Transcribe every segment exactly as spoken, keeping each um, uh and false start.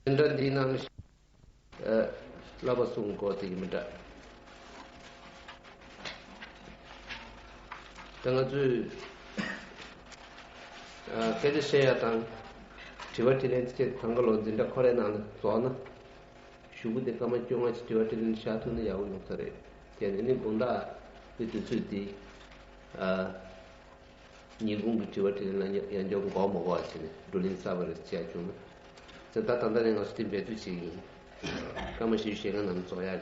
དེ་འདྲ་འདིའི་ནང་ཨ་བསླབ་པ་གསུམ་སྐོར་དེ་ཡིན་མི་འདྲ། ད་ང་ཚོས་ཨ་སྐད་ཆ་བཤད་ཡ་དང་དྲི་བ་དྲིས་ལན་བྱེད་དང་ག་ལོ་འཛིན་གྲྭ་ཁོ་རའི་ནང་ལ་རྫོགས་ན། གཞུག་གུ་དེ་སྐར་མ་བཅོ་ལྔ་ཅིག་དྲི་བ་དྲིས་ལན་བཞག་ཐུབ་ན་ཡག་པོ་ཡོང་ས་རེད། དེ་ནས་ནི་དགོང་དག་གི་དུས་ཚོད་འདི་ཨ་ཉིན་གུང་གི་དྲི་བ་དྲིས་ལན་ལ་ཡང་བསྐྱར་འགོག་མ་དགོས་པ་བྱས་ནས་བགྲོ་གླེང་གསར་པ་རེ་བྱས་བྱུང་ན། ད་ད་ལྟ་ནས་ང་ཚོ་དེ་འབད་རྩོལ་བྱེད་ཀྱི་ཡིན། སྐར་མ་བཞི་བཅུ་ཞེ་ལྔ་ནང་རྫོགས་ཡག་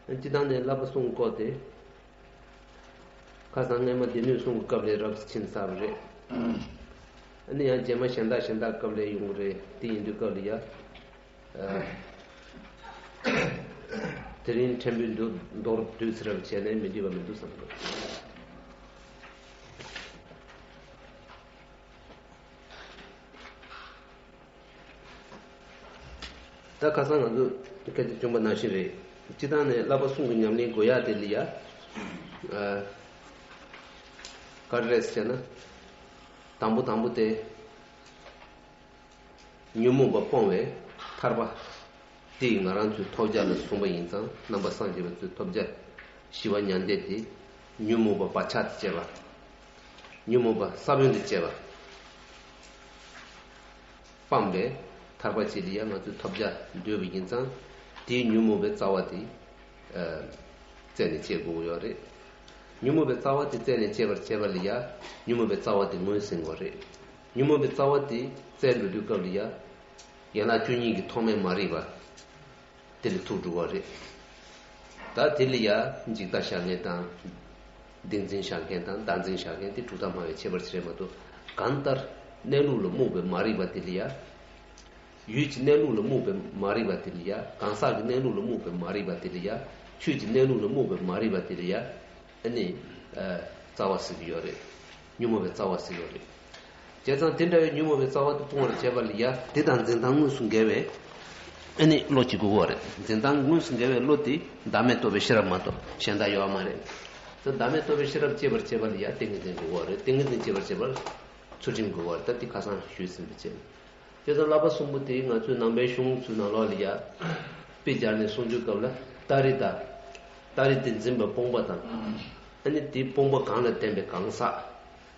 གི། སྤྱི་བཏང་ནས་བསླབ་པ་གསུམ་སྐོར་དེ། ཁ་སང་སྔས་མ་སྡེ་སྣོད་གསུམ་གྱི་སྐབས་ལས་རབ་ཏུ་ཕྱིན་ཚར་བ་རེད། ཨ་ནི་ཡང་རྗེས་མ་གཞན་དག་གཞན་དག་སྐབས་ལས་ཡོང་གི་རེད། དེ་ཡིན་དུས་སྐབས་ལ་ཡ། ཨ། དེ་རིང་ཕྲན་བུ་འདུག་མདོར་བསྡུས་ཚེ་རབ་བྱས་ནས་མི་འགྲིག་པ་མི་འདུག་བསམ་གི་འདུག་ད་ཁ་སང་ང་ཚོ་སྐད་ཆ་བྱུང་པ་ནང་བཞིན་རེད། སྤྱི་བཏང་ནས་བསླབ་པ་གསུམ་གྱི་ཉམས་ལེན་དགོས་ཡག་དེ་ལ་ཡ། ཨ། ག་རེ་རེད་ཟེར་ན། དང་པོ་དང་པོ་དེ། ཉོན་མོངས་པ་སྤོང་བའི་ཐར་པ། དེ་ཡིས་ང་རང་ཚོའི་ཐོབ་བྱ་ལ་བཟུང་བ་ཡིན་ཙང་རྣམ་པ་སངས་རྒྱས་པ་ཚོའི་ཐོབ་བྱ། ཞི་བ་མྱང་འདས་དེ། ཉོན་མོངས་པ་བག་ཆགས་དང་བཅས་པ། ཉོན་མོངས་པ་ས་བོན་དང་བཅས་པ། སྤངས་པའི་ཐར་པ་ཅིག་ལ་ཡང་ང་ཚོས་ཐོབ་བྱ་འདོད་པ་ཡིན་ཙང་། དེའི་ཉོན་མོངས་པའི་རྩ་བ་དེ། ཨ། རྩད་ནས་བཅད་དགོས་ཀྱི་ཡོད་རེད། ཉོན་མོངས་པའི་རྩ་བ་དེ་རྩད་ནས་བཅད་པར་བྱེད་པ་ལ་ཡང་ཉོན་མོངས་པའི་རྩ་བ་དེ་ངོས་ཟིན་དགོས་རེད། ཉོན་མོངས་པའི་རྩ་བ་དེ་རྩད་འགྲོ་དུས་སྐབས་ལ་ཡང་། ཡན་ལག་བཅུ་གཉིས་ཀྱི་ཐོག་མའི་མ་རིག་པ། དེ་ལ་ཐུག་འགྲོ་བ་རེད། ད་དེ་ལ་ཡང་འཇིག་ལྟ་བཞག་མཁན་དང་། ཏིང་འཛིན་བཞག་མཁན་དང་བདག་འཛིན་བཞག་མཁན་དེ་གྲུབ་མཐའ་སྨྲ་བའི་ཁྱད་པར་ཞིག་རེད་མ་གཏོགས། གང་ལྟར་གནས་ལུགས་ལ་རྨོངས་པའི་མ་རིག་པ་དེ་ལ་ཡང་། ཡུལ་གྱི་གནས་ལུགས་ལ་རྨོངས་པའི་མ་རིག་པ་དེ་ལ་ཡང་། གང་ཟག་གི་གནས་ལུགས་ལ་རྨོངས་པའི་མ་རིག་པ་དེ་ལ་ཡང་། ཆོས་ཀྱི་གནས་ལུགས་ལ་རྨོངས་པའི་མ་རིག་པ་དེ་ལ་ཡང་། ཨ་ནི། ཨ། རྩ་བ་ཟེར་གྱི་ཡོད་རེད། ཉོན་མོངས་པའི་རྩ་བ་ཟེར་གྱི་ཡོད་རེད། བྱས་ཙང་དེ་འདྲ་བའི་ཉོན་མོངས་པའི་རྩ་བ་དེ་སྤོང་བར་བྱེད་པ་ལ་ཡ། དེ་དང་འཛིན་སྟངས་དངོས་སུ་འགལ་བའི་ཨ་ནི་བློ་གཅིག་དགོས་ཀྱི་ཡོད་རེད། འཛིན་སྟངས་དངོས་སུ་འགལ་བའི་བློ་དེ་བདག་མེད་རྟོགས་པའི་ཤེས་རབ་མ་གཏོགས་གཞན་དག་ཡོད་མ་རེད། ད་བདག་མེད་རྟོགས་པའི་ཤེས་རབ་སྐྱེ་བར་བྱེད་པ་ལ་ཡ་ཏིང་ངེ་འཛིན་དགོས་ཀྱི་ཡོད་རེད། ཏིང་ངེ་འཛིན་སྐྱེ་བར་བྱེད་པར་ཚུལ་ཁྲིམས་དགོས་ཀྱི་ཡོད་རེད། ད་དེ་ཁ་སང་ཞུས་ཟིན་པ་བྱས། དེ་ཚོ་བསླབ་པ་གསུམ་པོ་དེ་ང་ཚོའི་ནང་པའི་གཞུང་ཚོའི་ནང་ལོགས་ལ་ཡ། དཔེ་སྦྱར་ནས་གསུང་རྒྱུའི་སྐབས་ལ་ཏཱ་རི་ཏ། ཏཱ་རི་ཏ་འཛིན་པ་སྤོང་པ་དང་། ཨ་ནི་དེ་སྤོང་པ་གང་ལ་བརྟེན་པའི་གང་ཟག་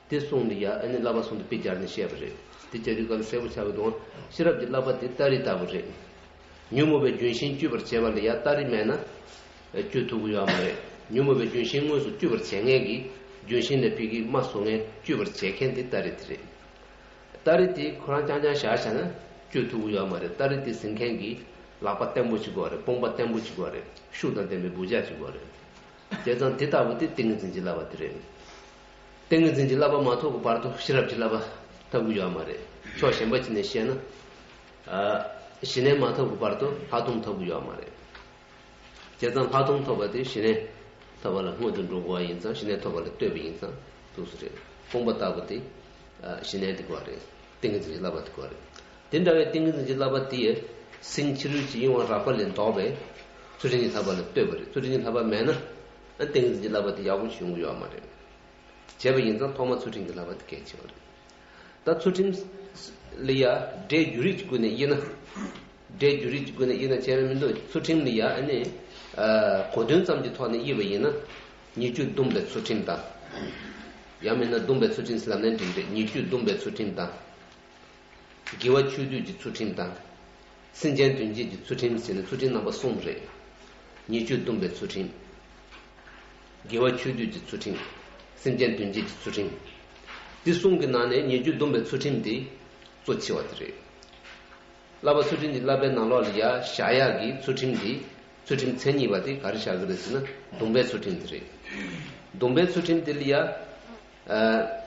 དེ་གསུམ་ལ་ཡ་ཨ་ནི་བསླབ་པ་གསུམ་དེ་དཔེ་སྦྱར་ནས་བཤད་པ་རེད། དེ་བྱ་རྒྱུ་ག་ལ་གསལ་པོ་ཆགས་ཀྱི་འདུག་ཤེས་རབ་ཀྱི་བསླབ་པ་དེ་ཏཱ་རི་ལྟ་བུ་རེད། ཉོན་མོངས་པའི་ལྗོན་ཤིང་གཅོད་པར་བྱེད་པ་ལ་ཡ་ཏཱ་རི་མེད་ན་གཅོད་ཐུབ་ཀྱི་ཡོད་མ་རེད། ཉོན་མོངས་པའི་ལྗོན་ཤིང་དངོས་སུ་གཅོད་པར་བྱེད་མཁན་གྱི་ལྗོན་ཤིང་ལ་ཕ་གིའི་རྨ་བཟོ་མཁན་གཅོད་པར་བྱེད་མཁན་དེ་ཏཱ་རི་དེ་རེད། ཏཱ་རི་དེ་ཁོ་རང་རྐྱང་རྐྱང་བཞག་བཞག་ན་གཅོད་ཐུབ་ཀྱི་ཡོད་མ་རེད། ཏཱ་རི་དེ་ཟིན་མཁན་གྱི་ལག་པ་བརྟན་པོ་ཞིག་དགོས་རེད། དཔུང་པ་བརྟན་པོ་ཞིག་དགོས་རེད། ཤུགས་དང་ལྡན་པའི་སྦུབ་ལྗགས་ཞིག་དགོས་རེད། བྱས་ཙང་དེ་ལྟ་བུ་དེ་ཏིང་ངེ་འཛིན་གྱི་བསླབ་པ་དེ་རེད། ཏིང་ངེ་འཛིན་གྱི་བསླབ་པ་མ་ཐོབ་ཀྱི་བར་དུ་ཤེས་རབ་ཀྱི་བསླབ་པ་ཐོབ་ཀྱི་ཡོད་མ་རེད། ཕྱོགས་གཞན་པ་ཅིག་ནས་བཤད་ན། ཨ། ཞི་གནས་མ་ཐོབ་ཀྱི་བར་དུ་ལྷག་མཐོང་ཐོབ་ཀྱི་ཡོད་མ་རེད། བྱས་ཙང་ལྷག་མཐོང་ཐོབ་པ་དེ་ཞི་གནས་ཐོབ་པ་ལ་སྔོན་དུ་འགྲོ་དགོས་པ་ཡིན་ཙང་། ཞི་གནས་ཐོབ་པ་ལ་ལྟོས་པ་ཡིན་ཙང་འདུག་སེ་རེད། དཔུང་པ་ལྟ་བུ་དེ། ཨ། ཞི་གནས་དེ་དགོས་རེད། ཏིང་ངེ་འཛིན་གྱི་བསླབ་པ་དེ་དགོས་རེད། དེ་འདྲ་བའི་ཏིང་ངེ་འཛིན་གྱི་བསླབ་པ་དེ་ཡི་སེམས་ཕྱི་རོལ་གྱི་གཡེང་བ་རགས་པ་ལས་ལྡོག་པའི་ཚུལ་ཁྲིམས་ཀྱི་བསླབ་པ་ལ་ལྟོས་པ་རེད། ཚུལ་ཁྲིམས་ཀྱི་བསླབ་པ་མེད་ན་ཨ་ཏིང་ངེ་འཛིན་གྱི་བསླབ་པ་དེ་ཡག་པོ་ཞིག་ཡོང་གི་ཡོད་མ་རེད། བྱས་པ་ཡིན་ཙང་ཐོག་མ་ཚུལ་ཁྲིམས་ཀྱི་བསླབ་པ་དེ་གལ་ཆེ་བ་རེད། ད་ཚུལ་ཁྲིམས་ལ་ཡ་སྒྲའི་འགྱུར་རིགས་ཀྱི་སྒོ་ནས་དབྱེ་ན། སྒྲའི་འགྱུར་རིགས་ཀྱི་སྒོ་ནས་དབྱེ་ན་བྱས་པ་མི་འདུག་ཚུལ་ཁྲིམས་ལ་ཡ་ཨ་ནི། ཨ། གོ་དོན་ཙམ་གྱི་ཐོག་ནས་དབྱེ་བ་ཡིན་ན། ཉེས་སྤྱོད་སྡོམ་པའི་ཚུལ་ཁྲིམས་དང་། ཡང་མིན་ན་སྡོམ་པའི་ཚུལ་ཁྲིམས་ཟེར་ལབ་ནའང་འགྲིག་རེད། ཉེས་སྤྱོད་སྡོམ་པའི་ཚུལ་ཁྲིམས་དང་། དགེ་བ་ཆོས་སྡུད་ཀྱི་ཚུལ་ཁྲིམས་དང་། སེམས་ཅན་དོན་བྱེད་ཀྱི་ཚུལ་ཁྲིམས་ཟེར་ནས་ཚུལ་ཁྲིམས་རྣམ་པ་གསུམ་རེད། ཉེས་སྤྱོད་སྡོམ་པའི་ཚུལ་ཁྲིམས། དགེ་བ་ཆོས་སྡུད་ཀྱི་ཚུལ་ཁྲིམས། སེམས་ཅན་དོན་བྱེད་ཀྱི་ཚུལ་ཁྲིམས། འདི་གསུམ་གྱི་ནང་ནས་ཉེས་སྤྱོད་སྡོམ་པའི་ཚུལ་ཁྲིམས་དེ་གཙོ་ཆེ་བ་དེ་རེད། བསླབ་པ་ཚུལ་ཁྲིམས་ཀྱི་བསླབ་པའི་ནང་ལོགས་ལ་ཡ་བཞག་ཡག་གི་ཚུལ་ཁྲིམས་དེ། ཚུལ་ཁྲིམས་མཚན་ཉིད་པ་དེ་ག་རེ་བཞག་གི་རེད་ཟེར་ན་སྡོམ་པའི་ཚུལ་ཁྲིམས་དེ་རེད། སྡོམ་པའི་ཚུལ་ཁྲིམས་དེ་ལ་ཡ། ཨ།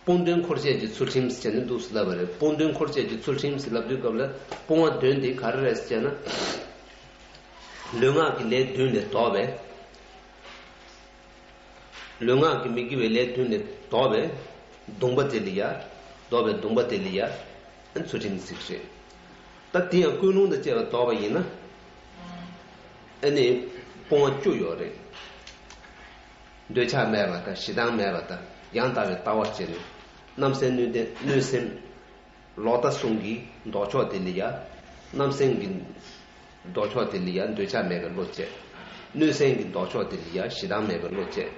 སྤོང་དོན་འཁོར་བཅས་ཀྱི་ཚུལ་ཁྲིམས་ཟེར་ནས་འདུག་སེ་ལབ་པ་རེད། སྤོང་དོན་འཁོར་བཅས་ཀྱི་ཚུལ་ཁྲིམས་ཟེར་ལབ་དུས་སྐབས་ལ་སྤོང་བ་དོན་དེ་ག་རེ་རེད་ཟེར་ན། ལུས་ངག་གི་ལས་བདུན་ལས་ལྡོག་པའི། ལུས་ངག་གི་མི་དགེ་བའི་ལས་བདུན་ལས་ལྡོག་པའི་སྡོམ་པ་དེ་ལ་ཡ། ལྡོག་པའི་སྡོམ་པ་དེ་ལ་ཡ། ཨ་ནི་ཚུལ་ཁྲིམས་ཟེར་གྱི་རེད། ད་དེ་ཡང་ཀུན་སློང་དང་བཅས་པ་ལྡོག་པ་ཡིན་ན། ཨ་ནི་སྤོང་བ་བཅུ་ཡོད་རེད། འདོད་ཆགས་མེད་པ་དང་། ཞེ་སྡང་མེད་པ་དང་། ཡང་དག་པའི་ལྟ་བ་བྱས་ནས། རྣམ་སེམས་གནོད་ལྡན་གནོད་སེམས། ལོག་ལྟ་གསུམ་གྱི་ལྡོག་ཕྱོགས་དེ་ལ་ཡ། རྣམ་སེམས་ཀྱི་ལྡོག་ཕྱོགས་དེ་ལ་ཡ་འདོད་ཆགས་མེད་པའི་བློ་བསྐྱེད། གནོད་སེམས་ཀྱི་ལྡོག་ཕྱོགས་དེ་ལ་ཡ་ཞེ་སྡང་མེད་པའི་བློ་བསྐྱེད།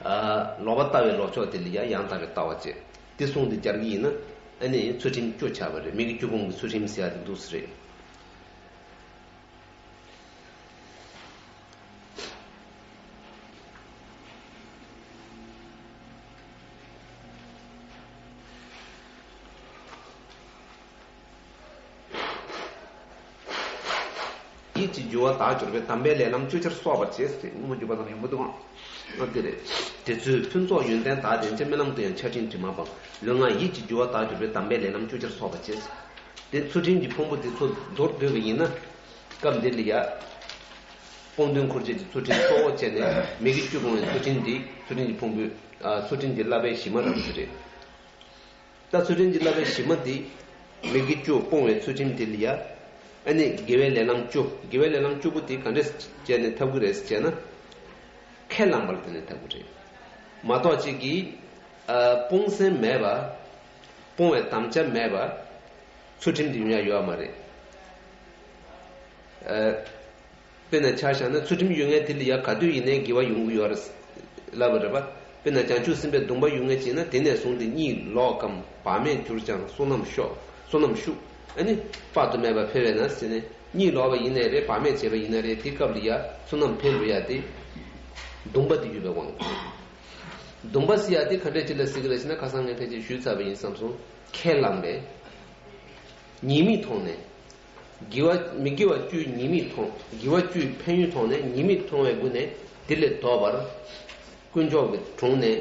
ཨ། ལོག་པར་ལྟ་བའི་ལྡོག་ཕྱོགས་དེ་ལ་ཡ་ཡང་དག་པའི་ལྟ་བ་བསྐྱེད། དེ་གསུམ་དེ་སྦྱར་གྱི་ཡིན་ན། ཨ་ནི་ཚུལ་ཁྲིམས་བཅུ་ཆགས་པ་རེད། མི་དགེ་བཅུ་སྤོང་གི་ཚུལ་ཁྲིམས་ཟེར་ཡ་དེ་འདུག་སེ་རེད། ཡིད་ཀྱི་རྒྱུ་བ་དག་གྱུར་པའི། དམ་པའི་ལས་རྣམས་བཅུ་ཆར་གསོག་པར་བྱེད་ཟེར། སྔོན་མ་འཇུག་པ་ཙམ་ཡོང་གི་འདུག་ཨང་། ཨ། དེ་རེད། དེ་ཚོའི་ཕུན་ཚོགས་ཡོན་ཏན་དག་དེ་ཚེ་རྨི་ལམ་དུ་ཡང་ཆར་སྤྲིན་དྲི་མ་སྤངས། ལུས་ངག་ཡིད་ཀྱི་རྒྱུ་བ་དག་གྱུར་པའི། དམ་པའི་ལས་རྣམས་བཅུ་ཆར་གསོག་པར་བྱེད་ཟེར། དེ་ཚུལ་ཁྲིམས་ཀྱི་ཕུང་པོ་དེ་ཚོ་མདོར་བསྡུས་པ་ཡིན་ན། སྐབས་འདི་ལ་ཡ། སྤོང་དོན་འཁོར་བཅས་ཀྱི་ཚུལ་ཁྲིམས་གཙོ་བོ་བྱས་ནས། མི་དགེ་བཅུ་སྤོང་བའི་ཚུལ་ཁྲིམས་འདི། ཚུལ་ཁྲིམས་ཀྱི་ཕུང་པོའི། ཨ། ཚུལ་ཁྲིམས་ཀྱི་བསླབ་པའི་གཞི་མ་རང་ཞིག་རེད། ད་ཚུལ་ཁྲིམས་ཀྱི་བསླབ་པའི་གཞི་མ་འདི། མི་དགེ་བཅུ་སྤོང་བའི་ཚུལ་ཁྲིམས་དེ་ལ་ཡ། ཨ་ནི་དགེ་བའི་ལས་རྣམས་བཅུ། དགེ་བའི་ལས་རྣམས་བཅུ་པོ་དེ་ག་འདྲས་བྱས་ནས་ཐོབ་ཀྱི་རེད་ཟེར་བྱས་ན། ཁས་བླངས་པ་ལ་བརྟེན་ནས་ཐོབ་ཀྱི་རེད། མ་གཏོགས་གཅིག་གིས། ཨ། སྤོང་སེམས་མེད་པ། སྤོང་བའི་དམ་བཅའ་མེད་པ། ཚུལ་ཁྲིམས་དེ་ཡོང་ཡ་ཡོད་མ་རེད། ཨ། དཔེར་ན་ཆ་བཞག་ན། ཚུལ་ཁྲིམས་ཡོད་མཁན་དེ་ལ་ཡ་ག་དུས་ཡིན་ནའི་དགེ་བ་ཡོང་གི་ཡོད་རེད་ལབ་པ་རེད་པ། དཔེར་ན་བྱང་ཆུབ་སེམས་དཔའི་སྡོམ་པ་ཡོད་མཁན་ཅིག་ན། དེ་ནས་བཟུང་སྟེ་གཉིད་ལོག་གམ། བག་མེད་གྱུར་ཀྱང་བསོད་ནམས་ཤོག་བསོད་ནམས་ཤུགས། ཨ་ནི་དཔག་ཏུ་མེད་པ་འཕེལ་བས་ན་ཟེར་ནས། གཉིད་ལོག་པ་ཡིན་ནའི་རེད། བག་མེད་བྱས་པ་ཡིན་ན་རེད། དེ་སྐབས་ལ་ཡ་བསོད་ནམས་འཕེལ་འགྲོ་ཡ་དེ། སྡོམ་པ་དེ་ཡོད་པའི་དབང་གིས། སྡོམ་པ་ཟེར་ཡ་དེ་ག་འདྲས་ཅིག་ལ་ཟེར་གི་རེད་ཟེར་ན། ཁ་སང་ངས་ཕལ་ཆེར་ཞུས་ཚར་བ་ཡིན་བསམ་སོང་། ཁས་བླངས་པས། ཉེས་དམིགས་མཐོང་ནས། དགེ་བ། མི་དགེ་བ་བཅུའི་ཉེས་དམིགས་མཐོང་། དགེ་བ་བཅུའི་ཕན་ཡོན་མཐོང་ནས། ཉེས་དམིགས་མཐོང་བའི་སྒོ་ནས་དེ་ལས་ལྡོག་པར། དཀོན་མཆོག་གི་དྲུང་ནས།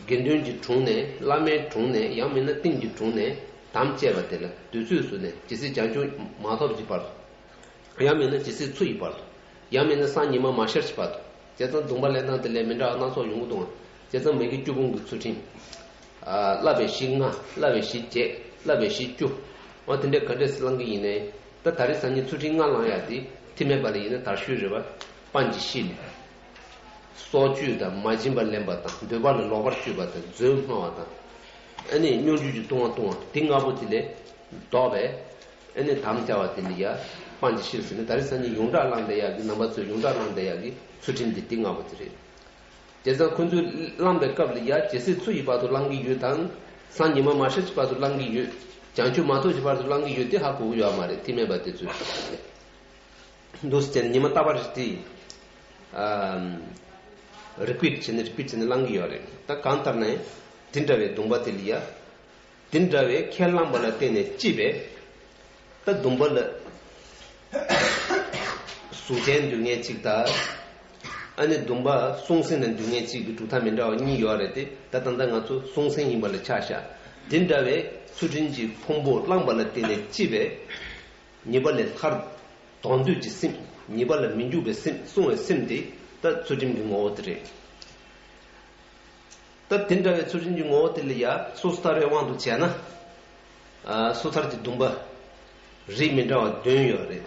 དགེ་འདུན་གྱི་དྲུང་ནས། བླ་མའི་དྲུང་ནས། ཡང་མིན་ན་རྟེན་གྱི་དྲུང་ནས་དམ་བཅས་པ་དེ་ལ་དུས་ཚོད་བཟུང་ནས། ཇི་སྲིད་བྱང་ཆུབ་མ་ཐོབ་ཀྱི་བར་དུ། ཡང་མིན་ན་ཇི་སྲིད་ཚེ་ཡི་བར་དུ། ཡང་མིན་ན་སང་ཉི་མ་མ་ཤར་གྱི་བར་དུ། བྱས་ཙང་སྡོམ་པ་ལེན་སྟངས་དེ་ལས་མི་འདྲ་བ་སྣ་ཚོགས་ཡོང་གི་འདུག་ཨང་། བྱས་ཙང་མི་དགེ་བཅུ་སྤོང་གི་ཚུལ་ཁྲིམས། ཨ། བསླབ་པའི་གཞི་ལྔ། བསླབ་པའི་གཞི་བརྒྱད། བསླབ་པའི་གཞི་བཅུ། འོ་དེ་འདྲའི་ག་འདྲས་སེ་བླང་གི་ཡིན་ནའི། ད་ད་རེས་སང་ཉིན་ཚུལ་ཁྲིམས་ལྔ་བླང་ཡ་དེ་འཐུས་མེད་པ་ལ་ཡིན་ན་དར་ཤོས་རེད་པ། སྤང་གི་ཤིས་ལ། སྲོག་གཅོད་དང་། མ་བྱིན་པ་ལེན་པ་དང་། འདོད་པ་ལ་ལོག་པར་སྤྱོད་པ་དང་། རྫུན་སྨྲ་བ་དང་། ཨ་ནི་སྙོམས་འཇུག་གི་ལྟུང་བ་ལྟུང་བ་དེ་ལྔ་པོ་དེ་ལས་ལྡོག་པའི། ཨ་ནི་དམ་བཅའ་བ་དེ་ལ་ཡ་སྤང་གི་ཤིས་ཟེར་ནས། ད་རེས་སང་ཉིན་ཡོངས་གྲགས་བླངས་བསྡད་ཡག་གི། རྣམ་པ་ཚོས་ཡོངས་གྲགས་བླངས་བསྡད་ཡག་གི་ཚུལ་ཁྲིམས་དེ་དེ་ལྔ་པོ་དེ་རེད། བྱས་ཙང་ཁོ་ཚོས་བླངས་པའི་སྐབས་ལ་ཡ། ཇི་སྲིད་ཚེ་ཡི་བར་དུ་བླང་གི་ཡོད་དང་། སང་ཉི་མ་མ་ཤར་གྱི་བར་དུ་བླང་གི་ཡོད། བྱང་ཆུབ་མ་ཐོབ་ཀྱི་བར་དུ་བླང་གི་ཡོད། དེ་ཧ་གོ་གི་ཡོད་མ་རེད། འཐུས་མེད་པ་དེ་ཚོས། འདུག་སེ་བྱས་ནས་ཉི་མ་རྟག་པར་དེ། ཨམ། རི་པིཊ་བྱས་ནས་རི་པིཊ་བྱས་ནས་བླང་གི་ཡོད་རེད། ད་གང་ལྟར་ན་དེ་འདྲ་བའི་སྡོམ་པ་དེ་ལ་ཡ། དེ་འདྲ་བའི་ཁས་བླངས་པ་ལ་བརྟེན་ནས་སྐྱེས་པའི། ད་སྡོམ་པ་ལ་གཟུགས་ཅན་འདོད་མཁན་གཅིག་དང་། ཨ་ནི་སྡོམ་པ་སྲོང་བཙན་ལ་འདོད་མཁན་གཅིག་གི་གྲུབ་མཐའ་མི་འདྲ་བ་གཉིས་ཡོད་རེད་དེ། ད་ད་ལྟ་ང་ཚོ་སྲོང་བཙན་ཡིན་པ་ལ་ཆ་བཞག་དེ་འདྲ་བའི་ཚུལ་ཁྲིམས་ཀྱི་ཕུང་པོ་བླངས་པ་ལ་བརྟེན་ནས་སྐྱེས་པའི། ཉེས་པ་ལས་ཐར། དོགས་འདོད་ཀྱི་སེམས། ཉེས་པ་ལ་མི་འཇུག་པའི་སེམས། བསྲུང་བའི་སེམས་དེ་ད་ཚུལ་ཁྲིམས་ཀྱི་ངོ་བོ་དེ་རེད། ད་དེ་འདྲ་བའི་ཚུལ་ཁྲིམས་ཀྱི་ངོ་བོ་དེ་ལ་ཡ་སོ་སོ་ལྟ་བའི་དབང་དུ་བྱས་ན། ཨ། སོ་ཐར་གྱི་སྡོམ་པ་རིགས་མི་འདྲ་བ་བདུན་ཡོད་རེད།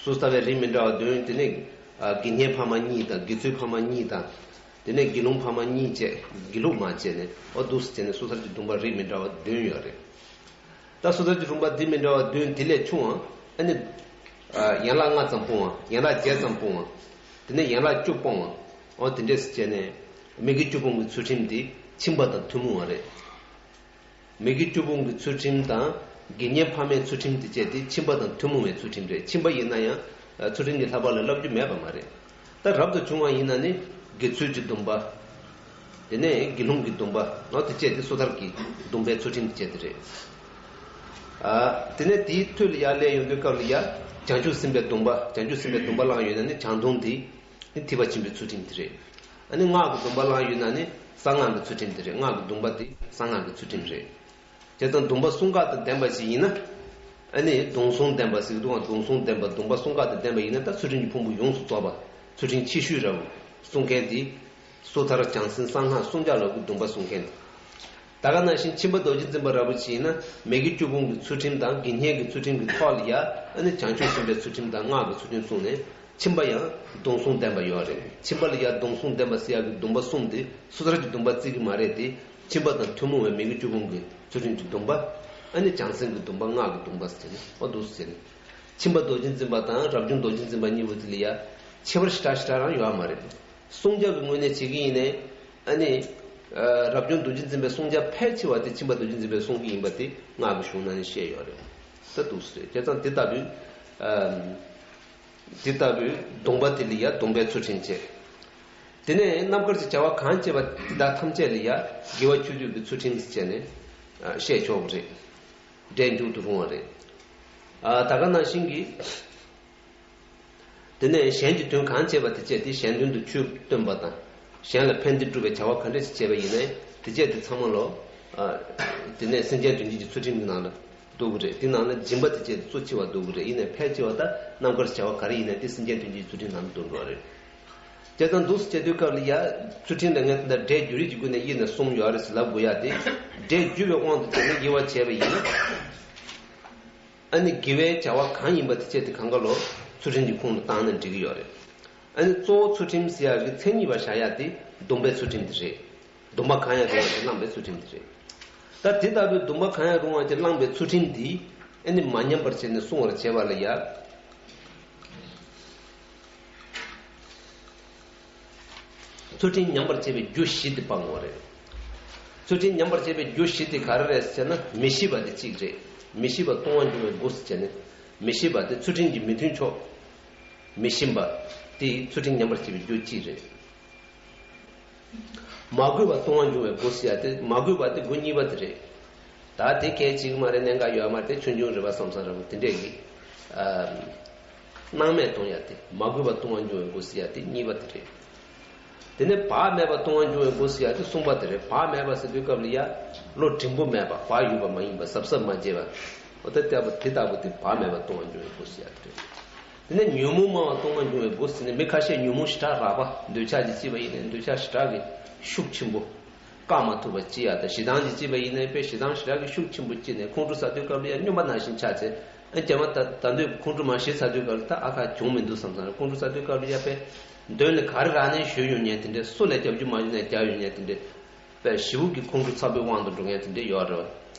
སོ་སོ་ལྟ་བའི་རིགས་མི་འདྲ་བ་བདུན། དེ་ནས། ཨ། དགེ་བསྙེན་འཕགས་མ་གཉིས་དང་། དགེ་ཚུལ་འཕགས་མ་གཉིས་དང་། དེ་ནས་དགེ་སློང་འཕགས་མ་གཉིས་བཅས། དགེ་ལུགས་མ་བཅས་ནས། འོ་འདུག་སེ་བྱས་ནས་སོ་ཐར་གྱི་སྡོམ་པ་རིགས་མི་འདྲ་བ་བདུན་ཡོད་རེད། ད་སོ་ཐར་གྱི་སྡོམ་པ་འདི་མི་འདྲ་བ་བདུན་དེ་ལས་ཆུང་བ། ཨ་ནི། ཨ། ཡན་ལག་ལྔ་ཙམ་སྤོང་བ། ཡན་ལག་བརྒྱད་ཙམ་སྤོང་བ། དེ་ནས་ཡན་ལག་བཅུ་སྤོང་བ། འོ་དེ་འདྲས་སེ་བྱས་ནས། མི་དགེ་བཅུ་སྤོང་གི་ཚུལ་ཁྲིམས་དེ་ཁྱིམ་པ་དང་ཐུན་མོང་བ་རེད། མི་དགེ་བཅུ་སྤོང་གི་ཚུལ་ཁྲིམས་དང་། དགེ་བསྙེན་འཕགས་མའི་ཚུལ་ཁྲིམས་དེ་བཅས་དེ་ཁྱིམ་པ་དང་ཐུན་མོང་བའི་ཚུལ་ཁྲིམས་རེད། ཁྱིམ་པ་ཡིན་ན་ཡང་། ཨ། ཚུལ་ཁྲིམས་ཀྱི་བསླབ་པ་ལ་བསླབ་རྒྱུ་མེད་པ་མ་རེད། ད་རབ་ཏུ་བྱུང་བ་ཡིན་ན་ནི་དགེ་ཚུལ་གྱི་སྡོམ་པ། དེ་ནས་དགེ་སློང་གི་སྡོམ་པ། འོ་དེ་བཅས་དེ་སོ་ཐར་གྱི་སྡོམ་པའི་ཚུལ་ཁྲིམས་དེ་བཅས་དེ་རེད། ཨ། དེ་ནས་དེའི་མཐུ་ལ་ཡར་སླེབས་ཡོང་དུས་སྐབས་ལ་ཡ། བྱང་ཆུབ་སེམས་དཔའི་སྡོམ་པ། བྱང་ཆུབ་སེམས་དཔའི་སྡོམ་པ་བླངས་ཡོད་ན་ནི་བྱང་སྡོམ་དེ། ནི་ཐེག་པ་ཆེན་པོའི་ཚུལ་ཁྲིམས་དེ་རེད། ཨ་ནི་སྔགས་ཀྱི་སྡོམ་པ་བླངས་ཡོད་ན་ནི་གསང་སྔགས་ཀྱི་ཚུལ་ཁྲིམས་དེ་རེད། སྔགས་ཀྱི་སྡོམ་པ་དེ་གསང་སྔགས་ཀྱི་ཚུལ་ཁྲིམས་རེད། བྱས་ཙང་སྡོམ་པ་གསུམ་ཀ་དང་ལྡན་པ་ཞིག་ཡིན་ན། ཨ་ནི་སྡོམ་གསུམ་ལྡན་པ་ཟེར་གི་འདུག་ག་སྡོམ་གསུམ་ལྡན་པ། སྡོམ་པ་གསུམ་ཀ་དང་ལྡན་པ་ཡིན་ན། ད་ཚུལ་ཁྲིམས་ཀྱི་ཕུང་པོ་ཡོངས་སུ་རྫོགས་པ། ཚུལ་ཁྲིམས་ཆེ་ཤོས་ར་བ་སྲུང་མཁན་དེ། སོ་ཐར། བྱང་སེམས། གསང་སྔགས། བསྲུང་བྱ་ལ་སོགས་ཀྱི་སྡོམ་པ་སྲུང་མཁན་དེ། ད་ག་ནང་བཞིན་ཁྱིམ་པ་རྡོ་རྗེ་འཛིན་པ་ར་བ་ཅིག་ཡིན་ན། མི་དགེ་བཅུ་སྤོང་གི་ཚུལ་ཁྲིམས་དང་། དགེ་བསྙེན་གྱི་ཚུལ་ཁྲིམས་ཀྱི་ཐོག་ལ་ཡ། ཨ་ནི་བྱང་ཆུབ་སེམས་དཔའི་ཚུལ་ཁྲིམས་དང་སྔགས་ཀྱི་ཚུལ་ཁྲིམས་བསྲུངས་ནས། ཕྱིན་པ་ཡང་སྡོམ་གསུམ་ལྡན་པ་ཡོད་རེད། ཕྱིན་པ་ལ་ཡང་སྡོམ་གསུམ་ལྡན་པ་ཟེར་ཡག་གི་སྡོམ་པ་གསུམ་དེ་སོ་ཐར་གྱི་སྡོམ་པ་བརྩི་གི་མ་རེད་དེ། ཕྱིན་པ་དང་ཐུན་མོང་བའི་མི་དགེ་བཅུ་སྤོང་གི་ཚུལ་ཁྲིམས་ཀྱི་སྡོམ་པ། ཨ་ནི་བྱང་སེམས་ཀྱི་སྡོམ་པ། སྔགས་ཀྱི་སྡོམ་པ་ཟེར་ནས་འོ་འདུག་ཟེར་ནས། ཁྱིམ་པ་རྡོ་རྗེ་འཛིན་པ་དང་རབ་བྱུང་རྡོ་རྗེ་འཛིན་པ་གཉིས་པོ་དེ་ལ་ཡ་ཁྱད་པར་ཞེ་དྲག་ཞེ་དྲག་རང་ཡོད་མ་རེད། སྲུང་སྐྱོབ་ཀྱི་ངོས་ནས་བྱེད་ཀྱི་ཡིན་ནའི། ཨ་ནི། ཨ། རབ་བྱུང་རྡོ་རྗེ་འཛིན་པའི་སྲུང་སྐྱོབ་ཕལ་ཆེ་བ་དེ་ཁྱིམ་པ་རྡོ་རྗེ་འཛིན་པས་སྲུང་གི་ཡིན་པ་དེ་སྔགས་ཀྱི་གཞུང་ནང་ནས་བཤད་ཡོད་རེད། ད་འདུག་ཟེར་བྱས་ཙང་དེ་ལྟ་བུའི། ཨ། དེ་ལྟ་བུའི་སྡོམ་པ་དེ་ལ་ཡ་སྡོམ་པའི་ཚུལ་ཁྲིམས་བྱས། དེ་ནས་རྣམ་དཀར་གྱི་བྱ་བ་གང་བྱེད་པ་དེ་དག་ཐམས་ཅད་ལ་ཡ་དགེ་བ་བཅུ་སྡུད་ཀྱི་ཚུལ་ཁྲིམས་བྱས་ནས། ཨ། བཤད་ཆོག་གི་རེད། འབྲས་འཇུག་ཏུ་རུང་བ་རེད། ཨ། ད་ག་ནང་བཞིན་གྱི། དེ་ནས་གཞན་གྱི་དོན་གང་བྱེད་པ་དེ་བྱས་ཏེ་གཞན་དོན་དུ་ཆོས་སྟོན་པ་དང་། གཞན་ལ་ཕན་བདེ་སྒྲུབ་པའི་བྱ་བ་ག་འདྲ་ཞིག་བྱས་པ་ཡིན་ནའི་དེ་བྱས་ཏེ་ཚང་མ་ལོ། ཨ། དེ་ནས་སེམས་ཅན་དོན་བྱེད་ཀྱི་ཚུལ་ཁྲིམས་ཀྱི་ནང་ལ་འདུ་གི་རེད། དེ་ནང་ལ་སྦྱིན་པ་དེ་བྱས་ཏེ་གཙོ་ཆེ་བ་འདུ་གི་རེད། ཡིན་ནའི་ཕལ་ཆེ་བ་ད་རྣམ་དཀར་བྱ་བ་ག་རེ་ཡིན་ནའི་དེ་སེམས་ཅན་དོན་བྱེད་ཀྱི་ཚུལ་ཁྲིམས་ནང་ལ་འདུ་འགྲོ་བ་རེད། བྱས་ཙང་འདུག་སེ་བྱེད་དུས་སྐབས་ལ་ཡ། ཚུལ་ཁྲིམས་ལ་ངས་ད་ལྟ་སྒྲས་བསྒྱུར་རིགས་ཀྱི་སྒོ་ནས་དབྱེ་ནས་གསུམ་ཡོད་རེད་ཟེར་ལབ་དགོས་ཡ་དེ། སྒྲས་བསྒྱུར་བའི་དབང་དུ་བྱས་ནས་དབྱེ་བ་བྱས་པ་ཡིན་ན། ཨ་ནི་དགེ་བའི་བྱ་བ་གང་ཡིན་པ་དེ་བྱས་ཏེ་གང་ག་ལོ་ཚུལ་ཁྲིམས་ཀྱི་ཁོངས་སུ་བཏང་ན་འགྲིག་གི་ཡོད་རེད། ཨ་ནི་གཙོ་བོ་ཚུལ་ཁྲིམས་ཟེར་ཡག་གི་མཚན་ཉིད་པ་བཞག་ཡག་དེ་སྡོམ་པའི་ཚུལ་ཁྲིམས་དེ་རེད། སྡོམ་པ་གང་ཡང་རུང་བ་ཅིག་བླངས་པའི་ཚུལ་ཁྲིམས་དེ་རེད། ད་དེ་ལྟ་བུའི་སྡོམ་པ་གང་ཡང་རུང་བ་ཅིག་བླངས་པའི་ཚུལ་ཁྲིམས་འདི་ཨ་ནི་མ་ཉམས་པར་བྱས་ནས་སྲུང་བར་བྱེད་པ་ལ་ཡ། ཚུལ་ཁྲིམས་ཉམས་པར་བྱེད་པའི་རྒྱུ་བཞི་དེ་སྤང་དགོས་རེད། ཚུལ་ཁྲིམས་ཉམས་པར་བྱེད་པའི་རྒྱུ་བཞི་དེ་ག་རེ་རེད་ཟེར་ན་མི་ཤེས་པ་དེ་གཅིག་རེད། མི་ཤེས་པ་ལྟུང་བ་འབྱུང་བའི་སྒོ་ཟེར་བྱས་ནས། མི་ཤེས་པ་དེ་ཚུལ་ཁྲིམས་ཀྱི་མི་མཐུན་ཕྱོགས། མི་ཤེས་པ་དེ་ཚུལ་ཁྲིམས་ཉམས་པར་བྱེད་པའི་རྒྱུ་གཅིག་རེད། མ་གུས་པ་ལྟུང་བ་འབྱུང་བའི་སྒོ་ཟེར་ཡ་དེ་མ་གུས་པ་དེ་སྒོ་གཉིས་པ་དེ་རེད། ད་དེ་གལ་ཆེ་གི་མ་རེད། གནད་འགག་ཡོད་མ་རེད། དེ་ཆུང་ཆུང་རེད་པ་བསམ་བསམ་རེད་པ། དེ་འདྲས་ཀྱི། ཨ། སྣང་མེད་གཏོང་ཡ་དེ་མ་གུས་པ་ལྟུང་བ་འབྱུང་བའི་སྒོ་ཟེར་ཡ་དེ་གཉིས་པ་དེ་རེད། དེ་ནས་བག་མེད་པ་ལྟུང་བ་འབྱུང་བའི་སྒོ་ཟེར་ཡ་དེ་གསུམ་པ་དེ་རེད། བག་མེད་པ་ཟེར་དུས་སྐབས་ལ་ཡ། བློ་འབྲིང་པོ་མེད་པ། བག་ཡོད་པ་མ་ཡིན་པ། གཟབ་གཟབ་མ་བྱས་པ། འོ་ད་ལྟ་བུ་དེ་ལྟ་བུ་དེ་བག་མེད་པ་ལྟུང་བ་འབྱུང་བའི་སྒོ་ཟེར་ཡ་དེ་རེད། དེ་ནས་ཉོན་མོངས་མང་བ་ལྟུང་བ་འབྱུང་བའི་སྒོ་ཟེར་ནས་མི་ཁ་ཤས་ཉོན་མོངས་ཞེ་དྲག་རགས་པ། འདོད་ཆགས་ཀྱིས་གཅིག་པ་ཡིན་ནའི་འདོད་ཆགས་ཞེ་དྲག་གི་ཤུགས་ཆེན་པོ། བཀག་མ་ཐུབ་པ་ཅི་ཡ། ད་ཞེ་སྡང་གིས་གཅིག་པ་ཡིན་ནའི་དཔེ་ཞེ་སྡང་ཞེ་དྲག་གི་ཤུགས་ཆེན་པོ་སྐྱེས་ནས་ཁོང་ཁྲོ་ཟ་དུས་སྐབས་ལ་ཡང་སྨྱོན་པ་ནང་བཞིན་ཆགས་ཚེ། ཨ། རྒྱ་མ་ད་ད་འདོད་ཁོང་ཁྲོ་མ་ཞེ་ཚ་དུས་སྐབས་ལ་ད་ཨ་ཁ་གྱོང་མི་འདུག་བསམ་བསམ་ཁོང་ཁྲོ་ཟ་དུས་སྐབས་ལ་ཡ་དཔེ། མདུན་ལ་ག་རེ་རག་ནའི་ཞོན་ཡོང་མཁན་དེ་འདྲས། སུ་ལ་རྒྱབ་རྒྱུ་མ་ཡོད་ནའི་རྒྱག་ཡོང་མཁན་དེ་འདྲས། དཔེ་ཞེ་པོ་གི་ཁོང་ཁྲོ་ཚ་པོའི་དབང་དུ་འགྲོ་མཁན་དེ་འདྲས་ཡོད་རེད་པ།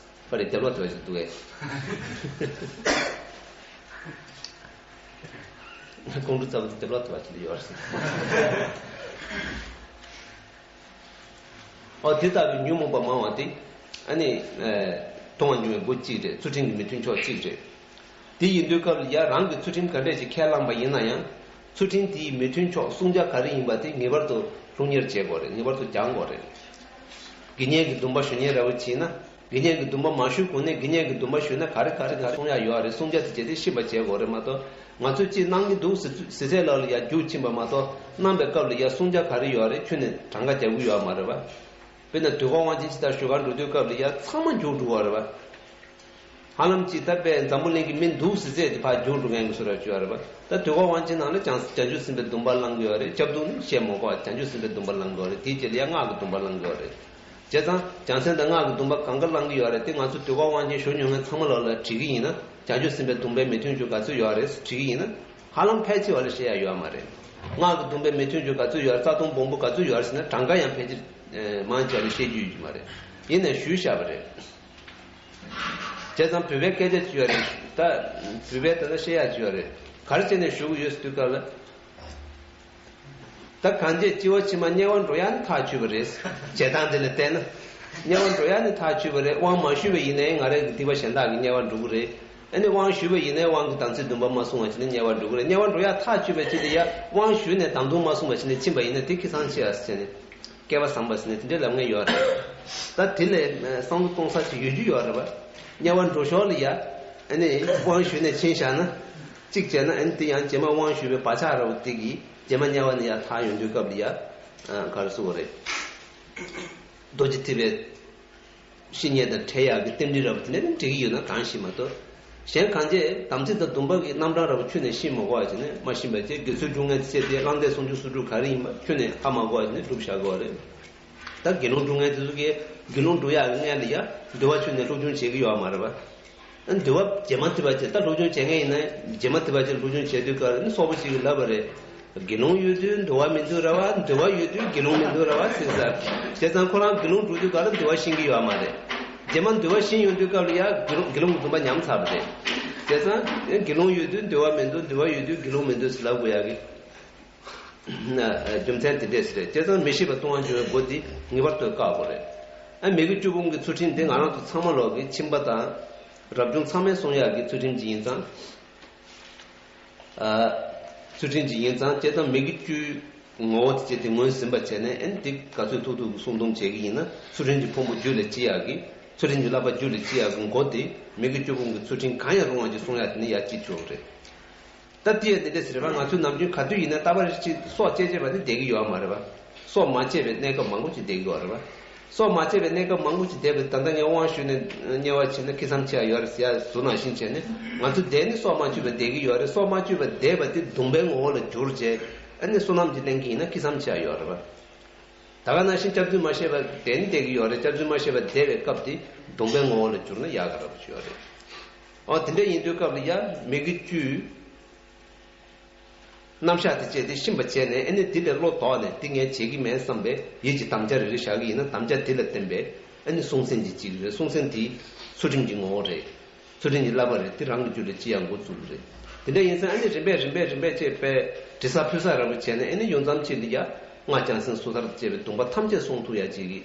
པ་རེད། རྒྱབ་ལོག་ཐོས་ཤིག་འདུག་གས། ཁོང་ཁྲོ་ཚ་པོ་དེ་རྒྱབ་ལོག་ཐོས་ཤིག་འདུག་ཡོད་རེད། ཨོ་དེ་ལྟ་བུའི་ཉོན་མོངས་པ་མང་བ་དེ། ཨ་ནི། ཨེ། ལྟུང་བ་འབྱུང་བའི་སྒོ་གཅིག་རེད། ཚུལ་ཁྲིམས་ཀྱི་མི་མཐུན་ཕྱོགས་གཅིག་རེད། དེ་ཡིན་དུས་སྐབས་ལ་ཡ་རང་གིས་ཚུལ་ཁྲིམས་ག་འདྲས་ཞིག་ཁས་བླངས་པ་ཡིན་ན་ཡང་། ཚུལ་ཁྲིམས་དེའི་མི་མཐུན་ཕྱོགས་སྲུང་བྱ་ག་རེ་ཡིན་པ་དེ་ངེས་པར་དུ་སློབ་གཉེར་བྱེད་དགོས་རེད། ངེས་པར་དུ་སྦྱང་དགོས་རེད། དགེ་བསྙེན་གྱི་སྡོམ་པ་ཞུ་མཁན་འདྲ་བོ་བྱས་ན། དགེ་བསྙེན་གྱི་སྡོམ་པ་མ་ཞུ་གོང་ནས་དགེ་བསྙེན་གྱི་སྡོམ་པ་ཞུས་ན་ག་རེ་ག་རེ་ག་རེ་སྲུང་ཡ་ཡོད་རེད། སྲུང་བྱ་དེ་བྱས་ཏེ་ཤེས་པ་བྱེད་དགོས་རེད་མ་གཏོགས། ང་ཚོས་ཅིག་གནང་གི་འདུག་ཟེར་ཟེར་ཚད་ལ་ལ་ཡ་རྒྱུགས་ཕྱིན་པ་མ་གཏོགས། གནང་བའི་སྐབས་ལ་ཡ་སྲུང་བྱ་ག་རེ་ཡོད་རེད། ཁྱོན་ནས་གྲངས་ཀ་རྒྱག་གི་ཡོད་མ་རེད་པ། དཔེར་ན་དུས་འཁོར་དབང་ཆེན་ཇི་ལྟར་ཞུ་གར་འགྲོ་དུས་སྐབས་ལ་ཡ་ཚང་མ་རྒྱུགས་འགྲོ་བ་རེད་པ། ཧ་ལམ་ཅིག་ད་དཔེ་འཛམ་བུ་གླིང་གི་མི་འདུག་ཟེར་ཚད་དེ་ཕར་རྒྱུགས་འགྲོ་མཁན་གྱི་བཟོ་འདྲ་བྱུང་བ་རེད་པ། ད་དུས་འཁོར་དབང་ཆེན་ནང་ལ་བྱང་བྱང་ཆུབ་སེམས་དཔའི་སྡོམ་པ་བླང་གི་ཡོད་རེད། སྐྱབས་སྡོམ་ནི་བཤད་མ་དགོས་པ། བྱང་ཆུབ་སེམས་དཔའི་སྡོམ་པ་བླང་གི་ཡོད་རེད། དེའི་རྗེས་ལ་ཡང་སྔགས་ཀྱི་སྡོམ་པ་བླང་གི་ཡོད་རེད། བྱས་ཙང་བྱང་སེམས་དང་སྔགས་ཀྱི་སྡོམ་པ་གང་ག་བླང་གི་ཡོད་རེད་དེ། ང་ཚོ་དུས་འཁོར་དབང་ཆེན་ཞུ་མྱོང་མཁན་ཚང་མ་ལ་ལ་དྲིས་གི་ཡིན་ན། བྱང་ཆུབ་སེམས་དཔའི་སྡོམ་པའི་མི་མཐུན་ཕྱོགས་ག་ཚོད་ཡོད་རེད་དྲིས་གི་ཡིན་ན། ཧ་ལམ་ཕལ་ཆེ་བ་ལ་བཤད་ཡ་ཡོད་མ་རེད། སྔགས་ཀྱི་སྡོམ་པའི་མི་མཐུན་ཕྱོགས་ག་ཚོད་ཡོད་རེད། རྩ་ལྟུང་སྦོམ་པོ་ག་ཚོད་ཡོད་རེད་ཟེར་ན་གྲངས་ཀ་ཡང་ཕལ་ཆེར་མང་ཆེ་བ་ལ་བཤད་རྒྱུ་ཡོད་ཀྱི་མ་རེད། ཡིན་ནའི་ཞུས་བཞག་པ་རེད། བྱས་ཙང་བོད་པའི་སྐད་ཆ་ཅིག་ཡོད་རེད། ད་བོད་པའི་ད་ལྟ་བཤད་ཡ་ཅིག་ཡོད་རེད། ག་རེ་བྱས་ནས་ཞུ་གི་ཡོད་ཟེར་དུས་སྐབས་ལ། ད་གང་བྱས་སྐྱེ་བ་ཕྱི་མ་དམྱལ་བར་འགྲོ་ཡ་ནི་ཐག་ཆོད་པ་རེད། བྱེད་སྟངས་དེ་ལ་བལྟས་ན། དམྱལ་བར་འགྲོ་ཡ་ནི་ཐག་ཆོད་པ་རེད། དབང་མ་ཞུས་པ་ཡིན་ནའི་ང་རང་གི་སྡིག་པ་གཞན་དག་གིས་དམྱལ་བར་འགྲོ་གི་རེད། ཨ་ནི་དབང་ཞུས་པ་ཡིན་ནའི་དབང་གི་དམ་ཚིག་སྡོམ་པ་མ་བསྲུང་བ་བྱས་ནས་དམྱལ་བར་འགྲོ་གི་རེད། དམྱལ་བར་འགྲོ་ཡ་ཐག་ཆོད་པའི་ཆེད་དུ་ཡ་དབང་ཞུས་ནས་དམ་སྡོམ་མ་བསྲུང་བ་བྱས་ནས་ཕྱིན་པ་ཡིན་ན་དེ་ཁེ་བཟང་ཆེ་ཨ་ཟེར་ནས། སྐལ་བ་བཟང་པ་ཟེར་ནས་དེ་འདྲའི་ལབ་མཁན་ཡོད་རེད། ད་དེ་ལས་བསམ་བློ་གཏོང་ས་ཞིག་ཡོད་རྒྱུ་ཡོད་རེད་པ། དམྱལ་བར་འགྲོ་ཞོར་ལ་ཡ། ཨ་ནི་དབང་ཞུས་ནས་ཕྱིན་བཞག་ན། གཅིག་བྱས་ན་ཨ་ནི་དེ་ཡང་རྗེས་མ་དབང་ཞུས་པའི་བག་ཆགས་འདྲ་བོ་དེ་གིས་རྗེས་མ་དམྱལ་བ་ནས་ཡར་ཐར་ཡོང་དུས་སྐབས་ལ་ཡ། ཨ། ག་རེ་ཟེར་དགོས་རེད། རྡོ་རྗེ་ཐེག་པའི་བཤེས་གཉེན་དང་འཕྲད་ཡག་གི་རྟེན་འབྲེལ་འདྲ་བོ་དེ་ནས་འགྲིག་གི་ཡོད་ན་གང་ཞིག་མ་གཏོགས། གཞན་གང་བྱས་དམ་ཚིག་དང་སྡོམ་པ་གི་རྣམ་གྲངས་འདྲ་བོ་ཁྱོན་ནས་ཤེས་མ་དགོས་པ་བྱས་ནས་མ་ཤེས་པ་བྱས། དགེ་ཚུལ་སྒྲུབ་མཁན་བྱས་ཏེ་བླང་དོར་ཟུང་འཇུག་སོ་དྲུག་ག་རེ་ཡིན་པ་ཁྱོན་ནས་ཧ་མ་གོ་བ་བྱས་ནས་སྒྲུབ་བཞག་དགོས་པ་རེད། ད་དགེ་སློང་སྒྲུབ་མཁན་དེ་ཚོ་གིས་དགེ་སློང་སྒྲུབ་ཡག་གི་སྔོན་ལ་ཡ་འདུལ་བ་ཁྱོན་ནས་སློབ་སྦྱོང་བྱེད་ཀྱི་ཡོད་མ་རེད་པ། འདུལ་བ་རྗེས་མ་ཐུབ་པ་བྱས། ད་སློབ་སྦྱོང་བྱེད་མཁན་ཡིན་ན་རྗེས་མ་ཐུབ་པ་བྱས་སློབ་སྦྱོང་བྱེད་དུས་སྐབས་ནི་སོག་པོ་ཞིག་གིས་ལབ་པ་རེད། དགེ་སློང་ཡོད་དུས་འདུལ་བ་མི་འདུག་ར་བ། འདུལ་བ་ཡོད་དུས་དགེ་སློང་མི་འདུག་ར་བ་ཟེར་ས། བྱས་ཙང་ཁོ་རང་དགེ་སློང་འགྲོ་དུས་སྐབས་ལ་འདུལ་བ་ཤེས་ཀྱི་ཡོད་མ་རེད། རྗེས་མ་འདུལ་བ་ཤེས་ཡོང་དུས་སྐབས་ལ་ཡ་དགེ་སློང་དགེ་སློང་གི་སྡོམ་པ་ཉམས་ཚར་བ་རེད། བྱས་ཙང་དགེ་སློང་ཡོད་དུས་འདུལ་བ་མི་འདུག་འདུལ་བ་ཡོད་དུས་དགེ་སློང་མི་འདུག་ཟེར་ལབ་དགོས་ཡ་གི་རྒྱུ་མཚན་དེ་འདྲས་རེད། བྱས་ཙང་མི་ཤེས་པ་ལྟུང་བ་འབྱུང་བའི་སྒོ་འདི་ངེས་པར་དུ་བཀག་དགོས་རེད། ཨ་མི་དགེ་བཅུ་སྤོང་གི་ཚུལ་ཁྲིམས་འདི་ང་རང་ཚོ་ཚང་མ་ལོག་གི་ཁྱིམ་པ་དང་རབ་བྱུང་ཚང་མས་སྲུང་ཡག་གི་ཚུལ་ཁྲིམས་ཅིག་ཡིན་ཙང་། ཨ་ཚུལ་ཁྲིམས་ཅིག་ཡིན་ཙང་། བྱས་ཙང་མི་དགེ་བཅུའི་ངོ་བོ་དེ་བྱས་ཏེ་ངོས་ཟིན་པ་བྱས་ནས། ཨ་ནི་འདི་ག་ཚོད་ཐུབ་ཐུབ་ཀྱི་སྲུང་སྡོམ་བྱེད་ཀྱི་ཡིན་ན། ཚུལ་ཁྲིམས་ཀྱི་ཕུང་པོ་རྒྱུད་ལ་སྐྱེ་ཡག་གི། ཚུལ་ཁྲིམས་ཀྱི་བསླབ་པ་རྒྱུད་ལ་སྐྱེ་ཡག་གི་མགོ་དེ་མི་དགེ་བཅུ་སྤོང་གི་ཚུལ་ཁྲིམས་གང་ཡང་རུང་བ་ཅིག་སྲུང་ཡག་དེ་ནི་ཡ་གཅིག་ཆོག་རེད། ད་དེ་ཡང་དེ་འདྲ་ཟེར་བ། ང་ཚོས་ནམ་རྒྱུན་ག་དུས་ཡིན་ན་རྟག་པར་ཅིག་སྲོག་བཅད་བཅད་པ་དེ་བསྡད་ཀྱི་ཡོད་མ་རེད་པ། སྲོག་མ་བཅད་པའི་གནས་སྐབས་མང་པོ་ཅིག་བསྡད་ཀྱི་ཡོད་རེད་པ། སྲོག་མ་བཅད་པའི་གནས་སྐབས་མང་པོ་ཅིག་བསྡད་པ་དེ། ད་ལྟ་ངས་དབང་ཞུས་ནས་དམྱལ་བ་ཕྱིན་ན་ཁེ་བཟང་ཆེ་བ་ཡོད་རེད་ཟེར་ཡ་བཟོ་ནང་བཞིན་བྱས་ནས། ང་ཚོ་བསྡད་ནས་སྲོག་མ་གཅོད་པར་བསྡད་ཀྱི་ཡོད་རེད། སྲོག་མ་གཅོད་པར་བསྡད་པ་དེ་སྡོམ་པའི་ངོ་བོ་ལ་གྱུར་བྱས། ཨ་ནི་བསོད་ནམས་ཀྱི་ལེན་གྱི་ཡིན་ན་ཁེ་བཟང་ཆེ་བ་ཡོད་རེད་པ། ད་ག་ནང་བཞིན་སྐྱབས་འཛུལ་མ་བྱས་པར་བསྡད་ནི་བསྡད་ཀྱི་ཡོད་རེད། སྐྱབས་འཛུལ་མ་བྱས་པར་བསྡད་པའི་སྐབས་དེ་སྡོམ་པའི་ངོ་བོ་ལ་གྱུར་ན་ཡག་ག་འདྲ་པོ་ཅིག་ཡོད་རེད། འོ་དེ་འདྲ་ཡིན་དུས་སྐབས་ལ་ཡ་མི་དགེ་བཅུའི་རྣམ་གཞག་དེ་བྱས་ཏེ་ཤེས་པ་བྱས་ནས། ཨ་ནི་དེ་ལས་བློ་ལྡོག་ནས་དེ་ངས་བྱེད་ཀྱི་མེད་བསམ་པའི་ཡིད་ཀྱི་དམ་བཅའ་རེ་རེ་བཞག་གི་ཡིན་ན། དམ་བཅའ་དེ་ལ་བརྟེན་པའི་ཨ་ནི་སྲོག་ཟིན་གྱི་གཅིག་རེད། སྲོག་ཟིན་དེ་ཚུལ་ཁྲིམས་ཀྱི་ངོ་བོ་རེད། ཚུལ་ཁྲིམས་ཀྱི་བསླབ་པ་རེད། དེ་རང་གི་རྒྱུད་ལ་སྐྱེ་ཡག་འགོ་བཙུགས་པ་རེད། དེ་འདྲ་ཡིན་ཙང་ཨ་ནི་རིམ་པས་རིམ་པས་རིམ་པས་བྱས་པས་དྲི་ཟ་ཕུལ་ཟ་ར་བོ་བྱས་ནས། ཨ་ནི་ཡོང་མཚམས་ཅིག་ལ་ཡ་སྔགས་རྒྱང་སྲིང་སོ་ཐར་བཅས་པའི་སྡོམ་པ་ཐམས་ཅད་སྲུང་ཐུབ་ཡ་ཅིག་གི།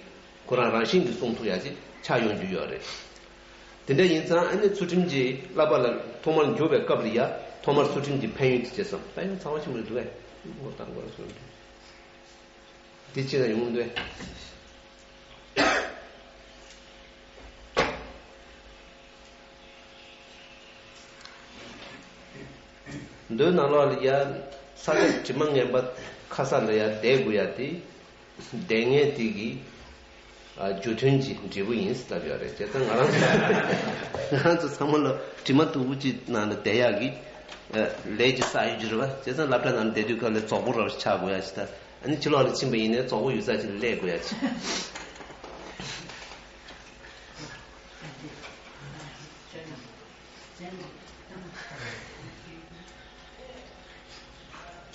ཁོ་རང་རང་བཞིན་གྱིས་སྲུང་ཐུབ་ཡ་ཅིག་ཆགས་ཡོང་རྒྱུ་ཡོད་རེད། དེ་འདྲ་ཡིན་ཙང་ཨ་ནི་ཚུལ་ཁྲིམས་ཀྱི་བསླབ་པ་ལ་ཐོག་མར་འཇུག་པའི་སྐབས་ལ་ཡ། ཐོག་མར་ཚུལ་ཁྲིམས་ཀྱི་ཕན་ཡོན་དེ་བྱས་སམ། ད་ཡང་ཚང་མ་ཤེས་མི་འདུག་གས། ངོ་དང་ངོ་སོང་འདི་ཅི་ན་ཡོང་འདོད། མདོའི་ནང་ལོགས་ལ་ཡ། ས་ཆ་དྲི་མ་ངན་པ་ཁ་ས་ལ་ཡ་བསྡད་དགོས་ཡ་དེ། བསྡད་མཁན་དེ་གི་ཨ་རྒྱུ་མཐུན་གྱི་འབྲས་བུ་ཡིན་ཟེར་ལབ་ཡོད་རེད། བྱས་ཙང་ང་རང་ཚོ་ང་རང་ཚོ་ཚང་མ་ལ་དྲི་མ་སྡུག་པོ་ཅིག་ནང་ལ་བསྡད་ཡག་གི་ཨ་ལས་ཀྱི་ས་ཡོད་ཀྱི་རེད་པ། བྱས་ཙང་སློབ་གྲྭ་ནང་ལ་བསྡད་དུས་སྐབས་ལ་རྫོགས་པོ་རབ་ཆགས་དགོས་ཡ་ཅིག་དང་། ཨ་ནི་ཕྱི་ལོགས་ལ་ཕྱིན་པ་ཡིན་ནའི་རྫོགས་པོ་ཡོད་ས་ཅིག་ལ་སླེབས་དགོས་ཡ་ཅིག་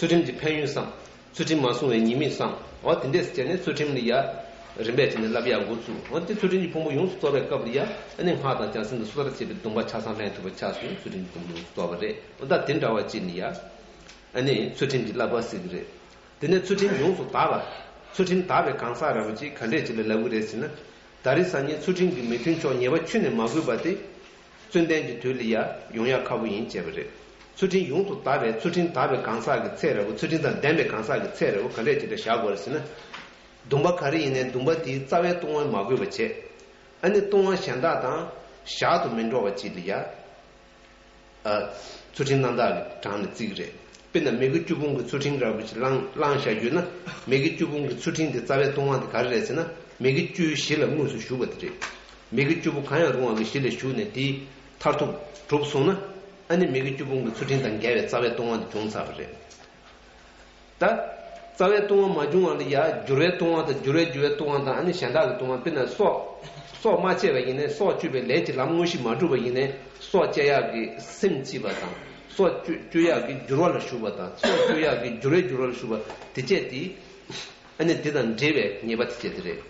ཚུལ་ཁྲིམས་ཀྱི་ཕན་ཡོན་བསམ། ཚུལ་ཁྲིམས་མ་བསྲུངས་པའི་ཉེས་དམིགས་བསམ། འོ་དེ་འདྲས་བྱས་ནས་ཚུལ་ཁྲིམས་ལ་ཡ་རིམ་པས་བྱས་ནས་བསླབ་ཡག་འགོ་བཙུགས། འོ་དེ་ཚུལ་ཁྲིམས་ཀྱི་ཕུང་པོ་ཡོངས་སུ་རྫོགས་པའི་སྐབས་ལ་ཡ། ཨ་ནི་སྔགས་དང་བྱང་སེམས་དང་སོ་ཐར་བཅས་པའི་སྡོམ་པ་ཆ་ཚང་ལེན་ཐུབ་པ་ཆགས་སོང་། ཚུལ་ཁྲིམས་ཀྱི་ཕུང་པོ་ཡོངས་སུ་རྫོགས་པ་རེད། འོ་ད་དེ་འདྲ་བ་ཅིག་ལ་ཡ། ཨ་ནི་ཚུལ་ཁྲིམས་ཀྱི་བསླབ་པ་ཟེར་གྱི་རེད། དེ་ནས་ཚུལ་ཁྲིམས་ཡོངས་སུ་དག་པ། ཚུལ་ཁྲིམས་དག་པའི་གང་ཟག་ར་བ་ཅིག་ག་འདྲས་ཅིག་ལ་ལབ་ཀྱི་རེད་ཟེར་ན། ད་རེས་སང་ཉིན་ཚུལ་ཁྲིམས་ཀྱི་མི་མཐུན་ཕྱོགས་ཉེས་པ་ཁྱོན་ནས་མ་གོས་པ་དེ། བཙུན་ལྡན་གྱི་དུས་ལ་ཡ་ཡོང་ཡ་ཁག་པོ་ཡིན་བྱས་པ་རེད། ཚུལ་ཁྲིམས་ཡོངས་སུ་དག་པའི་ཚུལ་ཁྲིམས་དག་པའི་གང་ཟག་གི་ཚད་ར་བ། ཚུལ་ཁྲིམས་དང་ལྡན་པའི་གང་ཟག་གི་ཚད་ར་བ་ག་འདྲས་ཅིག་ལ་བཞག་དགོས་རེད་ཟེར་ན། སྡོམ་པ་ག་རེ་ཡིན་ནའི་སྡོམ་པ་དེའི་རྩ་བའི་ལྟུང་བ་མ་གོས་པ་བྱས། ཨ་ནི་ལྟུང་བ་གཞན་དག་དང་ཞག་ཏུ་མི་འགྲོ་བ་ཅིག་ལ་ཡ། ཨ། ཚུལ་ཁྲིམས་རྣམ་དག་གི་གྲངས་ནས་བརྩི་གི་རེད། དཔེར་ན་མི་དགེ་བཅུ་སྤོང་གི་ཚུལ་ཁྲིམས་ར་བ་ཅིག་བླངས་བླངས་བཞག་ཡོད་ན། མི་དགེ་བཅུ་སྤོང་གི་ཚུལ་ཁྲིམས་དེ་རྩ་བའི་ལྟུང་བ་དེ་ག་རེ་རེད་ཟེར་ན། མི་དགེ་བཅུའི་གཞི་ལ་དངོས་སུ་ཞུགས་པ་དེ་རེད། མི་དགེ་བཅུ་པོ་གང་ཡང་རུང་བ་གི་གཞི་ལ་ཞུགས་ནས་དེའི་མཐར་ཐུག་གྲུབ་སོང་ན། ཨ་ནི་མི་དགེ་བཅུ་སྤོང་གི་ཚུལ་ཁྲིམས་དང་འགལ་བའི་རྩ་བའི་ལྟུང་བ་དེ་བྱུང་ཚར་བ་རེད། ད། རྩ་བའི་ལྟུང་བ་མ་བྱུང་བ་ལ་ཡ་འགྱུར་བའི་ལྟུང་བ་དང་། འགྱུར་བའི་འགྱུར་བའི་ལྟུང་བ་དང་། ཨ་ནི་གཞན་དག་གི་ལྟུང་བ། དཔེར་ན་སྲོག་སྲོག་མ་བཅད་པ་ཡིན་ནའི་སྲོག་གཅོད་པའི་ལས་ཀྱི་ལམ་དངོས་གཞི་མ་གྲུབ་པ་ཡིན་ནའི་སྲོག་བཅད་ཡག་གི་སེམས་སྐྱིད་པ་དང་། སྲོག་གཅོད་གཅོད་ཡག་གི་འགྱུར་བ་ལ་ཞུགས་པ་དང་། སྲོག་གཅོད་ཡག་གི་འགྱུར་བའི་འགྱུར་བ་ལ་ཞུགས་པ་དེ་བཅས་དེ། ཨ་ནི་དེ་དང་འབྲེལ་བའི་ཉེས་པ་དེ་བཅས་དེ་རེད།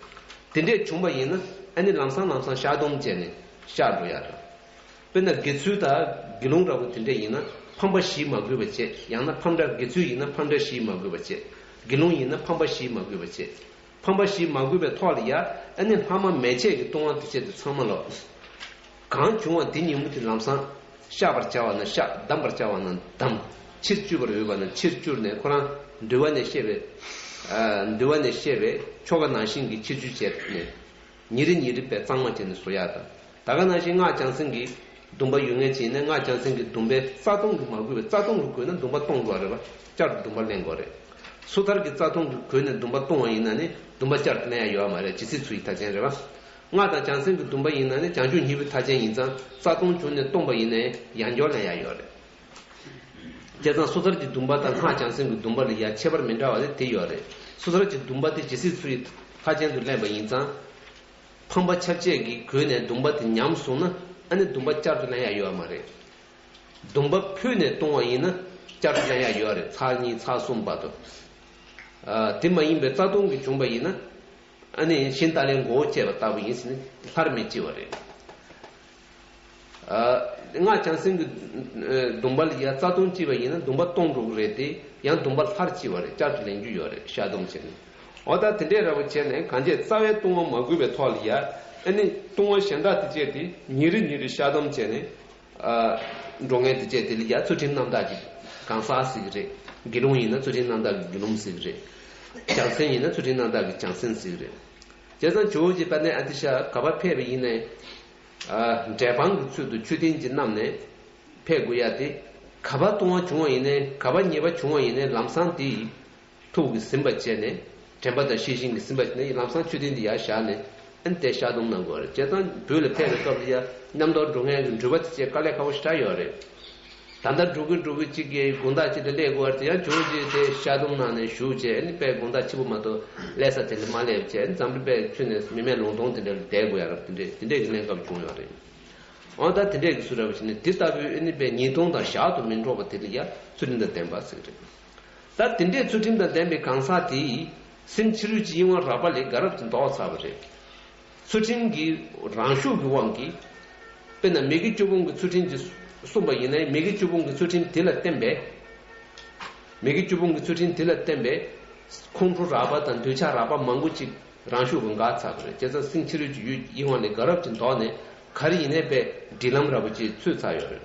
དེ་འདྲས་བྱུང་བ་ཡིན་ན། ཨ་ནི་ལམ་སང་ལམ་སང་བཤགས་སྡོམ་བྱས་ནས་བཤགས་འགྲོ་ཡག་རེད། དཔེར་ན་དགེ་ཚུལ་དང་དགེ་སློང་འདྲ་པོ་དེ་འདྲ་ཡིན་ན་ཕམ་པ་བཞི་མ་གོས་པ་བྱེད། ཡང་ན་ཕམ་འདྲ། དགེ་ཚུལ་ཡིན་ན་ཕམ་འདྲ་བཞི་མ་གོས་པ་བྱེད། དགེ་སློང་ཡིན་ན་ཕམ་པ་བཞི་མ་གོས་པ་བྱེད། ཕམ་པ་བཞི་མ་གོས་པའི་ཐོག་ལ་ཡ། ཨ་ནི་ལྷག་མ་མན་ཆད་ཀྱི་ལྟུང་བ་དེ་བྱས་ཏེ་ཚང་མ་ལོག། གང་བྱུང་བ་དེ་ཉིན་མོ་དེ་ལམ་སང་བཤགས་པར་བྱ་བ་ན་བཤགས། བསྡམ་པར་བྱ་བ་ན་བསྡམ། ཕྱིར་བཅོས་པར་འོས་པ་ན་ཕྱིར་བཅོས་ནས། ཁོ་རང་འདུལ་བ་ནས་བཤད་པའི། ཨ། འདུལ་བ་ནས་བཤད་པའི་ཆོ་ག་ནང་བཞིན་གྱི་ཕྱིར་བཅོས་བྱས་ནས། ཉིན་རེ་ཉིན་རེ་བས་གཙང་མ་བྱས་ནས་བཟོ་ཡག་དང་། ད་ག་ནང་བཞིན་སྔགས་བྱང་སེམས་ཀྱི་སྡོམ་པ་ཡོད་མཁན་ཅིག་ཡིན་ན། སྔགས་བྱང་སེམས་ཀྱི་སྡོམ་པའི་རྩ་ལྟུང་གིས་མ་གོས་པའི། རྩ་ལྟུང་གིས་གོས་ན་སྡོམ་པ་གཏོང་དགོས་རེད་པ། བསྐྱར་དུ་སྡོམ་པ་ལེན་དགོས་རེད། སོ་ཐར་གྱི་རྩ་ལྟུང་གིས་གོས་ནས་སྡོམ་པ་གཏོང་བ་ཡིན་ན་ནི་སྡོམ་པ་བསྐྱར་དུ་ལེན་ཡ་ཡོད་མ་རེད། ཇི་སྲིད་འཚོ་ཡི་མཐའ་ཅན་རེད་པ། སྔགས་དང་བྱང་སེམས་ཀྱི་སྡོམ་པ་ཡིན་ན་ནི་བྱང་ཆུབ་སྙིང་པོའི་མཐའ་ཅན་ཡིན་ཙང་། རྩ་ལྟུང་བྱུང་ནས་གཏོང་པ་ཡིན་ནའི་ཡང་བསྐྱར་ལེན་ཡ་ཡོད་རེད། བྱས་ཙང་སོ་ཐར་གྱི་སྡོམ་པ་དང་སྔགས་བྱང་སེམས་ཀྱི་སྡོམ་པ་ལ་ཡ་ཁྱད་པར་མི་འདྲ་བ་དེ་དེ་ཡོད་རེད། སོ་ཐར་གྱི་སྡོམ་པ་དེ་ཇི་སྲིད་འཚོ་ཡི་མཐའ་ཅན་དུ་ལེན་པ་ཡིན་ཙང་། ཕམ་པ་ཁྱབ་བྱེད་ཀྱིས་གོས་ནས་སྡོམ་པ་དེ་ཉམས་སོང་ན། ཨ་ནི་སྡོམ་པ་བསྐྱར་དུ་ལེན་ཡ་ཡོད་མ་རེད། སྡོམ་པ་ཕུལ་ནས་གཏོང་བ་ཡིན་ན་བསྐྱར་དུ་ལེན་ཡ་ཡོད་རེད། ཚར་གཉིས་ཚར་གསུམ་བར་དུ། ཨ། དེ་མ་ཡིན་པའི་རྩ་ལྟུང་གི་བྱུང་བ་ཡིན་ན། ཨ་ནི་གཞན་དག་ལས་མགོ་བོ་བཅད་པ་ལྟ་བུ་ཡིན་ཟེར་ནས་སླར་མི་ལྕི་བ་རེད། ཨ། སྔགས་བྱང་སེམས་ཀྱི་སྡོམ་པ་ལ་ཡ་རྩ་ལྟུང་ལྕི་བ་ཡིན་ན་སྡོམ་པ་གཏོང་འགྲོ་གི་རེད་དེ། ཡང་སྡོམ་པ་སླར་ལྕི་བ་རེད། བསྐྱར་དུ་ལེན་རྒྱུ་ཡོད་རེད། བཤགས་སྡོམ་བྱས་ནས། འོ་ད་དེ་འདྲས་ར་བ་བྱས་ནས་གང་བྱས་རྩ་བའི་ལྟུང་བ་མ་གོས་པའི་ཐོག་ལ་ཡ། ཨ་ནི་ལྟུང་བ་གཞན་དག་དེ་བྱས་ཏེ་ཉིན་རེ་ཉིན་རེ་བཤགས་སྡོམ་བྱས་ནས། ཨ། འགྲོ་མཁན་དེ་བྱས་དེ་ལ་ཡ་ཚུལ་ཁྲིམས་རྣམ་དག་གི་གང་ཟག་ཟེར་གི་རེད། དགེ་སློང་ཡིན་ན་ཚུལ་ཁྲིམས་རྣམ་དག་གི་དགེ་སློང་ཟེར་གི་རེད། བྱང་སེམས་ཡིན་ན་ཚུལ་ཁྲིམས་རྣམ་དག་གི་བྱང་སེམས་ཟེར་གི་རེད། བྱས་ཙང་ཇོ་བོ་རྗེ་དཔལ་ལྡན་ཨ་ཏི་ཤ་ག་པར་ཕེབས་པ་ཡིན་ནའི། ཨ། འབྲས་སྤང་གི་ཚུལ་དུ་མཆོད་རྟེན་གྱི་བསྣམས་ནས་ཕེབས་དགོས་ཡ་དེ། ག་པར་ལྟུང་བ་བྱུང་བ་ཡིན་ནའི་ག་པར་ཉེས་པ་བྱུང་བ་ཡིན་ནའི་ལམ་སང་དེ་ཐུགས་ཀྱིས་ཟིན་པ་བྱས་ནས། དྲན་པ་དང་ཤེས་བཞིན་གྱིས་ཟིན་པ་བྱས་ནས་ལམ་སང་མཆོད་རྟེན་དེ་ཡར་བཞག་ནས། ཨ་ནི་དེ་བཤགས་སྡོམ་གནང་དགོས་རེད། བྱས་ཙང་བོད་ལ་ཕེབས་པའི་སྐབས་ལ་ཡ་མཉམ་དུ་འགྲོ་མཁན་གྱི་འགྲུལ་པ་དེ་བྱས་དཀའ་ལས་ཁག་པོ་ཞེ་དྲག་ཡོད་རེད། ད་ལྟ་འགྲོ་གི་འགྲོ་གི་གཅིག་གིས་དགོང་དག་གཅིག་ལ་སླེབས་དགོས་པ་དེ་ཡང་ཇོ་བོ་རྗེ་དེ་བཤགས་སྡོམ་གནང་ནས་བཞུགས་བྱས། ཨ་ནི་དཔེ་དགོང་དག་ཕྱི་པོ་མ་གཏོགས་སླེབས་ས་དེ་ལ་མ་སླེབས་བྱས། ཨ་ནི་འཛམ་བུ་གླིང་དཔེ་ཁྱོན་ནས་མི་མེད་ལུང་སྟོང་དེ་འདྲ་ལ་བསྡད་དགོས་ཡ་རབས་དེ་འདྲས་དེ་འདྲས་ཀྱི་གནས་སྐབས་བྱུང་ཡོད་རེད། འོ་ད་དེ་འདྲས་ཀྱི་ཚུལ་ར་བ་བྱས་ནས་དེ་ལྟ་བུའི་ཨ་ནི་དཔེ་ཉེས་ལྟུང་དང་ཞག་ཏུ་མི་འགྲོགས་པ་དེ་ལ་ཡ་ཚུལ་ཁྲིམས་དང་ལྡན་པ་ཟེར་གི་རེད། ད་དེ་འདྲས་ཚུལ་ཁྲིམས་དང་ལྡན་པའི་གང་ཟག་དེ་ཡིས་སེམས་ཕྱི་རོལ་གྱི་གཡེང་བ་རགས་པ་ལས་དགའ་རབ་ཀྱིས་ལྡོག་ཚར་བ་རེད། ཚུལ་ཁྲིམས་ཀྱི་རང་ཤུགས་ཀྱི་དབང་གིས། དཔེར་ན་མི་དགེ་བཅུ་སྤོང་གི་ཚུལ་ཁྲིམས་ཀྱིས་གསུངས་པ་ཡིན་ན། མི་དགེ་བཅུ་སྤོང་གི་ཚུལ་ཁྲིམས་དེ་ལ་བརྟེན་པའི། མི་དགེ་བཅུ་སྤོང་གི་ཚུལ་ཁྲིམས་དེ་ལ་བརྟེན་པའི་ཁོང་ཁྲོ་རགས་པ་དང་འདོད་ཆགས་རགས་པ་མང་པོ་ཅིག་རང་ཤུགས་ཀྱིས་འགག་ཚར་བ་རེད། བྱས་ཙང་སེམས་ཕྱི་རོལ་གྱི་ཡུལ་གཡེང་བ་ལས་དགའ་རབ་ཀྱིས་ལྡོག་ནས། ག་རེ་ཡིན་ནའི་དཔེ་སྒྲིག་ལམ་ར་བ་ཅིག་ཚུད་ཚར་ཡོད་རེད།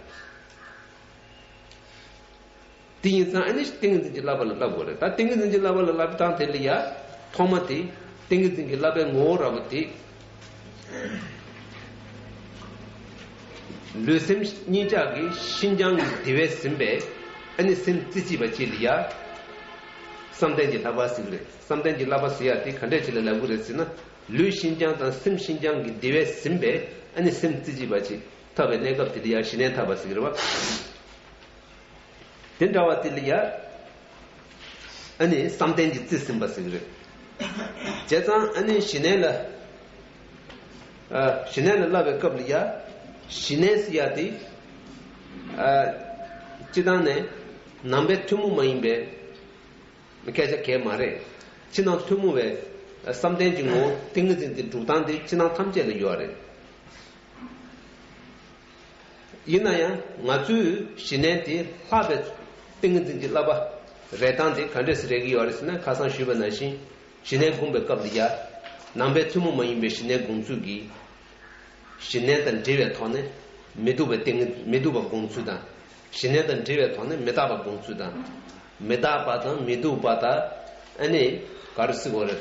དེ་ཡིན་ཙང་ཨ་ནི་ཏིང་ངེ་འཛིན་གྱི་བསླབ་པ་ལ་བསླབ་དགོས་རེད། ད་ཏིང་ངེ་འཛིན་གྱི་བསླབ་པ་ལ་བསླབ་སྟངས་དེ་ལ་ཡ། ཐོག་མ་དེ་ཏིང་ངེ་འཛིན་གྱི་བསླབ་པའི་ངོ་བོ་ར་བ་དེ། ལུས་སེམས་གཉིས་ཆ་གི་ཤིན་སྦྱངས་ཀྱི་བདེ་བས་ཟིན་པའི་ཨ་ནི་སེམས་རྩེ་གཅིག་པ་ཅིག་ལ་ཡ། བསམ་གཏན་གྱི་བསླབ་པ་ཟེར་གི་རེད། བསམ་གཏན་གྱི་བསླབ་པ་ཟེར་ཡ་དེ་ག་འདྲས་ཅིག་ལ་ལབ་གི་རེད་ཟེར་ན། ལུས་ཤིན་སྦྱངས་དང་སེམས་ཤིན་སྦྱངས་ཀྱི་བདེ་བས་ཟིན་པའི་ཨ་ནི་སེམས་རྩེ་གཅིག་པ་ཅིག་ཐོབ་པའི་གནས་སྐབས་དེ་ལ་ཡ་ཞི་གནས་ཐོབ་པ་ཟེར་གི་རེད་བ། དེ་འདྲ་བ་དེ་ལ་ཡ། ཨ་ནི་བསམ་གཏན་གྱི་རྩིས་ཟིན་པ་ཟེར་གི་རེད། བྱས་ཙང་ཨ་ནི་ཞི་གནས་ལ། ཨ། ཞི་གནས་ལ་བསླབ་པའི་སྐབས་ལ་ཡ། ཞི་གནས་ཟེར་ཡ་དེ། ཨ། སྤྱི་བཏང་ནས་ནང་པའི་ཐུན་མོང་མ་ཡིན་པའི་སྐད་ཆ་གང་ཡང་མ་རེད། ཕྱི་ནང་ཐུན་མོང་བའི་བསམ་གཏན་གྱི་ངོ་བོ་ཏིང་ངེ་འཛིན་དེ་སྒྲུབ་སྟངས་དེ་ཕྱི་ནང་ཐམས་ཅད་ལ་ཡོད་རེད། ཡིན་ན་ཡང་ང་ཚོས་ཞི་གནས་དེ་ལྷག་པའི་ཏིང་ངེ་འཛིན་གྱི་བསླབ་པ་རེད་སྟངས་དེ་ག་འདྲས་སེ་རེད་ཀྱི་ཡོད་རེད་ཟེར་ན། ཁ་སང་ཞུས་པ་ནང་བཞིན་ཞི་གནས་སྒོམ་པའི་སྐབས་ལ་ཡ། ནང་པའི་ཐུན་མོང་མ་ཡིན་པའི་ཞི་གནས་སྒོམ་ཚུལ་གྱིས། ཞི་གནས་དང་འབྲེལ་བའི་ཐོག་ནས་མི་སྡུག་པའི་ཏིང་ངེ་མི་སྡུག་པ་སྒོམ་ཚུལ་དང་། ཞི་གནས་དང་འབྲེལ་བའི་ཐོག་ནས་མི་རྟག་པ་སྒོམ་ཚུལ་དང་། མི་རྟག་པ་དང་མི་སྡུག་པ་དང་། ཨ་ནི་ག་རེ་ཟེར་དགོས་རེད།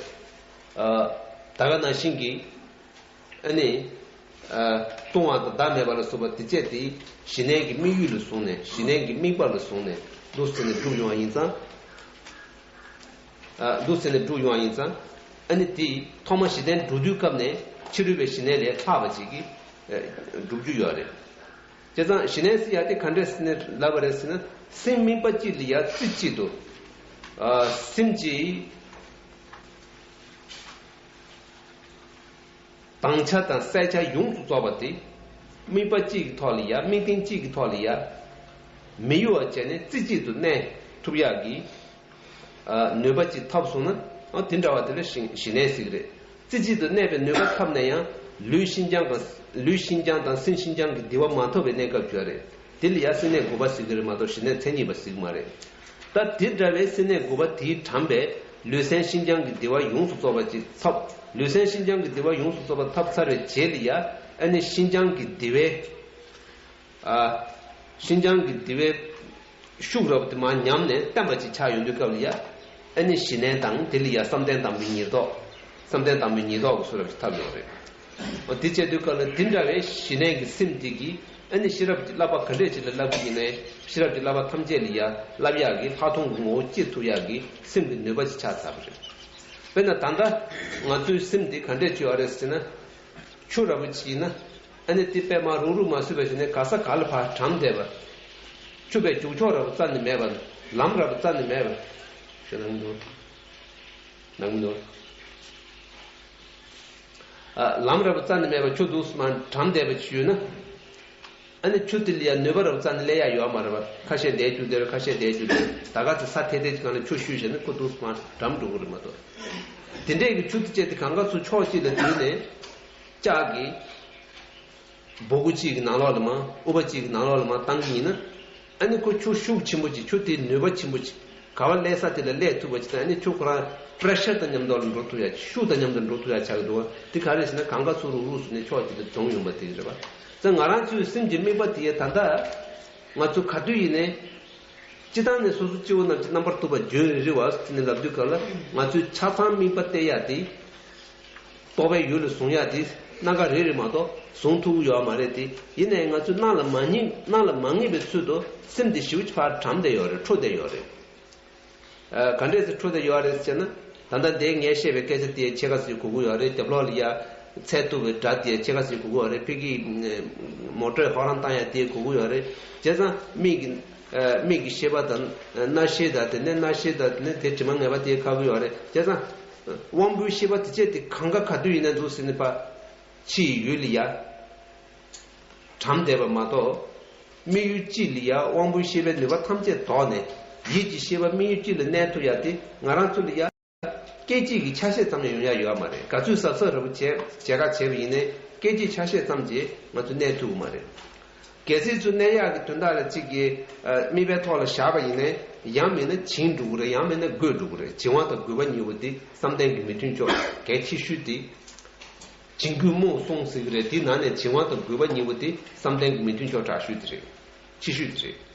ཨ། ད་ག་ནང་བཞིན་གྱི། ཨ་ནི། ཨ། ལྟུང་བ་དང་བདག་མེད་པ་ལ་སོགས་པ་དེ་བཅས་དེ་ཞི་གནས་ཀྱི་དམིགས་ཡུལ་ལ་བཟུང་ནས། ཞི་གནས་ཀྱི་དམིགས་པ་ལ་བཟུང་ནས་འདུག་སེ་ནས་སྒྲུབ་ཡོང་བ་ཡིན་ཙང་། ཨ། འདུག་སེ་ནས་སྒྲུབ་ཡོང་བ་ཡིན་ཙང་། ཨ་ནི་དེ་ཐོག་མ་ཞི་གནས་སྒྲུབ་དུས་སྐབས་ནས་ཕྱི་རོལ་པའི་ཞི་གནས་ལས་ལྷག་པ་ཅིག་གིས། ཨ། སྒྲུབ་རྒྱུ་ཡོད་རེད། བྱས་ཙང་ཞི་གནས་ཟེར་ཡ་དེ་ག་འདྲས་ཟེར་ནས་ལབ་པ་རེད་ཟེར་ན། སེམས་དམིགས་པ་གཅིག་ལ་ཡ་རྩེ་གཅིག་ཏུ། ཨ། སེམས་ཀྱི་དྭངས་ཆ་དང་གསལ་ཆ་ཡོངས་སུ་རྫོགས་པ་དེ། དམིགས་པ་གཅིག་གི་ཐོག་ལ་ཡ། དམིགས་རྟེན་གཅིག་གི་ཐོག་ལ་ཡ། མི་གཡོ་བ་བྱས་ནས་རྩེ་གཅིག་ཏུ་གནས་ཐུབ་ཡག་གི། ཨ། ནུས་པ་ཅིག་ཐོབ་སོང་ན། ཨ། དེ་འདྲ་བ་དེ་ལ་ཞི་ཞི་གནས་ཟེར་གི་རེད། རྩེ་གཅིག་ཏུ་གནས་པའི་ནུས་པ་ཐོབ་ན་ཡང་། ལུས་ཤིན་སྦྱངས་དང་། ལུས་ཤིན་སྦྱངས་དང་སེམས་ཤིན་སྦྱངས་ཀྱི་བདེ་བ་མ་ཐོབ་པའི་གནས་སྐབས་ཅིག་ཡོད་རེད། དེ་ལ་ཡང་བསྲེ་གནས་དགུ་པ་ཟེར་གྱི་རེད་མ་གཏོགས་ཞི་གནས་མཚན་ཉིད་པ་ཟེར་གྱི་མ་རེད། ད་དེ་འདྲ་བའི་བསྲེ་གནས་དགུ་པ་དེའི་དྲངས་པའི་ལུས་སེམས་ཤིན་སྦྱངས་ཀྱི་བདེ་བ་ཡོངས་སུ་རྫོགས་པ་ཅིག་ཐོབ། ལུས་སེམས་ཤིན་སྦྱངས་ཀྱི་བདེ་བ་ཡོངས་སུ་རྫོགས་པ་ཐོབ་ཚར་བའི་རྗེས་ལ་ཡང་། ཨ་ནི་ཤིན་སྦྱངས་ཀྱི་བདེ་བའི། ཨ། ཤིན་སྦྱངས་ཀྱི་བདེ་བའི་ཤུགས་རབ་དེ་མར་ཉམས་ནས་བརྟན་པ་ཅིག་ཆགས་ཡོང་དུས་སྐབས་ལ་ཡ། ཨ་ནི་ཞི་གནས་དང་དེ་ལ་ཡ་བསམ་གཏན་དང་པོའི་ཉེར་བསྡོགས། བསམ་གཏན་དང་པོའི་ཉེར་བསྡོགས་ཀྱི་ཚུལ་རབ་ཅིག་ཐོབ་ཡོང་རེད། འོ་དེ་བྱེད་དུས་སྐབས་ལ་དེ་འདྲ་བའི་ཞི་གནས་ཀྱི་སེམས་དེ་གིས། ཨ་ནི་ཤེས་རབ་ཀྱི་བསླབ་པ་ག་འདྲས་ཅིག་ལ་བསླབ་ཀྱི་ཡིན་ནའི། ཤེས་རབ་ཀྱི་བསླབ་པ་ཐམས་ཅད་ལ་ཡ་བསླབ་ཡག་གི་ལྷག་མཐོང་གི་ངོ་བོ་སྐྱེ་ཐུབ་ཡག་གི་སེམས་ཀྱི་ནུས་པ་ཅིག་ཆགས་ཚར་བ་རེད། དཔེར་ན་ད་ལྟ་ང་ཚོའི་སེམས་དེ་ག་འདྲས་ཅིག་ཡོད་རེད་ཟེར་ན། ཆུ་ར་བུ་ཅིག་ཡིན་ན། ཨ་ནི་དེ་དཔེ་མ་རུག་རུག་མ་བཟོས་པ་ཞིག་ནས་ག་ས་ག་ལ་ཕར་གྲམ་བསྡད་པ། ཆུ་བའི་རྒྱུག་ཕྱོགས་ར་བུ་རྩ་ནས་མེད་པ། ལམ་ར་བུ་རྩ་ནས་མེད་པ། ཞེ་ན་མི་འདུག་ན་མི་འདུག་ཨ། ལམ་ར་བུ་རྩ་ནས་མེད་པ་ཆུ་འདུག་སེ་མར་གྲམ་བསྡད་པ་ཅིག་ཡོད་ན། ཨ་ནི་ཆུ་དེ་ལ་ཡང་ནུས་པ་རབ་རྩ་ནས་སླེབས་ཡ་ཡོད་མ་རེད་པ། ཁ་ཤས་འདས་རྒྱུ་དེ་རེད། ཁ་ཤས་འདས་རྒྱུ་དེ་རེད། ད་ག་ཚོད་ས་ཐེ་ཐེ་གི་སྒང་ལ་ཆུ་བཤུས་བྱས་ན་ཁོ་འདུག་སེ་མར་གྲམ་འགྲོ་གི་རེད་མ་གཏོགས། དེ་འདྲས་ཀྱི་ཆུ་དེ་བཅད་དེ་གང་ག་ཚོད་ཕྱོགས་གཅིག་ལ་བསྡུས་ནས་ལྕགས་ཀྱི་སྦུ་གུ་གཅིག་གི་ནང་ལོགས་ལ་མར་ཨུ་པ་གཅིག་གི་ནང་ལོགས་ལ་མར་བཏང་གི་ཡིན་ན། ཨ་ནི་ཁོ་ཆུ་ཤུགས་ཆེན་པོ་ཅིག་ཆུ་དེའི་ནུས་པ་ཆེན་པོ་ཅིག་ག་བ་སླེབས་ས་དེ་ལ་སླེབས་ཐུབ་པ་ཅིག་དང་། ཨ་ནི་ཆུ་ཁོ་རང་པེ་རེ་ཤར་དང་མཉམ་དུ་ལ་འགྲོ་ཐུབ་ཡ། ཤུགས་དང་མཉམ་དུ་འགྲོ་ཐུབ་ཡ་ཆགས་ཀྱི་འདུག་བ། དེ་ག་རེ་ཟེར་ན་གང་ག་ཚོད་རུག་རུག་སུ་ནས་ཕྱོགས་གཅིག་ཏུ་འཛོམས་ཡོང་པ་དེ་རེད་པ། ཙང་ང་རང་ཚོའི་སེམས་ཀྱི་དམིགས་པ་དེ་ཡ་ད་ལྟ་ང་ཚོ་ག་དུས་ཡིན་ནའི། སྤྱི་བཏང་ནས་སོ་སོ་སྐྱེ་བོ་རྣམས་ཀྱི་རྣམ་པར་རྟོག་པ་རྒྱུན་རིང་རིང་བ་ཟེར་ནས་ལབ་དུས་སྐབས་ལ། ང་ཚོའི་ཆ་ཚང་དམིགས་པ་གཏད་ཡ་དེ། རྟོག་པའི་ཡུལ་ལ་བཟུང་ཡ་དེ་སྣ་ཁ་རེ་རེ་མ་གཏོགས་བཟུང་ཐུབ་ཀྱི་ཡོད་མ་རེད་དེ། ཡིན་ནའི་ང་ཚོས་སྣང་ལ་མ་ངེས། སྣང་ལ་མ་ངེས་པའི་ཚུལ་དུ་སེམས་དེ་ཞེ་པོ་ཅིག་ཕར་གྲམ་བསྡད་ཡོད་རེད། འཕྲོ་བསྡད་ཡོད་རེད། ཨ། ག་འདྲས་སེ་འཕྲོ་བསྡད་ཡོད་རེད་ཟེར་ན། ད་ལྟ་འདིར་ངས་བཤད་པའི་སྐད་ཆ་དེ་ཕྱེད་ཀ་ཟིག་གོ་གི་ཡོད་རེད། རྒྱབ་ལོགས་ལ་ཡ་ཚད་ཐུབ་པའི་སྒྲ་དེ་ཕྱེད་ཀ་ཟིག་གོ་གི་ཡོད་རེད། ཕ་གི་མོ་ཊའི་ཧོ་རན་བཏང་ཡ་དེ་གོ་གི་ཡོད་རེད། བྱས་ཙང་མིག་གི་ཨ། མིག་གི་ཤེས་པ་དང་། ཨ། རྣ་ཤེས་དང་། དེ་ནས་རྣ་ཤེས་དང་། དེ་ནས་དེ་དྲི་མ་ངན་པ་དེ་ཁ་གི་ཡོད་རེད། བྱས་ཙང་། དབང་པོའི་ཤེས་པ་དེ་བཅས་དེ་གང་ག་ག་དུས་ཡིན་ན་འདུག་ཟེར་ནས་ཕར་ཕྱིའི་ཡུལ་ལ་ཡ་གྲམ་བསྡད་པ་མ་གཏོགས། དམིགས་ཡུལ་གཅིག་ལ་ཡ་དབང་པོའི་ཤེས་པའི་ནུས་པ་ཐམས་ཅད་དོར་ནས། ཡིད་ཀྱི་ཤེས་པ་དམིགས་ཡུལ་གཅིག་ལ་གནས་ཐུབ་ཡ་དེ་ང་རང་ཚོ་ལ་ཡ། སྐད་ཅིག་གི་ཆ་ཤས་ཙམ་ཡང་ཡོང་ཡ་ཡོད་མ་རེད། ག་ཚོད་གཟབ་གཟབ་རེ་པོ་བྱས་བྱེད་ག་བྱས་པ་ཡིན་ནའི་སྐད་ཅིག་ཆ་ཤས་ཙམ་གྱིས་ང་ཚོ་གནས་ཐུབ་ཀྱི་མ་རེད། གལ་སྲིད་ཚུར་གནས་ཡག་གི་དོན་དག་ལ་གཅིག་གི་ཨ། དམིགས་པའི་ཐོག་ལ་བཞག་པ་ཡིན་ནའི། ཡང་མིན་ན་བྱིང་འགྲོ་གི་རེད། ཡང་མིན་ན་རྒོད་འགྲོ་གི་རེད། བྱིང་བ་དང་རྒོད་པ་གཉིས་པོ་དེ་བསམ་གཏན་གྱི་མི་མཐུན་ཕྱོགས་གལ་ཆེ་ཤོས་དེ། བྱིང་རྒོད་རྨུགས་གསུམ་ཟེར་གི་རེད། དེའི་ནང་ནས་བྱིང་བ་དང་རྒོད་པ་གཉིས་པོ་དེ་བསམ་གཏན་གྱི་མི་མཐུན་ཕྱོགས་དྲག་ཤོས་དེ་རེད། ཆེ་ཤོས་དེ་རེད།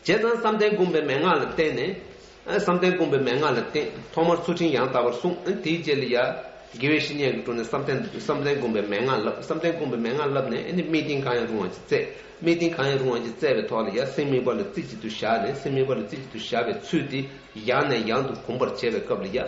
བྱས་ཙང་བསམ་གཏན་སྒོམ་པའི་མན་ངག་ལ་བརྟེན་ནས། ཨ། བསམ་གཏན་སྒོམ་པའི་མན་ངག་ལ་བརྟེན། ཐོག་མར་ཚུལ་ཁྲིམས་ཡང་དག་པར་བསྲུང་། ཨ། དེའི་རྗེས་ལ་ཡ། དགེ་བའི་བཤེས་གཉེན་གྱི་དྲུང་ནས་བསམ་གཏན་བསམ་གཏན་སྒོམ་པའི་མན་ངག་བསླབ། བསམ་གཏན་སྒོམ་པའི་མན་ངག་བསླབ་ནས། ཨ་ནི་དམིགས་རྟེན་གང་ཡང་རུང་བ་ཅིག་བཙལ། དམིགས་རྟེན་གང་ཡང་རུང་བ་ཅིག་བཙལ་བའི་ཐོག་ལ་ཡ། སེམས་དམིགས་པ་ལ་རྩེ་གཅིག་ཏུ་བཞག་ནས། སེམས་དམིགས་པ་ལ་རྩེ་གཅིག་ཏུ་བཞག་པའི་ཚུལ་དེ་ཡང་ནས་ཡང་དུ་གོམས་པར་བྱེད་པའི་སྐབས་ལ་ཡ།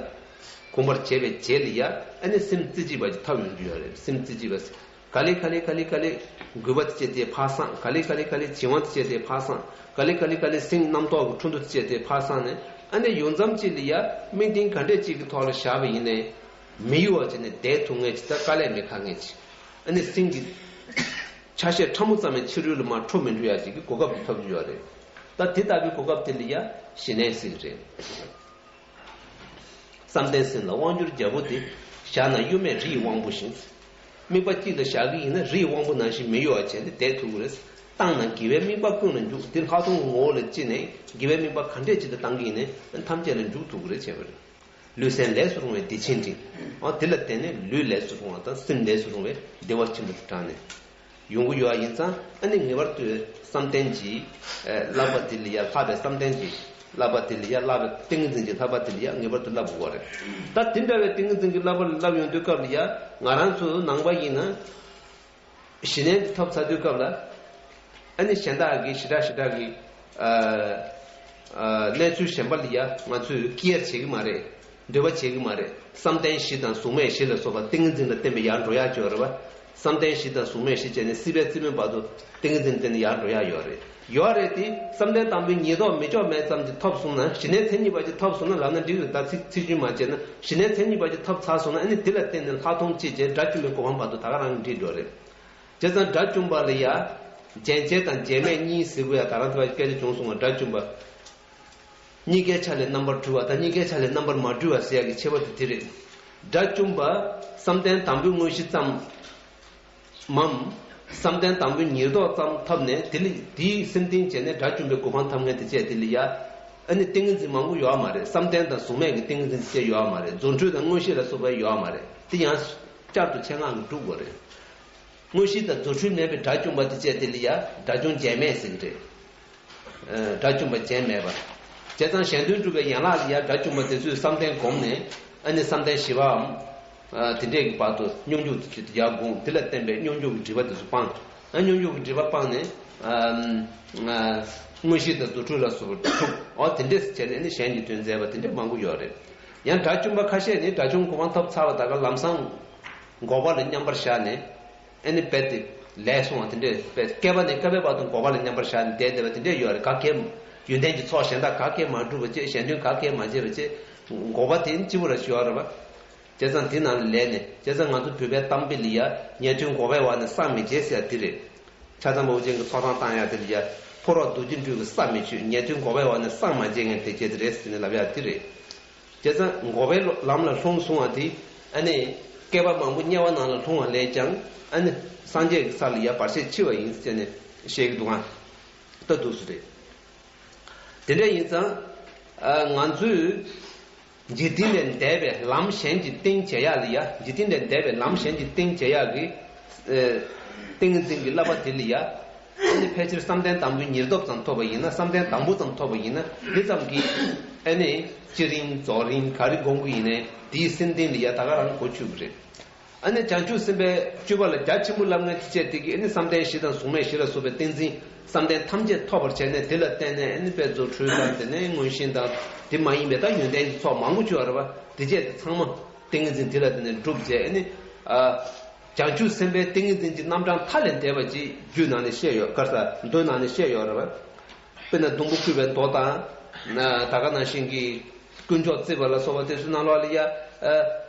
གོམས་པར་བྱེད་པའི་རྗེས་ལ་ཡ། ཨ་ནི་སེམས་རྩེ་གཅིག་པ་ཅིག་ཐོབ་ཡོང་རྒྱུ་ཡོད་རེད། སེམས་རྩེ་གཅིག་པ། ག་ལེ་ག་ལེ་ག་ལེ་ག་ལེ་རྒོད་པ་དེ་བཅས་དེ་ཕར་སངས། ག་ལེ་ག་ལེ་ག་ལེ་བྱིང་བ་དེ་བཅས་དེ་ཕར་སངས། ག་ལེ་ག་ལེ་ག་ལེ་སེམས་རྣམ་རྟོག་གི་འཕྲོ་འདུ་དེ་བཅས་དེ་ཕར་སངས་ནས། ཨ་ནི་ཡོང་མཚམས་གཅིག་ལ་ཡ་དམིགས་རྟེན་ག་འདྲས་གཅིག་གི་ཐོག་ལ་བཞག་པ་ཡིན་ནའི། མི་གཡོ་བ་བྱས་ནས་བསྡད་ཐུབ་མཁན་ཅིག་དང་། དཀའ་ལས་མི་ཁག་མཁན་ཅིག་ཨ་ནི་སེམས་ཀྱི་ཆ་ཤས་ཕྲ་མོ་ཙམ་ཡང་ཕྱི་རོལ་ལ་མར་འཕྲོ་མི་འགྲོ་ཡ་ཅིག་གི་གོ་སྐབས་དེ་ཐོབ་ཀྱི་ཡོད་རེད། ད་དེ་ལྟ་བུའི་གོ་སྐབས་དེ་ལ་ཡ་ཞི་གནས་ཟེར་གྱི་རེད། བསམ་གཏན་སེམས་ལ་དབང་བསྒྱུར་རྒྱལ་པོ་དེ། བཞག་ན་གཡོ་མེད་རི་ཡི་དབང་པོ་བཞིན། དམིགས་པ་གཅིག་ལ་བཞག་གི་ཡིན་ན་རི་ཡི་དབང་པོ་ནང་བཞིན་མི་གཡོ་བ་བྱས་ནས་བསྡད་ཐུབ་ཀྱི་རེད། བཏང་ན་དགེ་བའི་དམིགས་པ་ཀུན་ལ་འཇུག་དེ་ལྷག་མཐོང་གི་ངོ་བོ་ལ་ལྕི་ནས་དགེ་བའི་དམིགས་པ་ག་འདྲས་ཅིག་ཏུ་བཏང་གི་ཡིན་ནའི་ཐམས་ཅད་ལ་འཇུག་ཐུབ་ཀྱི་རེད་བྱས་པ་རེད། ལུས་སེམས་ལས་སུ་རུང་བའི་བདེ་ཆེན་འབྲིང་། འོ་དེ་ལ་བརྟེན་ནས་ལུས་ལས་སུ་རུང་བ་དང་སེམས་ལས་སུ་རུང་བའི་བདེ་བ་ཆེན་པོ་དེ་དྲངས་ནས། ཡོང་གི་ཡོད་པ་ཡིན་ཙང་། ཨ་ནི་ངེས་པར་དུ་བསམ་གཏན་གྱི་ཨ་བསླབ་པ་དེ་ལ་ཡ། ལྷག་པའི་བསམ་གཏན་གྱི་བསླབ་པ་དེ་ལ་ཡ། ལྷག་པའི་ཏིང་ངེ་འཛིན་གྱི་བསླབ་པ་དེ་ལ་ཡ་ངེས་པར་དུ་བསླབ་དགོས་པ་རེད། ད་དེ་འདྲ་བའི་ཏིང་ངེ་འཛིན་གྱི་བསླབ་པ་ལ་བསླབ་ཡོང་དུས་སྐབས་ལ་ཡ། ང་རང་ཚོ་ནང་པ་ཡིན་ན། ཞི་གནས་འདི་ཐོབ་ཚར་དུས་སྐབས་ལ། ཨ་ནི་གཞན་དག་གིས་ཞེ་དྲག་ཞེ་དྲག་གི་ཨ་ཨ་གནས་ཚུལ་གཞན་པ་ལ་ཡ་ང་ཚོས་ཀི་ཡར་བྱེད་ཀྱི་མ་རེད། འདོད་པ་བྱེད་ཀྱི་མ་རེད། བསམ་གཏན་བཞི་དང་གཟུགས་མེད་བཞི་ལ་སོགས་པ་ཏིང་ངེ་འཛིན་ལ་བརྟེན་པའི་ཡར་འགྲོ་ཡག་ཅིག་ཡོད་རེད་པ། བསམ་གཏན་བཞི་དང་གཟུགས་མེད་བཞི་བྱས་ནས་སྲིད་པའི་རྩེ་མོའི་བར་དུ་ཏིང་ངེ་འཛིན་བརྟེན་ནས་ཡར་འགྲོ་ཡག་ཡོད་རེད། ཡོད་རེད་དེ། བསམ་གཏན་དང་པོའི་ཉེར་བསྡོགས་མི་ལྕོགས་མེད་ཙམ་ཅིག་ཐོབ་སོང་ན། ཞི་གནས་མཚན་ཉིད་པ་ཅིག་ཐོབ་སོང་ན་ལབ་ན་འགྲིག་རེད། ད་ཚིག་ཚིག་སྦྱོར་མ་བྱས་ན། ཞི་གནས་མཚན་ཉིད་པ་ཅིག་ཐོབ་ཚར་སོང་ན། ཨ་ནི་དེ་ལ་བརྟེན་ནས་ལྷག་མཐོང་སྐྱེས་བྱས་དགྲ་བཅོམ་པའི་གོ་འཕང་བར་དུ་ད་ག་རང་གིས་འགྲིག་འགྲོ་རེད། བྱས་ཙང་དགྲ་བཅོམ་པ་ལ་ཡ། རྒྱན་བྱེད་དང་རྒྱན་མེད་གཉིས་ཟེར་དགོས་ཡ་ད་རང་ཚོ་བ་སྐད་ཆ་བྱུང་སོང་བ། དགྲ་བཅོམ་པ། གཉིས་ཀའི་ཆ་ལས་རྣམ་པར་གྲོལ་བ་དང་གཉིས་ཀའི་ཆ་ལས་རྣམ་པར་མ་གྲོལ་བ་ཟེར་ཡ་གི་ཁྱད་པར་དེ་དེ་རེད། དགྲ་བཅོམ་པ། བསམ་གཏན་དང་པོའི་དངོས་གཞི་ཙམ་མམ། བསམ་གཏན་དང་པོའི་ཉེར་བསྡོགས་ཙམ་ཐོབ་ནས་དེ་ལ་དེའི་སེམས་གཏིང་བྱས་ནས་དགྲ་བཅོམ་པའི་གོ་འཕང་ཐོབ་མཁན་དེ་བཅས་དེ་ལ་ཡ། ཨ་ནི་ཏིང་ངེ་འཛིན་མང་པོ་ཡོད་མ་རེད། བསམ་གཏན་དང་གཟུགས་མེད་ཀྱི་ཏིང་ངེ་འཛིན་དེ་བཅས་ཡོད་མ་རེད། རྫུ་འཕྲུལ་དང་མངོན་ཤེས་ལ་སོགས་པ་ཡོད་མ་རེད། དེ་ཡང་བསྐྱར་དུ་ཆེད་མངགས་ཀྱིས་སྒྲུབ་དགོས་རེད། མངོན་ཤེས་དང་རྫུ་འཕྲུལ་མེད་པའི་དགྲ་བཅོམ་པ་དེ་བཅས་དེ་ལ་ཡ་དགྲ་བཅོམ་རྒྱན་མེད་ཟེར་གྱི་རེད། ཨ། དགྲ་བཅོམ་པ་རྒྱན་མེད་པ། བྱས་ཙང་གཞན་དོན་སྒྲུབ་པའི་ཡན་ལག་ལ་ཡ་དགྲ་བཅོམ་པ་དེ་ཚོས་བསམ་གཏན་བསྒོམས་ནས། ཨ་ནི་བསམ་གཏན་བཞི་པའམ། ཨ། དེ་འདྲས་ཀྱི་བར་དུ་སྙོམས་འཇུག་དེ་ཚོ་ཡར་བསྒོམ། དེ་ལ་བརྟེན་པའི་སྙོམས་འཇུག་གི་སྒྲིབ་པ་དེ་ཚོ་སྤངས། ཨ། སྙོམས་འཇུག་གི་སྒྲིབ་པ་སྤངས་ནས། ཨ། ཨ། མངོན་ཤེས་དང་རྫུ་འཕྲུལ་ལ་སོགས་པ་སྒྲུབ། འོ་དེ་འདྲས་བྱས་ནས་ནི་གཞན་གྱི་དོན་མཛད་པ་དེ་འདྲས་མང་པོ་ཡོད་རེད། ཡང་དགྲ་བཅོམ་པ་ཁ་ཤས་ནི་དགྲ་བཅོམ་གོ་འཕང་ཐོབ་ཚར་བ་ད་ག་ལམ་སང་འགོག་པ་ལ་མཉམ་པར་བཞག་ནས། ཨ་ནི་རྦད་དེ་ལས་སོང་བ་དེ་འདྲས། རྦད་བསྐལ་པ་ནས་བསྐལ་པའི་བར་དུ་འགོག་པ་ལ་མཉམ་པར་བཞག་ནས་བསྡད་བསྡད་པ་དེ་འདྲས་ཡོད་རེད། ག་གེ་ཡོན་ཏན་གྱི་ཚོགས་གཞན་དག་ག་གེ་མ་བསྒྲུབས་པ་བྱས། གཞན་དོན་ག་གེ་མ་བྱས་པ་བྱས། འགོག་པ་དེ་ནི་གཅིག་པུ་ར་ཞིག་ཡོད་རེད་པ། བྱས་ཙང་དེ་ནང་ལ་ལས་ནས། བྱས་ཙང་ང་ཚོ་བོད་པའི་གཏམ་དཔེ་ལ་ཡ། ཉན་ཐོས་འགོག་པའི་བར་ནས་སངས་མི་རྒྱས་ཟེར་ཡ་དེ་རེད། ཆ་ཚང་པོ་ཅན་གྱི་ཚོགས་དང་བཏང་ཡག་དེ་ལ་ཡ། ཕོ་རོག་རྡོ་རྗེ་སྤྲུལ་གྱི་ས་མི་ཆོད། ཉན་ཐོས་འགོག་པའི་འོག་ནས་སངས་མ་རྒྱས་མཁན་དེ་སྐད་དེ་རེད་ཟེར་ནས་ལབ་ཡག་དེ་རེད། བྱས་ཙང་འགོག་པའི་ལམ་ལ་ལྷུང་སོང་བ་དེ། ཨ་ནི་བསྐལ་པ་མང་པོ་དམྱལ་བ་ནང་ལ་ལྷུང་བ་ལས་ཀྱང་ཨ་ནི་སངས་རྒྱས་ཀྱི་ས་ལ་ཡ་བར་ཆད་ཆེ་བ་ཡིན་ཟེར་ནས་བཤད་ཀྱི་འདུག་ཨང་། ད་འདུག་སེ་རེད། དེ་འདྲ་ཡིན་ཙང་། ཨ། ང་ཚོས་འཇིག་རྟེན་ལས་འདས་པའི་ལམ་གཞན་གྱི་སྟེང་བྱེད་ཡག་ལ་ཡ། འཇིག་རྟེན་ལས་འདས་པའི་ལམ་གཞན་གྱི་སྟེང་བྱེད་ཡག་གི། ཨ། ཏིང་ངེ་འཛིན་གྱི་བསླབ་པ་དེ་ལ་ཡ། ཨ་ནི་ཕལ་ཆེར་བསམ་གཏན་དང་པོའི་ཉེར་ཐོབ་ཙམ་ཐོབ་པ་ཡིན་ན། བསམ་གཏན་དང་པོ་ཙམ་ཐོབ་པ་ཡིན་ན་འདི་ཙམ་གྱིས་ཨ་ནི་སྤྱི་རིང་རྫོགས་རིང་ག་རེ་སྒོམ་གྱི་ཡིན་ནའི་དེའི་སེམས་གཏིང་ལ་ཡ་ད་ག་རང་གོ་ཆོད་ཀྱི་རེད། ཨ་ནི་བྱང་ཆུབ་སེམས་དཔའི་སྤྱོད་པ་ལ་རྒྱ་ཆེན་པོ་བསླབ་མཁན་དེ་བྱས་དེ་གིས་ཨ་ནི་བསམ་གཏན་བཞི་དང་གཟུགས་མེད་བཞི་ལ་སོགས་པའི་ཏིང་འཛིན་བསམ་གཏན་ཐམས་ཅད་ཐོབ་པར་བྱས་ནས། དེ་ལ་བརྟེན་ནས་ཨ་ནི་དཔེ་མཛོད་འཕྲུལ་དང་། དེ་ནས་མངོན་ཤེས་དང་། དེ་མ་ཡིན་པའི་ད་ཡོན་ཏན་གྱི་ཚོགས་མང་པོ་བྱུང་བ་རེད་པ། དེ་བྱས་དེ་ཚང་མ་ཏིང་ངེ་འཛིན་དེ་ལ་བརྟེན་ནས་འགྲུབ་བྱས། ཨ་ནི། ཨ། བྱང་ཆུབ་སེམས་དཔའི་ཏིང་ངེ་འཛིན་གྱི་རྣམ་གྲངས་མཐའ་ལས་འདས་པ་ཅིག་རྒྱུད་ནང་ནས་བཤད་ཡོད། ག་རེ་ཟ། མདོའི་ནང་ནས་བཤད་ཡོད་རེད་པ། དཔེར་ན་སྡོང་པོ་བརྐོས་པའི་མདོ་དང་། ན། ད་ག་ནང་བཞིན་གྱི་དཀོན་མཆོག་བརྩེགས་པ་ལ་སོགས་པ་དེ་ཚོའི་ནང་ལོགས་ལ་ཡ། ཨ།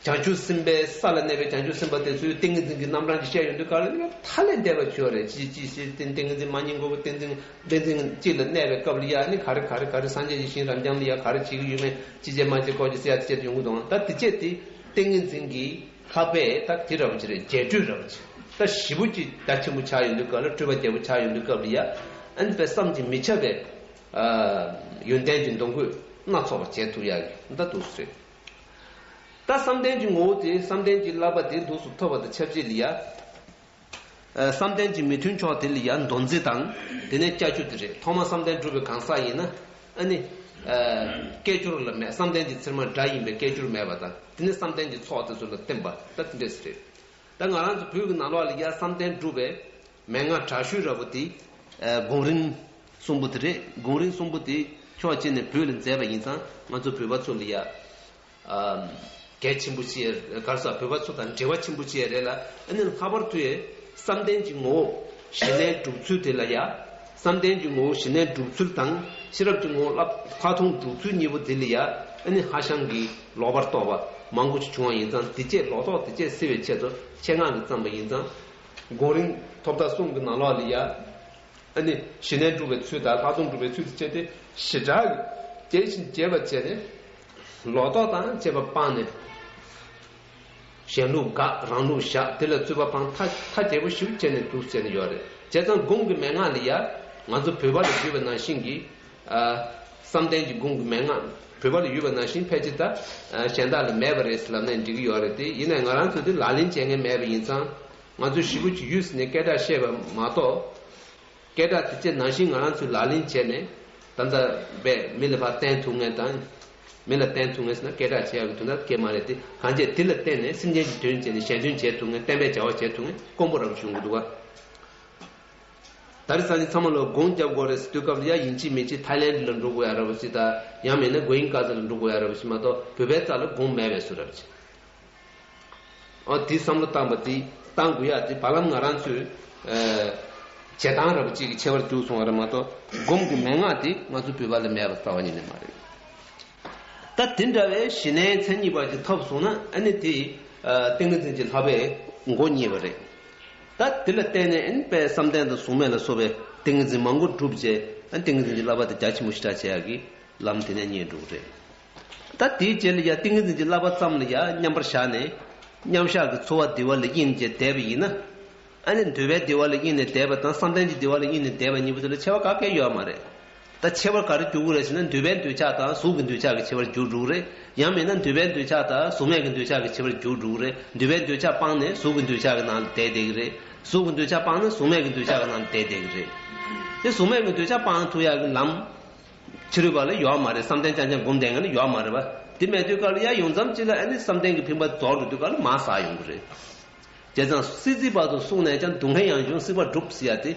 བྱང་ཆུབ་སེམས་དཔའི་ས་ལ་གནས་པའི་བྱང་ཆུབ་སེམས་དཔའ་དེ་ཚོའི་ཏིང་ངེ་འཛིན་གྱི་རྣམ་གྲངས་ཀྱི་བཤད་ཡོང་དུས་སྐབས་ལ་ནི་མཐའ་ལས་འདས་པ་བྱོས་རེད། ཅི་ཅི་ཞིག་ཏིང་ངེ་འཛིན་མ་རྙེད་མགོ་བོ་ཏིང་འཛིན་ཏིང་འཛིན་གཅིག་ལ་གནས་པའི་སྐབས་ལ་ཡ་ནི་ག་རེ་ག་རེ་ག་རེ་སངས་རྒྱས་ཀྱི་ཞིང་རབ་འབྱམས་ལ་ཡ་ག་རེ་བྱེད་ཀྱི་ཡོད་མེད་ཅི་བྱེད་མ་བྱེད་སྐོར་གྱི་ཟེར་ཡ་དེ་བྱེད་དུ་ཡོང་གི་འདུག་ད་དེ་བྱས་དེ་ཏིང་ངེ་འཛིན་གྱི་ལྷག་པས་ད་དེ་འདྲ་བོ་ཅིག་རེད། རྒྱས་སྤྲོས་འདྲ་བོ་ཅིག་ད་ཞེ་པོ་ཅིག་རྒྱ་ཆེན་པོ་ཆགས་ཡོང་དུས་སྐབས་ལ་སྤྲོས་པ་རྒྱས་པོ་ཆགས་ཡོང་དུས་སྐབས་ལ་ཡ་ཨ་ནི་དཔེ་བསམ་གྱིས་མི་ཁྱབ་པའི་ཡོན་ཏན་གྱི་འདུ་འགོད་སྣ་ཚོགས་པ་བྱེད་ཐུབ་ཡ་གི་ད་འདུག་སེ་རེད། ད་བསམ་གཏན་གྱི་ངོ་བོ་དེ་བསམ་གཏན་གྱི་བསླབ་པ་དེ་འདུག་སེ་ཐོབ་པ་དང་ཆབས་ཅིག་ལ་ཡ། ཨ། བསམ་གཏན་གྱི་མི་མཐུན་ཕྱོགས་དེ་ལ་ཡ་མདོ་འཛིན་དང་། དེ་ནས་ལྕགས་ཀྱུ་དེ་རེད། ཐོག་མར་བསམ་གཏན་གྲུབ་པའི་གང་ཟག་ཡིན་ན་ཨ་ནི། ཨ། སྐད་ཅོར་ལ་མེད། བསམ་གཏན་གྱི་ཚེར་མ་སྒྲ་ཡིན་པའི་སྐད་ཅོར་མེད་པ་དང་། དེ་ནས་བསམ་གཏན་གྱི་ཚོགས་དེ་ཚོ་ལ་བརྟེན་པ་ད་དེ་འདྲས་རེད། ད་ང་རང་ཚོ་བོད་ཀྱི་ནང་ལོགས་ལ་ཡ་བསམ་གཏན་གྲུབ་པའི་མན་ངག་དྲག་ཤོས་འདྲ་པོ་དེ། ཨ། སྒོམ་རིམ་གསུམ་པོ་དེ་རེད། སྒོམ་རིམ་གསུམ་པོ་དེ་ཕྱོགས་གཅིག་ནས་བོད་ལ་མཛད་པ་ཡིན་ཙང་ང་ཚོ་བོད་པ་ཚོ་ལ་ཡ། ཨ། གལ་ཆེན་པོ་ཅིག་ག་རེ་ཟ། བོད་པ་ཚོ་དང་འབྲེལ་བ་ཆེན་པོ་ཅིག་རེད་ལ། ཨ་ནི་ལྷག་པར་དུ་ཡ་བསམ་གཏན་གྱི་ངོ་བོ་གཞི་ནས་གྲུབ་ཚུལ་དེ་ལ་ཡ། བསམ་གཏན་གྱི་ངོ་བོ་གཞི་ནས་གྲུབ་ཚུལ་དང་། ཤེས་རབ་ཀྱི་ངོ་བོ་ལྷག་མཐོང་གྲུབ་ཚུལ་གཉིས་པོ་དེ་ལ་ཡ་ཨ་ནི་ཧ་ཅང་གི་ལོག་པར་རྟོག་པ་མང་པོ་ཅིག་བྱུང་བ་ཡིན་ཙང་། དེ་བཅས་ལོག་རྟོག་དེ་བཅས་སེལ་བའི་ཆེད་དུ་ཆེད་མངགས་ཀྱིས་བརྩམས་པ་ཡིན་ཙང་། སྒོམ་རིམ་ཐོབ་ཐང་གསུམ་གྱི་ནང་ལོགས་ལ་ཡ། ཨ་ནི་གཞི་ནས་གྲུབ་པའི་ཚུལ་དང་ལྷག་མཐོང་གྲུབ་པའི་ཚུལ་དུ་བྱས་ཏེ་ཞེ་དྲག་གི་རྒྱས་ཤིང་རྒྱས་པར་བྱས་ནས། ལོག་རྟོག་དང་བཅས་པ་སྤངས་ནས། གཞན་ལུགས་དགག་རང་ལུགས་བཞག་དེ་ལ་རྩོད་པ་སྤངས། ཐག་ཐག་རྒྱས་པོ་ཞིབ་བྱས་ནས་འདུག་བྱས་ནས་ཡོད་རེད། བྱས་ཙང་སྒོམ་གྱི་མན་ངག་ལ་ཡ་ང་ཚོ་བོད་པ་ལ་ཡོད་པ་ནང་བཞིན་གྱི། ཨ། བསམ་གཏན་གྱི་སྒོམ་གྱི་མན་ངག་བོད་པ་ལ་ཡོད་པ་ནང་བཞིན་ཕལ་ཆེར་ད་གཞན་དག་ལ་མེད་པ་རེད་ཟེར་ལབ་ནས་འགྲིག་གི་ཡོད་རེད་དེ། ཡིན་ནའི་ང་རང་ཚོ་དེ་ལག་ལེན་བྱེད་མཁན་མེད་པ་ཡིན་ཙང་། ང་ཚོས་ཞེ་པོ་ཅིག་ཡུད་ཙམ་ནས་སྐད་གྲགས་བཤད་པ་མ་གཏོགས། སྐད་གྲགས་དེ་ཚོ་ནང་བཞིན་ང་རང་ཚོས་ལག་ལེན་བྱས་ནས་ད་ལྟ་བས་མི་ལ་ཕར་བསྟན་ཐུབ་མཁན་དང་། མི་ལ་བསྟན་ཐུབ་མཁན་ཟེར་ན་སྐད་གྲགས་བྱེད་ཡག་གི་དོན་དག་གི་མ་རེད་དེ། གང་བྱས་དེ་ལ་བརྟེན་ནས་སེམས་ཅན་གྱི་དོན་བྱས་ནས་གཞན་དོན་བྱེད་ཐུབ་མཁན། བསྟན་པའི་བྱ་བ་བྱེད་ཐུབ་མཁན་དཀོན་པོ་རང་བྱུང་གི་འདུག་ག་ད་རེས་ས་ནས་ཚང་མ་ལ་སྒོམ་རྒྱབ་དགོས་རེད་ཟེར་དུས་སྐབས་ལ་ཡ་ཡིན་གཅིག་མིན་གཅིག་ཐའི་ལེན་ཌི་ལ་འགྲོ་དགོས་ཡ་འདྲ་པོ་ཅིག་དང་། ཡང་མིན་ན་གོ་ཡིན་ཀ་ཛ་ལ་འགྲོ་དགོས་ཡ་འདྲ་པོ་ཅིག་མ་གཏོགས་བོད་པའི་རྩ་ལ་སྒོམ་མེད་པའི་བཟོ་འདྲ་པོ་ཅིག་ཨོ། དེ་བསམ་བློ་བཏང་པ་དེ་བཏང་དགོས་ཡ་དེ་བར་ལམ་ང་རང་ཚོས་ཨ་བྱེད་སྟངས་འདྲ་པོ་གཅིག་གི་ཆེ་བར་གྱུར་སོང་བ་རེད་མ་གཏོགས། སྒོམ་གྱི་མན་ངག་དེ་ང་ཚོ་བོད་པ་ལ་མེད་པ་རྩ་བ་ཉིད་ནས་མ་རེད། ད་དེ་འདྲ་བའི་གཞི་ནས་མཚན་ཉིད་པ་ཅིག་ཐོབ་སོང་ན། ཨ་ནི་དེ་ཨ་ཏིང་ངེ་འཛིན་གྱི་བསླབ་པའི་མགོ་རྙེད་པ་རེད། ད་དེ་ལ་བརྟེན་ནས་ཨ་ནི་དཔེ་བསམ་གཏན་དང་གཟུགས་མེད་ལ་སོགས་པའི་ཏིང་ངེ་འཛིན་མང་པོ་བསྒྲུབས་རྗེས། ཨ་ནི་ཏིང་ངེ་འཛིན་གྱི་བསླབ་པ་དེ་རྒྱ་ཆེན་པོ་ཞེ་དྲག་བྱེད་ཡག་གི་ལམ་དེ་ནས་རྙེད་འགྲོ་གི་རེད། ད་དེའི་རྗེས་ལ་ཡ་ཏིང་ངེ་འཛིན་གྱི་བསླབ་པ་ཙམ་ལ་ཡ་མཉམ་པར་བཞག་ནས། མཉམ་བཞག་གི་ཚོར་བ་བདེ་བ་ལ་གཡེང་བྱས་བསྡད་པ་ཡིན་ན། ཨ་ནི་འདོད་པའི་བདེ་བ་ལ་གཡེང་ནས་བསྡད་པ་དང་། བསམ་གཏན་གྱི་བདེ་བ་ལ་གཡེང་ནས་བསྡད་པ་གཉིས་པོ་དེ་ལ་ཁྱད་པར་ག་གེ་ཡོད་མ་རེད། ད་ཁྱད་པར་ག་རེ་འགྱུར་གྱི་རེད་ཟེར་ན། འདོད་པའི་འདོད་ཆགས་དང་གཟུགས་ཀྱི་འདོད་ཆགས་ཀྱི་ཁྱད་པར་འགྱུར་འགྲོ་གི་རེད། ཡང་མིན་ན་འདོད་པའི་འདོད་ཆགས་དང་གཟུགས་མེད་ཀྱི་འདོད་ཆགས་ཀྱི་ཁྱད་པར་འགྱུར་འགྲོ་གི་རེད། འདོད་པའི་འདོད་ཆགས་སྤངས་ནས་གཟུགས་ཀྱི་འདོད་ཆགས་ཀྱི་ནང་ལ་བསྡད་བསྡད་ཀྱི་རེད། གཟུགས་ཀྱི་འདོད་ཆགས་སྤངས་ནས་གཟུགས་མེད་ཀྱི་འདོད་ཆགས་ཀྱི་ནང་ལ་བསྡད་བསྡད་ཀྱི་རེད། དེ་གཟུགས་མེད་ཀྱི་འདོད་ཆགས་སྤང་ཐུབ་ཡག་གི་ལམ། ཕྱི་རོལ་པ་ལ་ཡོད་མ་རེད། བསམ་གཏན་རྐྱང་རྐྱང་སྒོམ་བསྡད་མཁན་ལ་ཡོད་མ་རེད་པ། དེ་མེད་དུས་སྐབས་ལ་ཡ་ཡོང་མཚམས་གཅིག་ལ་ཨ་ནི་བསམ་གཏན་གྱི་འཕེན་པ་རྫོགས་འགྲོ་དུས་སྐབས་ལ་མར་ཟག་ཡོང་གི་རེད། བྱས་ཙང་སྲིད་རྩེ་བར་དུ་བསྲུངས་ནས་ཀྱང་སྡུག་བསྔལ་ཡང་འབྱུང་སྲིད་པ་སྒྲུབ་ཟེར་ཡ་དེ།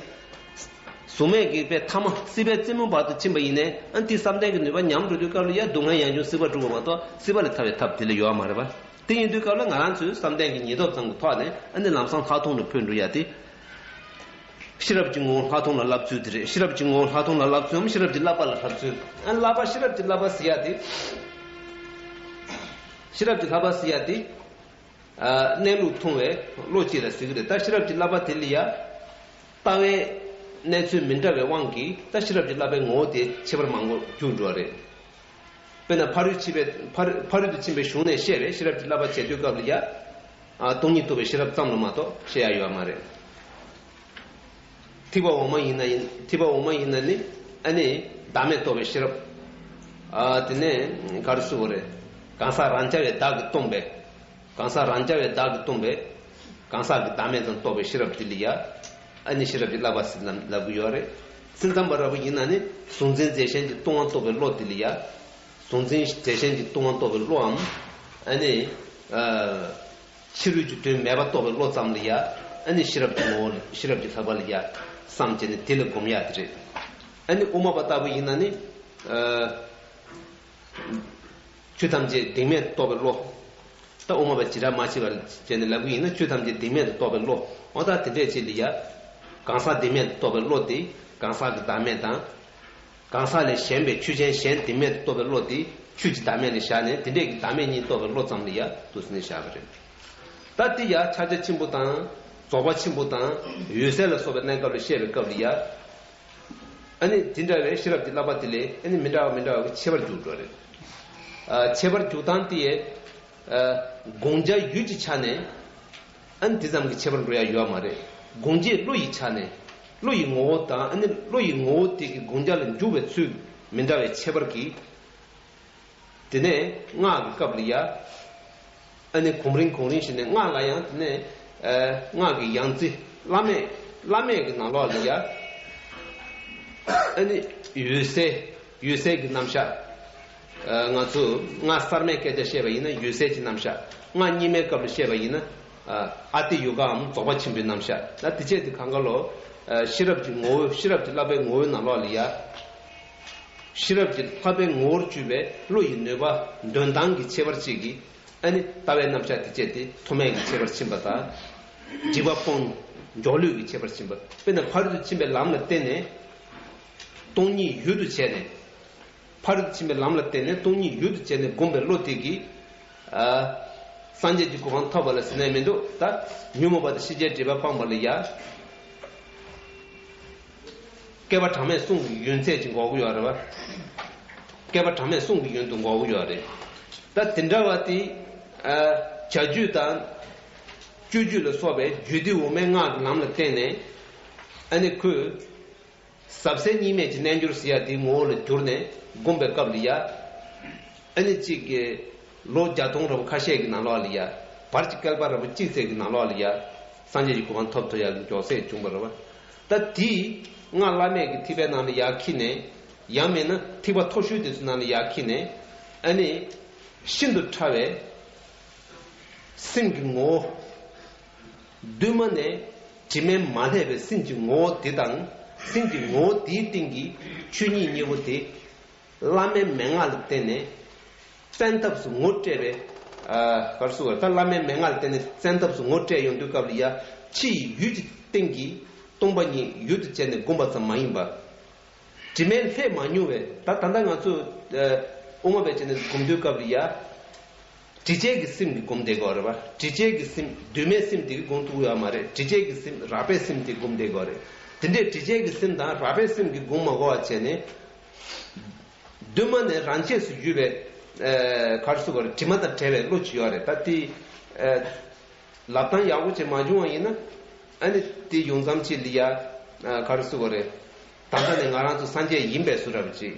གཟུགས་མེད་ཀྱི་དཔེ་ཐ་མ་སྲིད་པའི་རྩེ་མོ་བར་དུ་ཕྱིན་པ་ཡིན་ནའི། ཨ་ནི་དེ་བསམ་གཏན་གྱི་ནུས་པ་ཉམས་འགྲོ་དུས་སྐབས་ལ་ཡ་སྡུག་བསྔལ་ཡང་འབྱུང་སྲིད་པ་སྒྲུབ་པ་མ་གཏོགས་སྲིད་པ་ལས་ཐར་བའི་ཐབས་དེ་ལ་ཡོད་མ་རེད་པ། དེ་ཡིན་དུས་སྐབས་ལ་ང་རང་ཚོས་བསམ་གཏན་གྱི་ཉེར་ཐོབ་ཙམ་གྱི་ཐོག་ནས་ཨ་ནི་ལམ་སང་ལྷག་མཐོང་ལ་འཕོས་འགྲོ་ཡ་དེ། ཤེས་རབ་ཀྱི་ངོ་བོ་ལྷག་མཐོང་ལ་བསླབ་ཚུལ་དེ་རེད། ཤེས་རབ་ཀྱི་ངོ་བོ་ལྷག་མཐོང་ལ་བསླབ་ཚུལ་འམ། ཤེས་རབ་ཀྱི་བསླབ་པ་ལ་བསླབ་ཚུལ། ཨ། བསླབ་པ། ཤེས་རབ་ཀྱི་བསླབ་པ་ཟེར་ཡ་དེ། ཤེས་རབ་ཀྱི་བསླབ་པ་ཟེར་ཡ་དེ། ཨ། གནས་ལུགས་མཐོང་བའི་བློ་གཅིག་ལ་ཟེར་གྱི་རེད། ད་ཤེས་རབ་ཀྱི་བསླབ་པ་དེ་ལ་ཡ། ལྟ་བའི་གནས་ཚུལ་མི་འདྲ་བའི་དབང་གིས་ད་ཤེས་རབ་ཀྱི་བསླབ་པའི་ངོ་བོ་དེ་ཁྱད་པར་མང་པོ་འགྱུར་འགྲོ་བ་རེད། དཔེར་ན་ཕ་རོལ་ཕྱིན་པའི་ཕ་རོལ་ཕ་རོལ་ཏུ་ཕྱིན་པའི་གཞུང་ནས་བཤད་པའི་ཤེས་རབ་ཀྱི་བསླབ་པ་བྱེད་དུས་སྐབས་ལ་ཡ། ཨ། སྟོང་ཉིད་རྟོགས་པའི་ཤེས་རབ་ཙམ་ལ་མ་གཏོགས་བཤད་ཡ་ཡོད་མ་རེད། ཐེག་པ་འོག་མ་ཡིན་ན་ཡིན། ཐེག་པ་འོག་མ་ཡིན་ན་ནི་ཨ་ནི་བདག་མེད་རྟོགས་པའི་ཤེས་རབ། ཨ། དེ་ནས་ག་རེ་ཟེར་དགོས་རེད། གང་ཟག་རང་རྐྱ་བའི་བདག་གིས་སྟོང་པའི། གང་ཟག་རང་རྐྱ་བའི་བདག་གིས་སྟོང་པའི། གང་ཟག་གི་བདག་མེད་ཙམ་རྟོགས་པའི་ཤེས་རབ་དེ་ལ་ཡ། ཨ་ནི་ཤེས་རབ་ཀྱི་བསླབ་པ་ཟེར་ལབ་ཀྱི་ཡོད་རེད། སེམས་ཙམ་པ་འདྲ་པོ་ཡིན་ན་ནི་གཟུང་འཛིན་རྫས་གཞན་གྱིས་སྟོང་པ་རྟོགས་པའི་བློ་དེ་ལ་ཡ། གཟུང་འཛིན་རྫས་གཞན་གྱིས་སྟོང་པ་རྟོགས་པའི་བློའམ། ཨ་ནི། ཨ། ཕྱི་རོལ་གྱི་དོན་མེད་པ་རྟོགས་པའི་བློ་ཙམ་ལ་ཡ། ཨ་ནི་ཤེས་རབ་ཀྱི་ངོ་བོ་ཤེས་རབ་ཀྱི་ལྷག་པ་ལ་ཡ། བསམ་བྱས་ནས་དེ་ལ་སྒོམ་ཡ་དེ་རེད། ཨ་ནི་དབུ་མ་པ་ལྟ་བུ་ཡིན་ན་ནི། ཨ། ཆོས་ཐམས་ཅད་བདེན་མེད་རྟོགས་པའི་བློ། ད་དབུ་མ་པ་བྱེ་བྲག་མ་ཕྱེ་བར་བྱས་ནས་ལབ་ཀྱི་ཡིན་ན་ཆོས་ཐམས་ཅད་བདེན་མེད་དུ་རྟོགས་པའི་བློ། འོ་ད་དེ་འདྲས་ཅིག་ལ་ཡ། གང་ཟག་བདེན་མེད་དུ་རྟོགས་པའི་བློ་དེ་གང་ཟག་གི་བདག་མེད་དང་། གང་ཟག་ལས་གཞན་པའི་ཆོས་ཅན་གཞན་བདེན་མེད་དུ་རྟོགས་པའི་བློ་དེ་ཆོས་ཀྱི་བདག་མེད་ལ་བཞག་ནས་དེ་འདྲས་ཀྱི་བདག་མེད་གཉིས་རྟོགས་པའི་བློ་ཙམ་ལ་ཡ་འདུག་ཟེར་ནས་བཞག་པ་རེད། ད་དེ་ཡ་ཕྱག་རྒྱ་ཆེན་པོ་དང་རྫོགས་པ་ཆེན་པོ་དང་འོད་གསལ་ལ་སོགས་པའི་གནས་སྐབས་ལ་བཤད་པའི་སྐབས་ལ་ཡ། ཨ་ནི་དེ་འདྲ་བའི་ཤེས་རབ་ཀྱི་བསླབ་པ་དེ་ལས་ཨ་ནི་མི་འདྲ་བ་མི་འདྲ་བ་གི་ཁྱད་པར་འགྱུར་འགྲོ་རེད། ཨ། ཁྱད་པར་འགྱུར་སྟངས་དེ་ཡས། ཨ། དགོངས་འཆར་ཡུལ་གྱི་ཆ་ནས། ཨ་ནི་དེ་ཙམ་གྱི་ཁྱད་པར་འགྲོ་ཡ་ཡོད་མ་རེད། དགོངས་འཆར་བློ་ཡི་ཆ་ནས། བློ་ཡི་ངོ་བོ་དང་ཨ་ནི་བློ་ཡི་ངོ་བོ་དེ་གི་དགོངས་འཆར་ལ་འཇུག་པའི་ཚུལ་མི་འདྲ་བའི་ཁྱད་པར་གྱིས། དེ་ནས་སྔགས་ཀྱི་སྐབས་ལ་ཡ། ཨ་ནི་གོང་རིམ་གོང་རིམ་བྱས་ནས་སྔགས་ལ་ཡང་དེ་ནས། ཨ། སྔགས་ཀྱི་ཡང་རྩེ་བླ་མེད་བླ་མེད་ཀྱི་ནང་ལོགས་ལ་ཡ། ཨ་ནི་འོད་གསལ་འོད་གསལ་གྱི་རྣམ་གཞག། ཨ། ང་ཚོ་སྔགས་གསར་མའི་སྐད་ཆ་བཤད་པ་ཡིན་ན་འོད་གསལ་གྱི་རྣམ་གཞག། སྔགས་རྙིང་མའི་སྐབས་ལ་བཤད་པ་ཡིན་ན། ཨ། ཨ་ཏི་ཡོ་གའམ་རྫོགས་པ་ཆེན་པོའི་རྣམ་གཞག། ད་དེ་བྱས་དེ་གང་ག་ལོ། ཨ། ཤེས་རབ་ཀྱི་ངོ་བོ་ཤེས་རབ་ཀྱི་བསླབ་པའི་ངོ་བོའི་ནང་ལོགས་ལ་ཡ། ཤེས་རབ་ཀྱི་ལྷག་པའི་ངོ་བོར་གྱུར་པའི་བློ་ཡི་ནུས་པ་འདོན་སྟངས་ཀྱི་ཁྱད་པར་གཅིག་གིས། ཨ་ནི་ལྟ་བའི་རྣམ་གཞག་དེ་བཅས་ཏེ་མཐོ་དམན་གྱི་ཁྱད་པར་ཕྱིན་པ་དང་། སྒྲིབ་པ་སྤོང་མགྱོགས་ལུས་ཀྱི་ཁྱད་པར་ཕྱིན་པ། དཔེར་ན་ཕ་རོལ་ཏུ་ཕྱིན་པའི་ལམ་ལ་བརྟེན་ནས། སྟོང་ཉིད་ཡུལ་དུ་བྱས་ནས། ཕ་རོལ་ཏུ་ཕྱིན་པའི་ལམ་ལ་བརྟེན་ནས་སྟོང་ཉིད་ཡུལ་དུ་བྱས་ནས་བསྒོམས་པའི་བློ་དེ་གིས། ཨ། སངས་རྒྱས་ཀྱི་གོ་འཕང་ཐོབ་པ་ལ་ཟེར་ནས་མི་འདུག། ད་ཉོན་མོངས་པ་དང་ཤེས་བྱའི་སྒྲིབ་པ་སྤངས་པ་ལ་ཡ། བསྐལ་པ་གྲངས་མེད་གསུང་གི་ཡོན་ཚད་ཅིག་འགོག་གི་ཡོད་རེད་བ། བསྐལ་པ་གྲངས་མེད་གསུང་གི་ཡོན་དུ་འགོག་གི་ཡོད་རེད། ད་དེ་འདྲ་བ་དེ། ཨ། བྱ་རྒྱུད་དང་། སྤྱོད་རྒྱུད་ལ་སོགས་པའི་རྒྱུད་སྡེ་འོག་མའི་སྔགས་ཀྱི་ལམ་ལ་བརྟེན་ནས། ཨ་ནི་ཁོས། ཟབ་གསལ་གཉིས་མེད་ཀྱི་རྣལ་འབྱོར་ཟེར་ཡ་དེའི་ངོ་བོ་ལ་གྱུར་ནས་བསྒོམས་པའི་སྐབས་ལ་ཡ། ཨ་ནི་གཅིག་གི་ལོ་བརྒྱ་སྟོང་རིང་པོ་ཁ་ཤས་ཀྱི་ནང་ལོགས་ལ་ཡ། བར་གྱི་བསྐལ་པ་རིང་པོ་གཅིག་ཙམ་གྱི་ནང་ལོགས་ལ་ཡ། སངས་རྒྱས་ཀྱི་གོ་འཕང་ཐོབ་ཐུབ་ཡ་གི་མགྱོགས་ཚད་བྱུང་བ་རེད་བ། ད་དེས་སྔགས་བླ་མེད་ཀྱི་ཐེག་པའི་ནང་ལ་ཡར་འཁྱེར་ནས། ཡང་མིན་ན་ཐེག་པ་མཐོ་ཤོས་དེ་ཚོའི་ནང་ལ་ཡར་འཁྱེར་ནས། ཨ་ནི། ཤིན་ཏུ་ཕྲ་བའི། སེམས་ཀྱི་ངོ་བོ། གདོད་མ་ནས་དྲི་མས་མ་བསླད་པའི་སེམས་ཀྱི་ངོ་བོ་དེ་དང་། སེམས་ཀྱི་ངོ་བོ་དེའི་སྟེང་གི་ཆོས་ཉིད་གཉིས་པོ་དེ། བླ་མའི་མན་ངག་ལ་བརྟེན་ནས་བཙན་ཐབས་སུ་ངོ་སྤྲད་པའི། ཨ། ག་རེ་ཟེར་དགོས་རེད། ད་བླ་མའི་མན་ངག་ལ་བརྟེན་ནས་བཙན་ཐབས་སུ་ངོ་སྤྲད་ཡོང་དུས་སྐབས་ལ་ཡ། ཕྱི་ཡི་ཡུལ་གྱི་སྟེང་གི་སྟོང་པ་ཉིད་ཡུལ་དུ་བྱས་ནས་བསྒོམས་པ་ཙམ་མ་ཡིན་པར། དྲི་མས་བསླད་མ་མྱོང་བའི། ད་ད་ལྟ་ང་ཚོ། ཨ། དབུ་མ་པའི་ཆ་ནས་སྒོམ་དུས་སྐབས་ལ་ཡ། དྲི་བཅས་ཀྱི་སེམས་ཀྱིས་སྒོམ་བསྡད་དགོས་རེད་བ། དྲི་བཅས་ཀྱི་སེམས་གདོད་མའི་སེམས་དེ་གིས་སྒོམ་ཐུབ་ཡོད་མ་རེད། དྲི་བཅས་ཀྱི་སེམས་རགས་པའི་སེམས་དེས་སྒོམ་བསྡད་དགོས་རེད། དེ་འདྲའི་དྲི་བཅས་ཀྱི་སེམས་དང་རགས་པའི་སེམས་ཀྱིས་སྒོམ་མ་དགོས་པ་བྱས་ནས། གདོད་མ་ནས་རང་ཆས་སུ་ཡོད་པའི། ཨ། ག་རེ་ཟེར་དགོས་རེད། དྲི་མ་དང་བྲལ་བའི་བློ་ཅིག་ཡོད་རེད། ད་དེ། ཨ། ལབ་སྟངས་ཡག་པོ་བྱས་མ་བྱུང་བ་ཡིན་ན། ཨ་ནི་དེ་ཡོང་མཚམས་ཅིག་ལ་ཡ། ཨ། ག་རེ་ཟེར་དགོས་རེད། ད་ལྟ་ནས་ང་རང་ཚོ་སངས་རྒྱས་ཡིན་པའི་བཟོ་འདྲ་བ་ཅིག།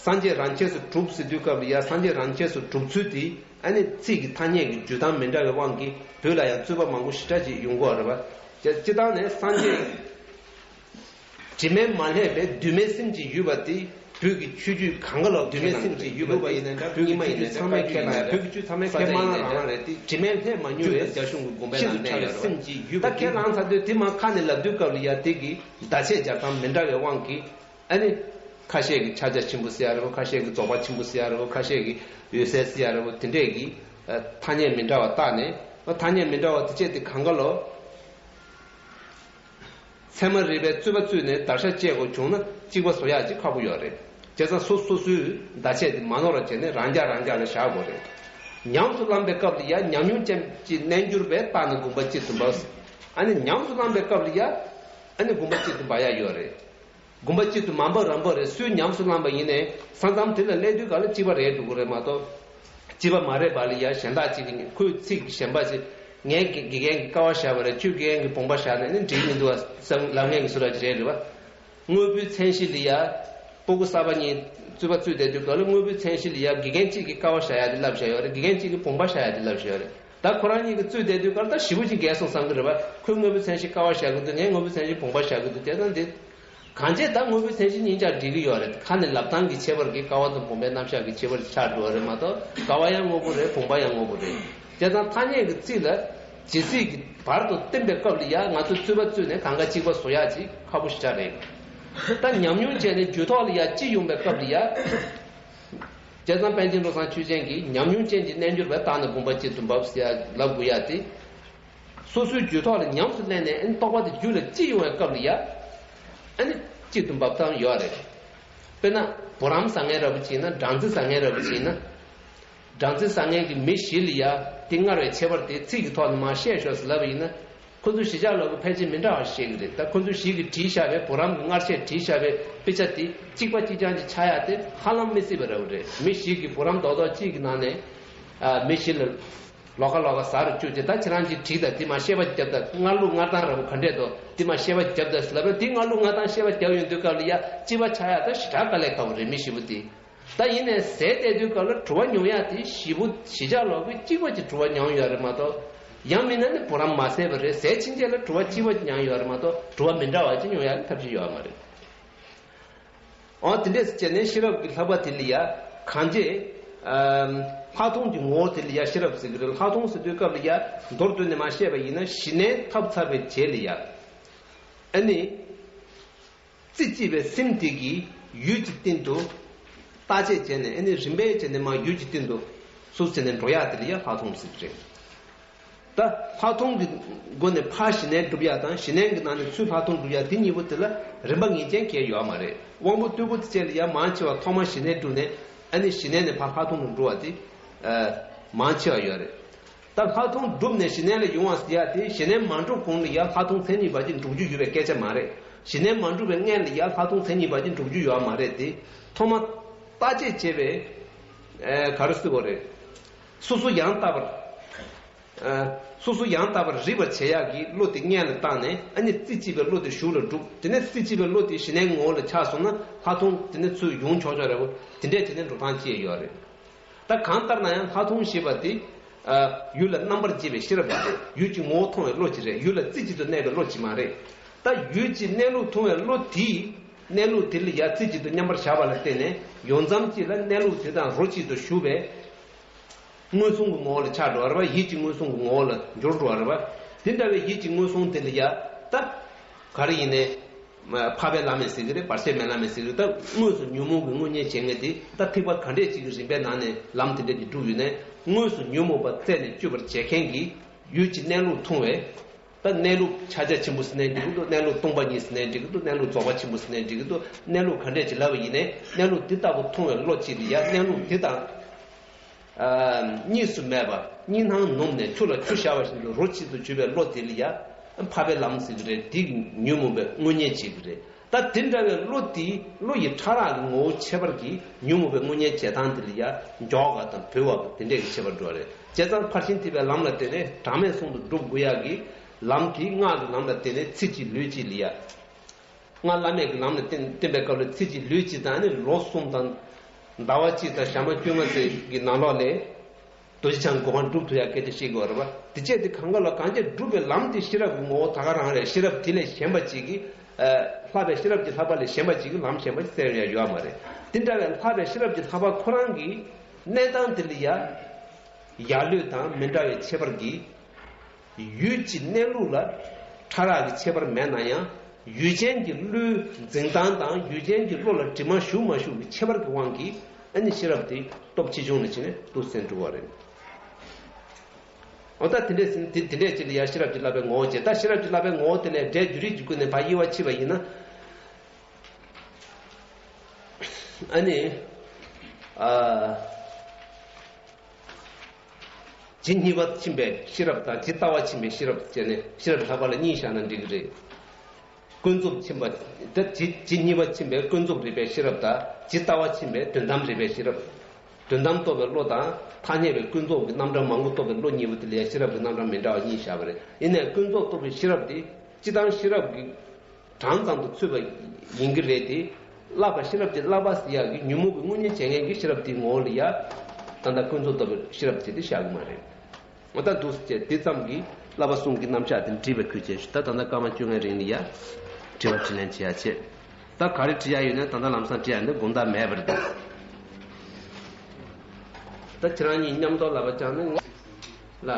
སངས་རྒྱས་རང་ཆས་སུ་གྲུབ་ཟེར་དུས་སྐབས་ལ་ཡ། སངས་རྒྱས་རང་ཆས་སུ་གྲུབ་ཚུལ་དེ་ཨ་ནི་ཚིག་གི་ཐ་སྙད་ཀྱི་བརྗོད་སྟངས་མི་འདྲ་བའི་དབང་གིས་བོད་ལ་ཡང་རྩོད་པ་མང་པོ་ཞེ་དྲག་ཅིག་ཡོང་གི་ཡོད་རེད་བ། སྤྱིར་བཏང་ནས་སངས་རྒྱས། དྲི་མས་མ་བསླད་པའི་གདོད་མའི་སེམས་ཀྱི་ཡུལ་བ་དེ་བོད་ཀྱི་ཆོས་བརྒྱུད་གང་ག་ལ་གདོད་མའི་སེམས་ཀྱི་ཡུལ་བ་ཡིན་ན་འདྲ། བོད་ཀྱི་ཆོས་བརྒྱུད་ཚང་མས་ཁས་བླངས་ཡ། བོད་ཀྱི་ཆོས་ཚང་མས་ཁས་མ་བླངས་རང་རང་རེད་དེ། དྲི་མས་བསླད་མ་མྱོང་བའི་རྒྱ་གཞུང་གི་དགོངས་པའི་ནང་གནས་ཡོད་རེད་བ། སེམས་ཀྱི་ཡུལ་བ་ད་ཁས་བླངས་ཚར་དུས་དེ་མ་ཁ་ནས་ལབ་དུས་སྐབས་ལ་ཡ། དེ་གི་བརྡ་ཆད་སྦྱར་སྟངས་མི་འདྲ་བའི་དབང་གིས། ཨ་ནི། ཁ་ཤས་ཀྱིས་ཕྱག་རྒྱ་ཆེན་པོ་ཟེར་ཡ་རེད་བ། ཁ་ཤས་ཀྱིས་རྫོགས་པ་ཆེན་པོ་ཟེར་ཡ་རེད་བ། ཁ་ཤས་ཀྱིས་འོད་གསལ་ཟེར་ཡ་རེད་བ། དེ་འདྲས་ཀྱི་ཐ་སྙད་མི་འདྲ་བ་བཏགས་ནས། ཐ་སྙད་མི་འདྲ་བ་དེ་བཅས་དེ་གང་ག་ལོ། ཚད་མ་རིག་པའི་རྩོད་པ་རྩོད་ནས་བརྡར་ཤ་བཅད་དགོས་བྱུང་ན་གཅིག་པ་བཟོ་ཡག་ཅིག་ཁག་པོ་ཡོད་རེད། བྱས་ཙང་སོ་སོ་སོའི་བརྡ་ཆད་དེ་མ་ནོར་བ་བྱས་ནས་རང་འཇགས་རང་འཇགས་ལ་བཞག་དགོས་རེད། ཉམས་སུ་བླངས་པའི་སྐབས་ལ་ཡ། ཉམས་མྱོང་ཅན་གྱི་རྣལ་འབྱོར་པས་བརྟགས་ནས་དགོངས་པ་ཅི་གསུངས་པ། ཨ་ནི་ཉམས་སུ་བླངས་པའི་སྐབས་ལ་ཡ། ཨ་ནི་དགོངས་པ་གཅིག་ཏུ་འབབ་ཡ་ཡོད་རེད། དགོངས་པ་གཅིག་ཏུ་མ་འབབ་རང་འབབ་རེད། སུས་ཉམས་སུ་བླངས་པ་ཡིན་ནའི་ས་མཚམས་དེ་ལ་སླེབས་དུས་ག་ལ་གཅིག་པ་རེད་འགྲོ་གི་རེད་མ་གཏོགས། གཅིག་པ་མ་རེད་པ་ལ་ཡ་གཞན་དག་ཅིག་གིས་ཁོའི་ཚིག་གཞན་པ་ཞིག་ངའི་དགེ་དགེ་རྒན་གྱིས་དཀའ་བ་བཞག་པ་རེད། ཁྱོད་དགེ་རྒན་གྱིས་དགོངས་པ་བཞག་ནས་ནི་འགྲིག་མི་འདུག་བ་བསམ་ལབ་མཁན་གྱི་བཟོ་འདྲ་ཅིག་རེད་རེད་བ། དངོས་པོའི་མཚན་གཞི་ལ་ཡ། སྤུ་གུ་གསར་པ་གཉིས་རྩོད་པ་རྩོད་བསྡད་དུས་ག་ལ་དངོས་པོའི་མཚན་གཞི་ལ་ཡ་དགེ་རྒན་གཅིག་གིས་དཀའ་བ་བཞག་ཡ་དེ་ལབ་བཞག་ཡོད་རེད། དགེ་རྒན་གཅིག་གིས་དགོངས་པ་བཞག་ཡ་དེ་ལབ་བཞག་ཡོད་རེད། ད་ཁོ་རང་གཉིས་ཀྱིས་རྩོད་བསྡད་དུས་ག་ལ་ད་ཞེ་པོ་ཅིག་འགལ་སོང་བསམ་གི་རེད་བ། ཁོས་དངོས་པོའི་མཚན་གཞི་དཀའ་བ་བཞག་གི་འདུག་ངས་དངོས་པོའི་མཚན་གཞི་དགོངས་པ་བཞག་གི་འདུག་དེ་ཙང་དེ། གང་བྱས་ད་དངོས་པོའི་མཚན་གཞི་གཉིས་ཆར་འགྲིག་གི་ཡོད་རེད། ཁ་ནས་ལབ་སྟངས་ཀྱི་ཁྱད་པར་གྱིས་ཀ་བ་དང་བུམ་པའི་རྣམ་གཞག་གི་ཁྱད་པར་ཆགས་འགྲོ་བ་རེད་མ་གཏོགས་ཀ་བ་ཡང་དངོས་པོ་རེད། བུམ་པ་ཡང་དངོས་པོ་རེད། བྱས་ཙང་ཐ་སྙད་ཀྱི་ཚིག་ལ་ཇི་སྲིད་ཀྱི་བར་དུ་བསྟན་པའི་སྐབས་ལ་ཡ་ང་ཚོས་རྩོད་པ་རྩོད་ནས་གང་ག་གཅིག་པ་བཟོ་ཡག་ཅིག་ཁག་པོ་ཞེ་དྲག་རེད། ད་ཉམས་མྱོང་བྱས་ནས་རྒྱུད་ཐོག་ལ་ཡ་ཅི་ཡོང་པའི་སྐབས་ལ་ཡ། བྱས་ཙང་པཎ་ཆེན་བློ་བཟང་ཆོས་ཅན་གྱིས་ཉམས་མྱོང་ཅན་གྱི་རྣལ་འབྱོར་པས་བརྟགས་ནས་དགོངས་པ་གཅིག་ཏུ་འབབ་ཟེར་ཡ་ལབ་དགོས་ཡ་དེ། སོ་སོའི་རྒྱུད་ཐོག་ལ་ཉམས་སུ་ལེན་ནས་ཨེ་རྟོགས་པ་དེ་རྒྱུད་ལ་སྐྱེ་ཡོང་བའི་སྐབས་ལ་ཡ། ཨ་ནི་གཅིག་ཏུ་འབབ་སྟངས་ཡོད་རེད། དཔེར་ན་བུ་རམ་ཟ་མཁན་འདྲ་པོ་ཅིག་ཡིན་ན། སྦྲང་རྩི་ཟ་མཁན་འདྲ་པོ་ཅིག་ཡིན་ན། སྦྲང་རྩི་ཟ་མཁན་གྱི་མི་བཞི་ལ་ཡ་དེ་མངར་བའི་ཁྱད་པར་དེ་ཚིག་གི་ཐོག་ནས་མར་བཤད་ཤོག་ཟེར་ལབ་པ་ཡིན་ན། ཁོ་ཚོ་གཞིས་ཆགས་ལོག་གི་ཕལ་ཆེར་མི་འདྲ་བ་བཤད་ཀྱི་རེད། ད་ཁོ་ཚོ་བཞི་གིས་བྲིས་བཞག་པའི་བུ་རམ་གྱི་མངར་ཆས་བྲིས་བཞག་པའི་དཔེ་ཆ་དེ་གཅིག་པ་གཅིག་རྐྱང་ཅིག་ཆགས་ཡ་དེ་ཧ་ལམ་མི་སྲིད་པ་འདྲ་པོ་རེད། མི་བཞི་གིས་བུ་རམ་རྡོག་རྡོག་གཅིག་གི་ནང་ནས། ཨ། མི་བཞི་ལ། ལོགས་ཀ་ལོགས་ཀ་ཟ་རུ་བཅུག་སྟེ། ད་ཁྱེད་རང་གིས་བྲིས་དང་། དེ་མར་བཤད་པ་རྒྱབ་དང་། མངར་ལུགས་མངར་སྟངས་འདྲ་པོ་ག་འདྲས་འདུག་དེ་མར་བཤད་པ་རྒྱབ་དང་ཟེར་ལབ་པས། དེ་མངར་ལུགས་མངར་སྟངས་བཤད་པ་རྒྱབ་ཡོང་དུས་སྐབས་ལ་ཡ་གཅིག་པ་ཆགས་ཡ་ད་ཞེ་དྲག་དཀའ་ལས་ཁག་པོ་རེད། མི་བཞི་པོ་དེ། ད་ཡིན་ནའི་ཟས་བལྟས་དུས་སྐབས་ལ་དྲོ་བ་མྱོང་ཡ་དེ་བཞི་པོ་གཞིས་ཆགས་ལོག་གིས་གཅིག་པ་གཅིག་དྲོ་བ་མྱོང་ཡོད་རེད་མ་གཏོགས། ཡང་མིན་ན་ནི་བུ་རམ་མ་ཟས་པ་རེད། ཟས་ཕྱིན་ཆད་ལ་དྲོ་བ་གཅིག་པ་མྱོང་ཡོད་རེད་མ་གཏོགས། དྲོ་བ་མི་འདྲ་བ་ཅིག་མྱོང་ཡ་ནི་ཐབས་ཤེས་ཡོད་མ་རེད། འོ་དེ་འདྲས་སེ་བྱས་ནས་ཤེས་རབ་ཀྱི་བསླབ་པ་དེ་ལ་ཡ་གང་བྱས། ཨམ། ལྷག་མཐོང་གི་ངོ་བོ་དེ་ལ་ཡ་ཤེས་རབ་ཟེར་གྱི་རེད། ལྷག་མཐོང་ཟེར་དུས་སྐབས་ལ་ཡ་མདོར་བསྡུས་ནས་མར་བཤད་པ་ཡིན་ན། ཞི་གནས་ཐོབ་ཚར་བའི་རྗེས་ལ་ཡ། ཨ་ནི། རྩེ་གཅིག་པའི་སེམས་དེ་གིས་ཡུལ་གྱི་སྟེང་དུ་བརྟག་དཔྱད་བྱས་ནས། ཨ་ནི་རིམ་པས་བྱས་ནས་མར་ཡུལ་གྱི་སྟེང་དུ་ཚུར་བྱས་ནས་འགྲོ་ཡག་དེ་ལ་ཡ་ལྷག་མཐོང་ཟེར་གྱི་རེད། ད་ལྷག་མཐོང་གི་སྒོ་ནས་ཕར་ཞི་གནས་སྒྲུབ་ཡ་དང་། ཞི་གནས་ཀྱི་ནང་ནས་ཚུར་ལྷག་མཐོང་སྒྲུབ་ཡ་དེ་གཉིས་པོ་དེ་ལ་རིམ་པ་ངེས་ཅན་གང་ཡང་ཡོད་མ་རེད། དབང་པོ་རྟུལ་པོ་དེ་ཚོ་ལ་ཡ་མང་ཆེ་བ་ཐོག་མར་ཞི་གནས་སྒྲུབ་ནས། ཨ་ནི་ཞི་གནས་ནས་ཕར་ལྷག་མཐོང་ལ་འགྲོ་བ་དེ། ཨ། མང་ཆེ་བ་ཡོད་རེད། ད་ལྷག་མཐོང་བསྒྲུབས་ནས་ཞི་གནས་ལ་ཡོང་བ་ཟེར་ཡ་དེ། ཞི་གནས་མ་འགྲུབ་གོང་ལ་ཡ་ལྷག་མཐོང་མཚན་ཉིད་པ་ཅིག་འགྲུབ་རྒྱུ་ཡོད་པའི་སྐད་ཆ་མ་རེད། ཞི་གནས་མ་འགྲུབ་པའི་སྔོན་ལ་ཡ་ལྷག་མཐོང་མཚན་ཉིད་པ་ཅིག་འགྲུབ་རྒྱུ་ཡོད་མ་རེད་དེ། ཐོག་མར་བརྟག་དཔྱད་བྱས་པའི། ཨ། ག་རེ་ཟེར་དགོས་རེད། སོ་སོ་ཡང་དག་པར། ཨ། སོ་སོ་ཡང་དག་པར་རིག་པར་བྱེད་ཡག་གི་བློ་དེ་སྔོན་ལ་བཏང་ནས། ཨ་ནི་རྩེ་གཅིག་པའི་བློ་དེ་གཞུག་ལ་སྒྲུབ། དེ་ནས་རྩེ་གཅིག་པའི་བློ་དེ་ཞི་གནས་ངོ་བོ་ལ་ཆགས་སོང་ན། ལྷག་མཐོང་དེ་ནས་ཚུར་ཡོང་ཆོག་ཆོག་རེད་པོ། དེ་འདྲས་བྱས་ནས་འགྲོ་སྟངས་ཅིག་ཡོད་རེད། ད་གང་ལྟར་ན་ཡང་ལྷག་མཐོང་ཞེས་པ་དེ། ཨ། ཡུལ་ལ་རྣམ་པར་འབྱེད་པའི་ཤེས་རབ་ཅིག་རེད། ཡུལ་གྱི་ངོ་བོ་མཐོང་བའི་བློ་ཅིག་རེད། ཡུལ་ལ་རྩེ་གཅིག་ཏུ་གནས་པའི་བློ་ཅིག་མ་རེད། ད་ཡུལ་གྱི་གནས་ལུགས་མཐོང་བའི་བློ་དེས་གནས་ལུགས་དེ་ལ་ཡ་རྩེ་གཅིག་ཏུ་མཉམ་པར་བཞག་པ་ལ་བརྟེན་ནས། ཡོང་མཚམས་གཅིག་ལ་གནས་ལུགས་དེ་དང་རོ་གཅིག་ཏུ་ཞུགས་པའི་མངོན་སུམ་གྱི་ངོ་བོ་ལ་ཆགས་འགྲོ་བ་རེད་པ། ཡིད་ཀྱི་མངོན་སུམ་གྱི་ངོ་བོ་ལ་འགྱུར་འགྲོ་བ་རེད་པ། དེ་འདྲ་བའི་ཡིད་ཀྱི་མངོན་སུམ་དེ་ལ་ཡ། ད་ག་རེ་ཡིན་ནའི། འཕགས་པའི་ལམ་ཡིན་ཟེར་གྱི་རེད། བར་ཆད་མེད་ལམ་ཡིན་ཟེར་གྱི་རེད། ད་དངོས་སུ་ཉོན་མོངས་ཀྱི་དངོས་གཉེན་བྱེད་མཁན་དེ། ད་ཐེག་པ་ག་འདྲས་ཅིག་གི་རིམ་པའི་ནང་ནས་ལམ་དེ་འདྲས་ཀྱི་བསྒྲུབས་ཡོད་ནའི། དངོས་སུ་ཉོན་མོངས་པ་རྩད་ནས་གཅོད་པར་བྱེད་མཁན་གྱི་ཡུལ་གྱི་གནས་ལུགས་མཐོང་བས། ད་གནས་ལུགས་ཕྱག་རྒྱ་ཆེན་པོ་ཟེར་ནའི་འགྲིག་གི་འདུག་གནས་ལུགས་སྟོང་པ་ཉིད་ཟེར་ནའི་འགྲིག་གི་འདུག་གནས་ལུགས་རྫོགས་པ་ཆེན་པོ་ཟེར་ནའི་འགྲིག་གི་འདུག་གནས་ལུགས་ག་འདྲས་ཅིག་ལབ་པ་ཡིན་ནའི། གནས་ལུགས་འདི་ལྟ་བུ་མཐོང་བའི་བློ་གཅིག་ལ་ཡ། གནས་ལུགས་འདི་དང་། ཨ། གཉིས་སུ་མེད་པ། གཉིས་སྣང་ནོམ་ནས་ཆུ་ལ་ཆུ་བཞག་པ་བཞིན་དུ་རོ་གཅིག་ཏུ་གྱུར་པའི་བློ་དེ་ལ་ཡ། འཕགས་པའི་ལམ་ཟེར་གྱི་རེད། འདི་ཉོན་མོངས་པའི་དངོས་གཉེན་བྱེད་ཀྱི་རེད། ད་དེ་འདྲ་བའི་བློ་དེ། བློ་ཡི་ཕྲ་རགས་ཀྱི་ངོ་བོ་ཁྱད་པར་གྱིས་ཉོན་མོངས་པའི་དངོས་གཉེན་བྱེད་སྟངས་དེ་ལ་ཡ། མགྱོགས་པ་དང་བུལ་བ་དང་དེ་འདྲས་ཀྱི་ཁྱད་པར་འགྲོ་བ་རེད། བྱས་ཙང་ཕར་ཕྱིན་ཐེག་པའི་ལམ་ལ་བརྟེན་ནས་གྲངས་མེད་གསུམ་དུ་སྒྲུབ་དགོས་ཡག་གི་ལམ་དེ། སྔགས་ཀྱི་ལམ་ལ་བརྟེན་ནས་ཚེ་གཅིག་ལུས་གཅིག་ལ་ཡ། སྔགས་བླ་མེད་ཀྱི་ལམ་ལ་བརྟེན་བརྟེན་པའི་སྐབས་ལ་ཚེ་གཅིག་ལུས་གཅིག་དང་། ཨ་ནི་ལོ་གསུམ་དང་ཟླ་བ་གཅིག་དང་ཞག་མ་བཅོ་ལྔ་ཙམ་གྱི་ནང་ལོགས་ལ་རྡོ་རྗེ་འཆང་གི་གོ་འཕང་སྒྲུབ་ཐུབ་ཡག་སྐད་ཆ་བཤད་དགོས་རེད་པ། དེ་བྱས་ཏེ་གང་ག་ལ་གང་བྱས་སྒྲུབ་པའི་ལམ་དེ་ཤེས་རབ་ཀྱི་ངོ་བོ་ད་ག་རང་རེད། ཤེས་རབ་དེ་ལས་གཞན་པ་ཅིག་གིས། ཨ། ལྷག་པའི་ཤེས་རབ་ཀྱི་ལྷག་པ་ལས་གཞན་པ་ཅིག་གིས་ལམ་གཞན་པ་ཅིག་བཙལ་ཡ་ཡོད་མ་རེད། དེ་འདྲ་བའི་ལྷག་པའི་ཤེས་རབ་ཀྱི་ལྷག་པ་ཁོ་རང་གི་གནས་སྟངས་དེ་ལ་ཡ། ཡར་ལུས་དང་མི་འདྲ་བའི་ཁྱད་པར་གྱིས། ཡུལ་གྱི་གནས་ལུགས་ལ་ཕྲ་རགས་ཀྱི་ཁྱད་པར་མེད་ན་ཡང་། ཡུལ་ཅན་གྱི་བློའི་འཛིན་སྟངས་དང་། ཡུལ་ཅན་གྱི་བློ་ལ་དྲི་མ་ཞུགས་མ་ཞུགས་ཀྱི་ཁྱད་པར་གྱི་དབང་གིས། ཨ་ནི་ཤེས་རབ་དེ་སྟོབས་ཆེ་ཆུང་ལ་བྱས་ནས་འདུག་སེ་འགྲུབ་པ་རེད། འོ་ད་དེ་འདྲས་ཟིན་དེ་དེ་འདྲས་ཅིག་ལ་ཡ་ཤེས་རབ་ཀྱི་བསླབ་པའི་ངོ་བོ་བྱས། ད་ཤེས་རབ་ཀྱི་བསླབ་པའི་ངོ་བོ་དེ་ལས་སྒྲའི་བརྗོད་རིགས་ཀྱི་སྒོ་ནས་ཕར་དབྱེ་བ་ཕྱེ་བ་ཡིན་ན། ཨ་ནི། ཨ། ཇི་སྙེད་པ་ཕྱིན་པའི་ཤེས་རབ་དང་། ཇི་ལྟ་བ་ཕྱིན་པའི་ཤེས་རབ་བྱས་ནས་ཤེས་རབ་ལྷག་པ་ལ་གཉིས་བཞག་ན་འགྲིག་གི་རེད། ཀུན་རྫོབ་ཕྱིན་པ་དེ་ཇི་ཇི་གཉིས་པ་ཕྱིན་པའི་ཀུན་རྫོབ་རིག་པའི་ཤེས་རབ་དང་ཇི་ལྟ་བ་ཕྱིན་པའི་དོན་དམ་རིག་པའི་ཤེས་རབ། དོན་དམ་རྟོགས་པའི་བློ་དང་ཐ་སྙད་པའི་ཀུན་རྫོབ་ཀྱི་རྣམ་གྲངས་མང་པོ་རྟོགས་པའི་བློ་གཉིས་པོ་དེ་ལ་ཡང་ཤེས་རབ་ཀྱི་རྣམ་གྲངས་མི་འདྲ་བ་གཉིས་བཞག་པ་རེད། ཡིན་ནའི་ཀུན་རྫོབ་རྟོགས་པའི་ཤེས་རབ་དེ་སྤྱི་དང་ཤེས་རབ་ཀྱི་གྲངས་ཙམ་དུ་ཚུད་པ་ཡིན་གྱི་རེད་དེ། བསླབ་པ་ཤེས་རབ་ཀྱི་བསླབ་པ་ཟེར་ཡག་གི་ཉོན་མོངས་ཀྱི་དངོས་གཉེན་བྱེད་མཁན་གྱི་ཤེས་རབ་དེའི་ངོ་བོ་ལ་ཡ། ད་ལྟ་ཀུན་རྫོབ་རྟོགས་པའི་ཤེས་རབ་ཅེས་དེ་བཞག་གི་མ་རེད། འོ་ད་འདུག་སེ་བྱས་དེ་ཙམ་གྱིས་བསླབ་པ་གསུམ་གྱི་རྣམ་གཞག་དེ་འགྲིག་པའི་ཁུལ་བྱས་ཤིག་ད་ད་ལྟ་སྐར་མ་བཅོ་ལྔའི་རིང་ལ་ཡ་དྲི་བ་དྲིས་ལན་བྱེད་ཡ་བྱེད། ད་ག་རེ་དྲི་ཡ་ཡོད་ན་ད་ལྟ་ལམ་སང་དྲི་ཡ་འདི་དགོངས་དག་མེད་པ་རེད་ད། ད་ཁྱེད་རང་གཉིས་མཉམ་དུ་བསླབ་པ་བཅངས་ན་ང་ལ།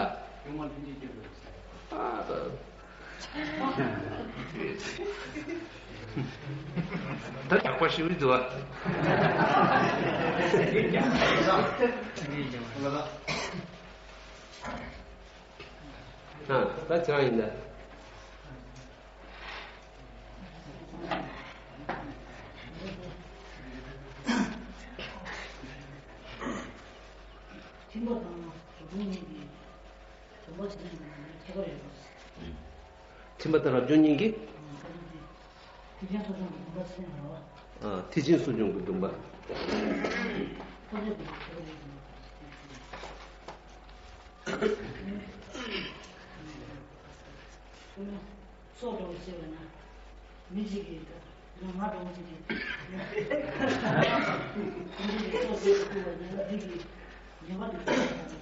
ཨ་ད། ད་དག་པ་ཞུ་གི་འདུག་ཨ། ད་ཅང་ཡིན་ད། ཁྱིམ་པ་དང་གྲོགས་པོ་གཉིས་ཀྱིས་སྡོམ་པ་བྱེད་མཁན་དང་ཁྱད་པར་ཡོད་པ། ཁྱིམ་པ་དང་རབ་བྱུང་གཉིས་ཀྱིས། ཐེག་ཆེན་གསོ་སྦྱོང་གི་སྡོམ་པ་ཟེར་ན་རོ། ཨ། ཐེག་ཆེན་གསོ་སྦྱོང་གི་སྡོམ་པ། སོ་སོ་གི་ཁྱད་པར་ཡོད་པ། སྲོག་འདྲ་བོ་བྱས་པ་ན། མི་གཅིག་གིས་ད་ང་འདྲ་བོ་གཅིག་གིས། མི་གཅིག་གིས་སྲོག་བཅད་དུ་བཅུག་པ་ཡིན་ན་འདི་གིས་ཉེས་པ་འདི་གཅིག་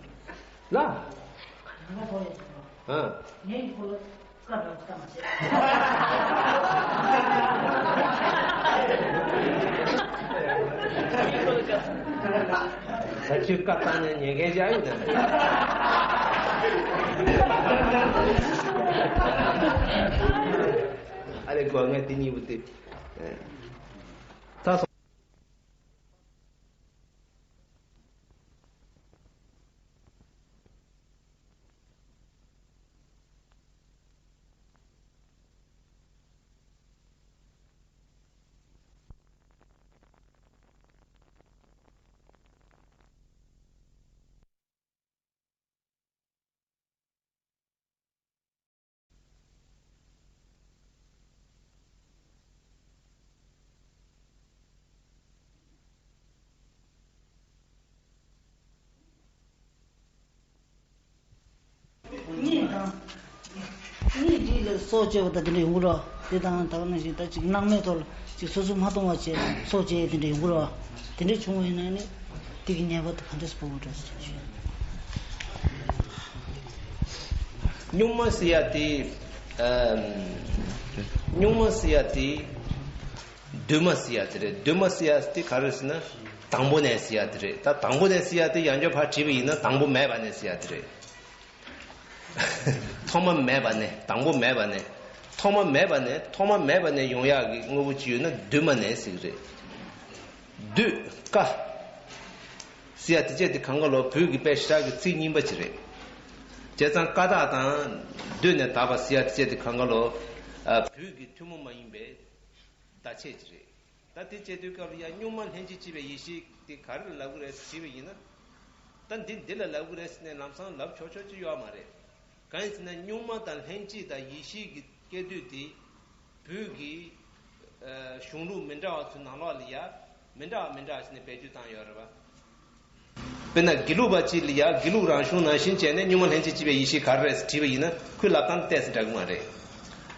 ལ། ཉེས་པ་ཐོག་ཡོད་ཟེར་བ། ཨ། ངའི་ཁོ་ལ་བཀའ་འདྲ་བོ་བཏང་བྱས། ད་ཁྱོད་བཀའ་བཏང་ནས་ཉན་མཁན་ཅིག་ཨ་ཡོད་ན། ཨ་རེ་གོ་ངས་དེ་གཉིས་པོ་དེ། ད་སོང་། གཉིད་དང་། གཉིད་དེ་ལ་སྲོག་གཅོད་པ་དང་དེ་འདྲ་ཡོང་གི་རེད། དེ་དང་ད་ག་ནང་བཞིན་ད་ཅིག་སྣང་མེད་ཐོག་ལ་ཅིག་སོ་སོ་མ་མཐོང་བ་བྱས་སྲོག་གཅོད་དེ་འདྲ་ཡོང་གི་རེད། དེ་འདྲ་བྱུང་བ་ཡིན་ན་ནི་དེ་གི་ཉེས་པ་དེ་ག་འདྲས་སྤོ་དགོས་རེད་ཟེར་ཞུ། གཉུག་མ་ཟེར་ཡ་དེ། ཨམ། གཉུག་མ་ཟེར་ཡ་དེ། འདུས་མ་ཟེར་ཡ་དེ་རེད། འདུས་མ་ཟེར་ཡ་དེ་ག་རེ་ཟེར་ན། དང་པོ་ནས་ཟེར་ཡ་དེ་རེད། ད་དང་པོ་ནས་ཟེར་ཡ་དེ་ཡང་བསྐྱར་ཕར་བྲིས་པ་ཡིན་ན་དང་པོ་མེད་པ་ནས་ཟེར་ཡ་དེ་རེད། ཐོག་མ་མེད་པ་ནས། དང་པོ་མེད་པ་ནས། ཐོག་མ་མེད་པ་ནས། ཐོག་མ་མེད་པ་ནས་ཡོང་ཡག་གི་དངོས་པོ་ཅིག་ཡོད་ན་འདུས་མ་ནས་ཟེར་གི་རེད། འདུས། ཀ་ཟེར་ཡ་དེ་བྱས་དེ་གང་ག་ལོ་བོད་ཀྱི་དཔེ་ཞེ་དྲག་གི་ཚིག་རྙིང་པ་ཅིག་རེད། བྱས་ཙང་ཀ་དག་དང་འདུས་ནས་དག་པ་ཟེར་ཡ་དེ་བྱས་དེ་གང་ག་ལོ། ཨ། བོད་ཀྱི་ཐུན་མོང་མ་ཡིན་པའི་བརྡ་ཆད་ཅིག་རེད། ད་དེ་བྱེད་དུས་སྐབས་ལ་ཡང་གཉུག་མ་ལྷན་ཅིག་སྐྱེས་པའི་ཡེ་ཤེས་དེ་ག་རེ་ལ་ལབ་གི་རེད་ཟེར་དྲིས་པ་ཡིན་ན། ད་འདི་འདི་ལ་ལབ་གི་རེད་ཟེར་ནས་ལམ་སང་ལབ་ཆོག་ཆོག་ཅིག་ཡོད་མ་རེད། གང་ཡིན་ཟེར་ན་གཉུག་མ་དང་ལྷན་ཅིག་དང་ཡེ་ཤེས་ཀྱི་སྐད་དོད་དེ་བོད་ཀྱི་ཨ་གཞུང་ལུགས་མི་འདྲ་བ་ཚོའི་ནང་ལོགས་ལ་ཡ་མི་འདྲ་བ་མི་འདྲ་བ་ཟེར་ནས་བེད་སྤྱོད་བཏང་ཡོད་རེད་པ། དཔེར་ན་དགེ་ལུགས་པ་གཅིག་ལ་ཡ་དགེ་ལུགས་རང་གཞུང་ནང་བཞིན་བྱས་ནས་གཉུག་མ་ལྷན་ཅིག་སྐྱེས་པའི་ཡེ་ཤེས་ག་རེ་རེད་ཟེར་དྲིས་པ་ཡིན་ན་ཁོའི་ལབ་སྟངས་དེ་ཏོག་ཙམ་འདྲ་གི་མ་རེད།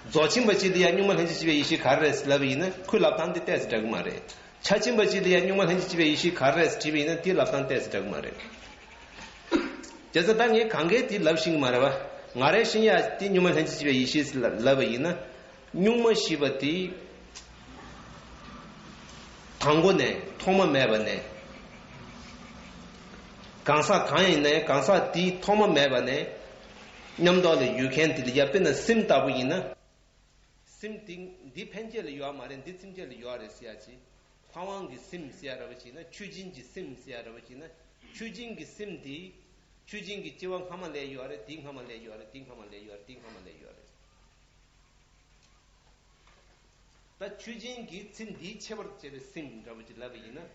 རྫོགས་ཆེན་པ་གཅིག་ལ་ཡ་གཉུག་མ་ལྷན་ཅིག་སྐྱེས་པའི་ཡེ་ཤེས་ག་རེ་རེད་ཟེར་ལབ་པ་ཡིན་ན་ཁོའི་ལབ་སྟངས་དེ་ཏོག་ཙམ་འདྲ་གི་མ་རེད། ཕྱག་ཆེན་པ་གཅིག་ལ་ཡ་གཉུག་མ་ལྷན་ཅིག་སྐྱེས་པའི་ཡེ་ཤེས་ག་རེ་རེད་ཟེར་དྲིས་པ་ཡིན་ན་དེའི་ལབ་སྟངས་ཏོག་ཙམ་འདྲ་གི་མ་རེད། བྱས་ཙང་ད་ངས་གང་གའི་དེ་ལབ་ཤེས་ཀྱི་མ་རེད་པ། ང་རའི་ཤེས་ཡ་དེ་གཉུག་མ་ལྷན་ཅིག་སྐྱེས་པའི་ཡེ་ཤེས་ཟེར་ལབ་པ་ཡིན་ན། གཉུག་མ་ཞེས་པ་དེ་དང་པོ་ནས་ཐོག་མ་མེད་པ་ནས། གང་ཟག་གང་ཡིན་ནའི་གང་ཟག་དེའི་ཐོག་མ་མེད་པ་ནས་མཉམ་དུ་ལ་ཡོད་མཁན་དེ་ལ་ཡ། དཔེར་ན་སེམས་ལྟ་བུ་ཡིན་ན། སེམས་དེ་འདི་ཕན་ཆད་ལ་ཡོད་པ་མ་རེད། འདི་ཚུན་ཆད་ལ་ཡོད་པ་རེད་ཟེར་ཡ་ཅིག་ལྷ་དབང་གི་སེམས་ཟེར་ཡ་འདྲ་བོ་ཅིག་ན། ཆོས་སྦྱིན་གྱི་སེམས་ཟེར་ཡ་འདྲ་བོ་ཅིག་ན། ཆོས་སྦྱིན་གྱི་སེམས་དེ་ཆོས་སྦྱིན་གྱི་སྐྱེ་བ་སྔ་མ་ལས་ཡོད་རེད། དེའི་སྔ་མ་ལས་ཡོད་རེད། དེའི་སྔ་མ་ལས་ཡོད་རེད། དེའི་སྔ་མ་ལས་ཡོད་རེད། ད་ཆོས་སྦྱིན་གྱི་ཚེ་འདིའི་ཁྱད་པར་བྱས་པའི་སེམས་འདྲ་བོ་ཅིག་ལབ་པ་ཡིན་ན།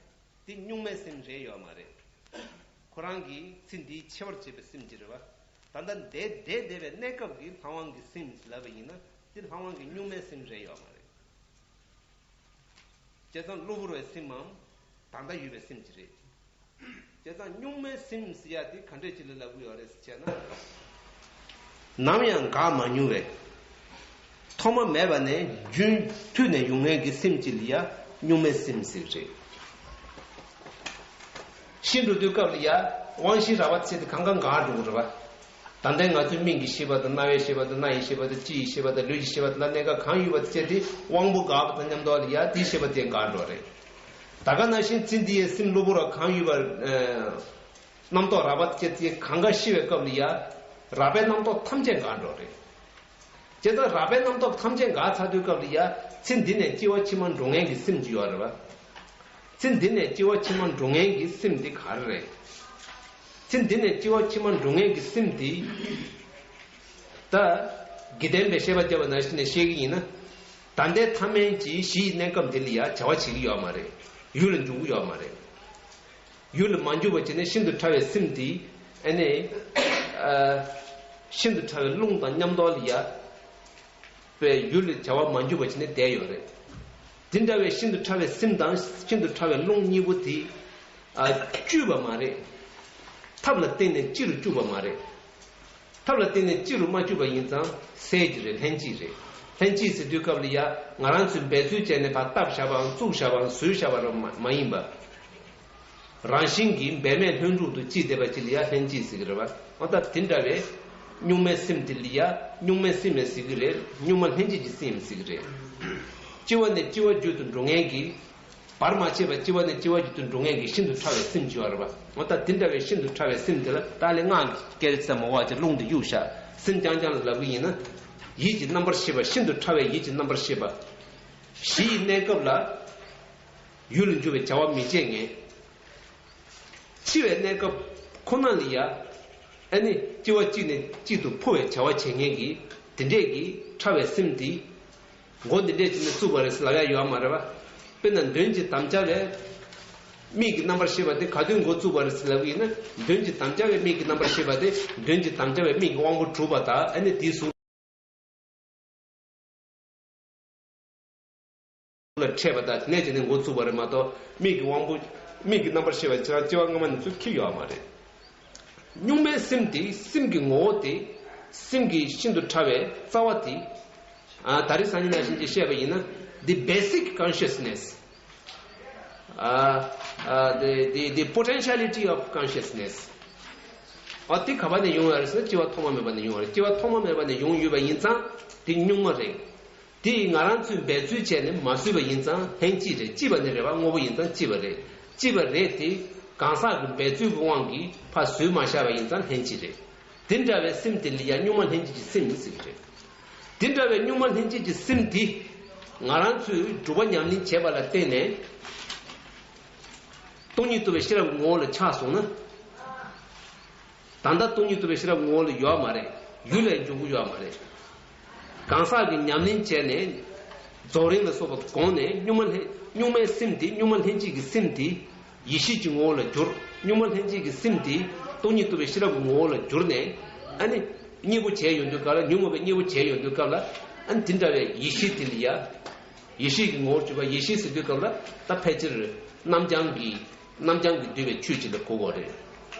དེ་གཉུག་མའི་སེམས་རེད་ཡོད་མ་རེད། ཁོ་རང་གི་ཚེ་འདིའི་ཁྱད་པར་བྱས་པའི་སེམས་ཅིག་རེད་བ། ད་ལྟ་འདས་འདས་བསྡད་པའི་གནས་སྐབས་ཀྱི་ལྷ་དབང་གི་སེམས་ལབ་པ་ཡིན་ན་དེ་ལྷ་དབང་གི་གཉུག་མའི་སེམས་རེད་ཡོད་མ་རེད། བྱས་ཙང་གློ་བུར་བའི་སེམས་མམ་ད་ལྟ་ཡོད་པའི་སེམས་ཅིག་རེད། བྱས་ཙང་གཉུག་མའི་སེམས་ཟེར་ཡ་དེ་ག་འདྲས་ཅིག་ལ་ལབ་ཀྱི་ཡོད་རེད་ཟེར་བྱས་ན། ནམ་ཡང་འགག་མ་མྱོང་བའི། ཐོག་མ་མེད་པ་ནས་རྒྱུན་མཐུད་ནས་ཡོང་མཁན་གྱི་སེམས་ཅིག་ལ་ཡ་གཉུག་མའི་སེམས་ཟེར་གྱི་རེད། ཤི་འགྲོ་དུས་སྐབས་ལ་ཡ་དབང་ཤེས་རགས་པ་ཚེ་དེ་གང་ག་འགག་འགྲོ་གི་རེད་པ། ད་ལྟའི་ང་ཚོའི་མིག་གི་ཤེས་པ་དང་རྣ་བའི་ཤེས་པ་དང་སྣ་ཡི་ཤེས་པ་དང་ལྕེ་ཡི་ཤེས་པ་དང་ལུས་ཀྱི་ཤེས་པ་དང་ལ་གནས་སྐབས་གང་ཡོད་པ་དེ་བཅས་ཏེ་དབང་པོ་འགག་པ་དང་མཉམ་དུ་ལ་ཡ་དེའི་ཤེས་པ་དེ་འགག་འགྲོ་རེད། ད་ག་ནང་བཞིན་ཚེ་འདི་ཡི་སེམས་གློ་བུར་བ་གང་ཡོད་པ། རྣམ་རྟོག་རགས་པ་དེ་བཅས་ཏེ་གང་ག་ཤི་བའི་སྐབས་ལ་ཡ་རགས་པའི་རྣམ་རྟོག་ཐམས་ཅད་འགག་འགྲོ་རེད། བྱས་ཙང་རགས་པའི་རྣམ་རྟོག་ཐམས་ཅད་འགག་ཚར་དུས་སྐབས་ལ་ཡ་ཚེ་འདི་ནས་སྐྱེ་བ་ཕྱི་མ་འགྲོ་མཁན་གྱི་སེམས་ཅིག་ཡོད་རེད་པ། ཚེ་འདི་ནས་སྐྱེ་བ་ཕྱི་མ་འགྲོ་མཁན་གྱི་སེམས་དེ་ག་རེ་རེད། ཚེ་འདི་ནས་སྐྱེ་བ་ཕྱི་མ་འགྲོ་མཁན་གྱི་སེམས་དེ། ད། དགེ་ལྡན་པས་བཤད་པ་བརྒྱབ་པ་ནང་བཞིན་ནས་བཤད་ཀྱི་ཡིན་ན། ད་ལྟའི་མཐའ་མའི་གྱི་གཞི་ཡི་གནས་སྐབས་འདི་ལ་ཡ་བྱ་བ་བྱེད་ཀྱི་ཡོད་མ་རེད། ཡུལ་ལ་འཇུག་གི་ཡོད་མ་རེད། ཡུལ་ལ་མ་འཇུག་པ་བྱས་ནས་ཤིན་ཏུ་ཕྲ་བའི་སེམས་དེ་ཨ་ནི། ཨ། ཤིན་ཏུ་ཕྲ་བའི་རླུང་དང་མཉམ་དུ་ལ་ཡ། པའི་ཡུལ་ལ་བྱ་བ་མ་འཇུག་པ་བྱས་ནས་བསྡད་ཡོད་རེད། དེ་འདྲ་བའི་ཤིན་ཏུ་ཕྲ་བའི་སེམས་དང་ཤིན་ཏུ་ཕྲ་བའི་རླུང་གཉིས་པོ་དེ། ཨ། བཅུག་པ་མ་རེད། ཐབས་ལ་བརྟེན་ནས་སྤྱི་རུ་བཅུག་པ་མ་རེད། ཐབས་ལ་བརྟེན་ནས་སྤྱི་རུ་མ་བཅུག་པ་ཡིན་ཙང་སེལ་གྱི་རེད། ལྷན་སྐྱེས་རེད། ལྷན་སྐྱེས་ཟེར་དུས་སྐབས་ལ་ཡ་ང་རང་ཚོས་འབད་རྩོལ་བྱས་ནས་ཕར་བཏབ་བཞག་པའམ་བཙུགས་བཞག་པའམ་བཟོས་བཞག་པ་རང་མ་མ་ཡིན་པ། རང་བཞིན་གྱིས་འབད་མེད་ལྷུན་གྲུབ་ཏུ་སྐྱེས་བསྡད་པ་ཅིག་ལ་ཡ་ལྷན་སྐྱེས་ཟེར་གྱི་རེད་པ། འོ་ད་དེ་འདྲ་བའི་གཉུག་མའི་སེམས་དེ་ལ་ཡ་གཉུག་མའི་སེམས་ཡང་ཟེར་གྱི་རེད། གཉུག་མ་ལྷན་སྐྱེས་ཀྱི་སེམས་ཡང་ཟེར་གྱི་རེད། སྐྱེ་བ་ནས་སྐྱེ་བ་བརྒྱུད་དུ་འགྲོ་མཁན་གྱི། བར་མ་ཆད་པར་སྐྱེ་བ་ནས་སྐྱེ་བ་བརྒྱུད་དུ་འགྲོ་མཁན་གྱི་ཤིན་ཏུ་ཕྲ་བའི་སེམས་ཅིག་ཡོད་རེད་པ། འོ་ད་དེ་འདྲ་བའི་ཤིན་ཏུ་ཕྲ་བའི་སེམས་དེ་ལ་ད་ལས་སྔགས་ཀྱི་སྐད་ཙམ་མོ་བ་ཅིག་རླུང་དུ་གཡུག་བཞག་སེམས་རྐྱང་རྐྱང་ལ་ལབ་གི་ཡིན་ན། ཡིད་ཀྱི་རྣམ་པར་ཤེས་པ་ཤིན་ཏུ་ཕྲ་བའི་ཡིད་ཀྱི་རྣམ་པར་ཤེས་པ། གཞི་ཡི་གནས་སྐབས་ལ། ཡུལ་ལ་འཇུག་པའི་བྱ་བ་མི་བྱེད་མཁན། འཆི་བའི་གནས་སྐབས་ཁོ་ན་ལ་ཡ། ཨ་ནི་སྐྱེ་བ་གཅིག་ནས་གཅིག་ཏུ་འཕོ་བའི་བྱ་བ་བྱེད་མཁན་གྱི་དེ་འདྲས་ཀྱི་ཕྲ་བའི་སེམས་དེ། མགོ་འདི་འདྲས་བྱས་ནས་བཙུགས་པ་རེད་ཟེར་ལབ་ཡ་ཡོད་མ་རེད་པ། དཔེར་ན་མདུན་གྱི་དམ་བཅའ་བའི་མིག་གི་རྣམ་པར་ཤེས་པ་དེ་ག་དུས་མགོ་བཙུགས་པ་རེད་ཟེར་ལབ་ཀྱི་ཡིན་ན། མདུན་གྱི་དམ་བཅའ་བའི་མིག་གི་རྣམ་པར་ཤེས་པ་དེ་མདུན་གྱི་དམ་བཅའ་བའི་མིག་གི་དབང་པོ་གྲུབ་པ་དང་ཨ་ནི་དེའི་གཟུགས་ལ་འཕྲད་པ་དང་དེ་ནས་བྱས་ནས་འགོ་བཙུགས་པ་རེད་མ་གཏོགས་མིག་གི་དབང་པོ། མིག་གི་རྣམ་པར་ཤེས་པ་ཅང་སྐྱེ་བ་སྔ་མ་ནས་ཚུར་འཁྱེར་ཡོད་མ་རེད། གཉུག་མའི་སེམས་དེ་སེམས་ཀྱི་ངོ་བོ་དེ་སེམས་ཀྱི་ཤིན་ཏུ་ཕྲ་བའི་རྩ་བ་དེ། ཨ། ད་རེས་སང་ཉིན་ནང་བཞིན་གྱི་བཤད་པ་ཡིན་ན། The basic consciousness. ཨ། ཨ། The, the, the potentiality of consciousness. ཨ། དེ་ག་པ་ནས་ཡོང་ཡོད་རེད་ཟེར་ན་སྐྱེ་བ་ཐོག་མ་མེད་པ་ནས་ཡོང་བ་རེད། སྐྱེ་བ་ཐོག་མ་མེད་པ་ནས་ཡོང་ཡོད་པ་ཡིན་ཙང་དེ་གཉུག་མ་རེད། དེ་ང་རང་ཚོས་འབད་རྩོལ་བྱས་ནས་མ་བཟོས་པ་ཡིན་ཙང་ལྷན་སྐྱེས་རེད། སྐྱེས་པ་ནི་རེད་པ། དངོས་པོ་ཡིན་ཙང་སྐྱེས་པ་རེད། སྐྱེས་པ་རེད་དེ་གང་ཟག་གི་འབད་རྩོལ་གྱི་དབང་གིས་ཕར་བཟོས་མ་བཞག་པ་ཡིན་ཙང་ལྷན་སྐྱེས་རེད། དེ་འདྲ་བའི་སེམས་དེ་ལ་ཡང་གཉུག་མ་ལྷན་སྐྱེས་ཀྱི་སེམས་ཡིན་ཟེར་གྱི་རེད། དེ་འདྲ་བའི་གཉུག་མ་ལྷན་སྐྱེས་ཀྱི་སེམས་དེ་ང་རང་ཚོས་སྒྲུབ་པ་ཉམས་ལེན་བྱས་པ་ལ་བརྟེན་ནས་སྟོང་ཉིད་རྟོགས་པའི་ཤེས་རབ་ཀྱི་ངོ་བོ་ལ་ཆགས་སོང་ན། ད་ལྟ་སྟོང་ཉིད་རྟོགས་པའི་ཤེས་རབ་ངོ་བོ་ལ་ཡོད་མ་རེད། ཡུལ་ལ་འཇོག་གི་ཡོད་མ་རེད། གང་ཟག་གིས་ཉམས་ལེན་བྱས་ནས་རྫོགས་རིམ་ལ་སོགས་པ་གོང་ནས་གཉུག་མ་ལྷན། གཉུག་མའི་སེམས་དེ་གཉུག་མ་ལྷན་སྐྱེས་ཀྱི་སེམས་དེ་ཡེ་ཤེས་ཀྱི་ངོ་བོ་ལ་གྱུར། གཉུག་མ་ལྷན་སྐྱེས་ཀྱི་སེམས་དེ་སྟོང་ཉིད་རྟོགས་པའི་ཤེས་རབ་ཀྱི་ངོ་བོ་ལ་གྱུར་ནས། ཨ་ནི་གཉིས་པོ་བྱས་ཡོང་དུས་སྐབས་ལ། ཉོན་མོངས་པའི་གཉིས་པོ་བྱས་ཡོང་དུས་སྐབས་ལ། ཨ་ནི་དེ་འདྲ་བའི་ཡེ་ཤེས་དེ་ལ་ཡ། ཡེ་ཤེས་ཀྱི་ངོ་བོར་གྱུར་པ། ཡེ་ཤེས་ཟེར་དུས་སྐབས་ལ་ད་ཕལ་ཆེར་རྣམ་བྱང་གི། རྣམ་བྱང་གིས་བསྡུས་པའི་ཆོས་ཅིག་ལ་གོ་དགོས་རེད།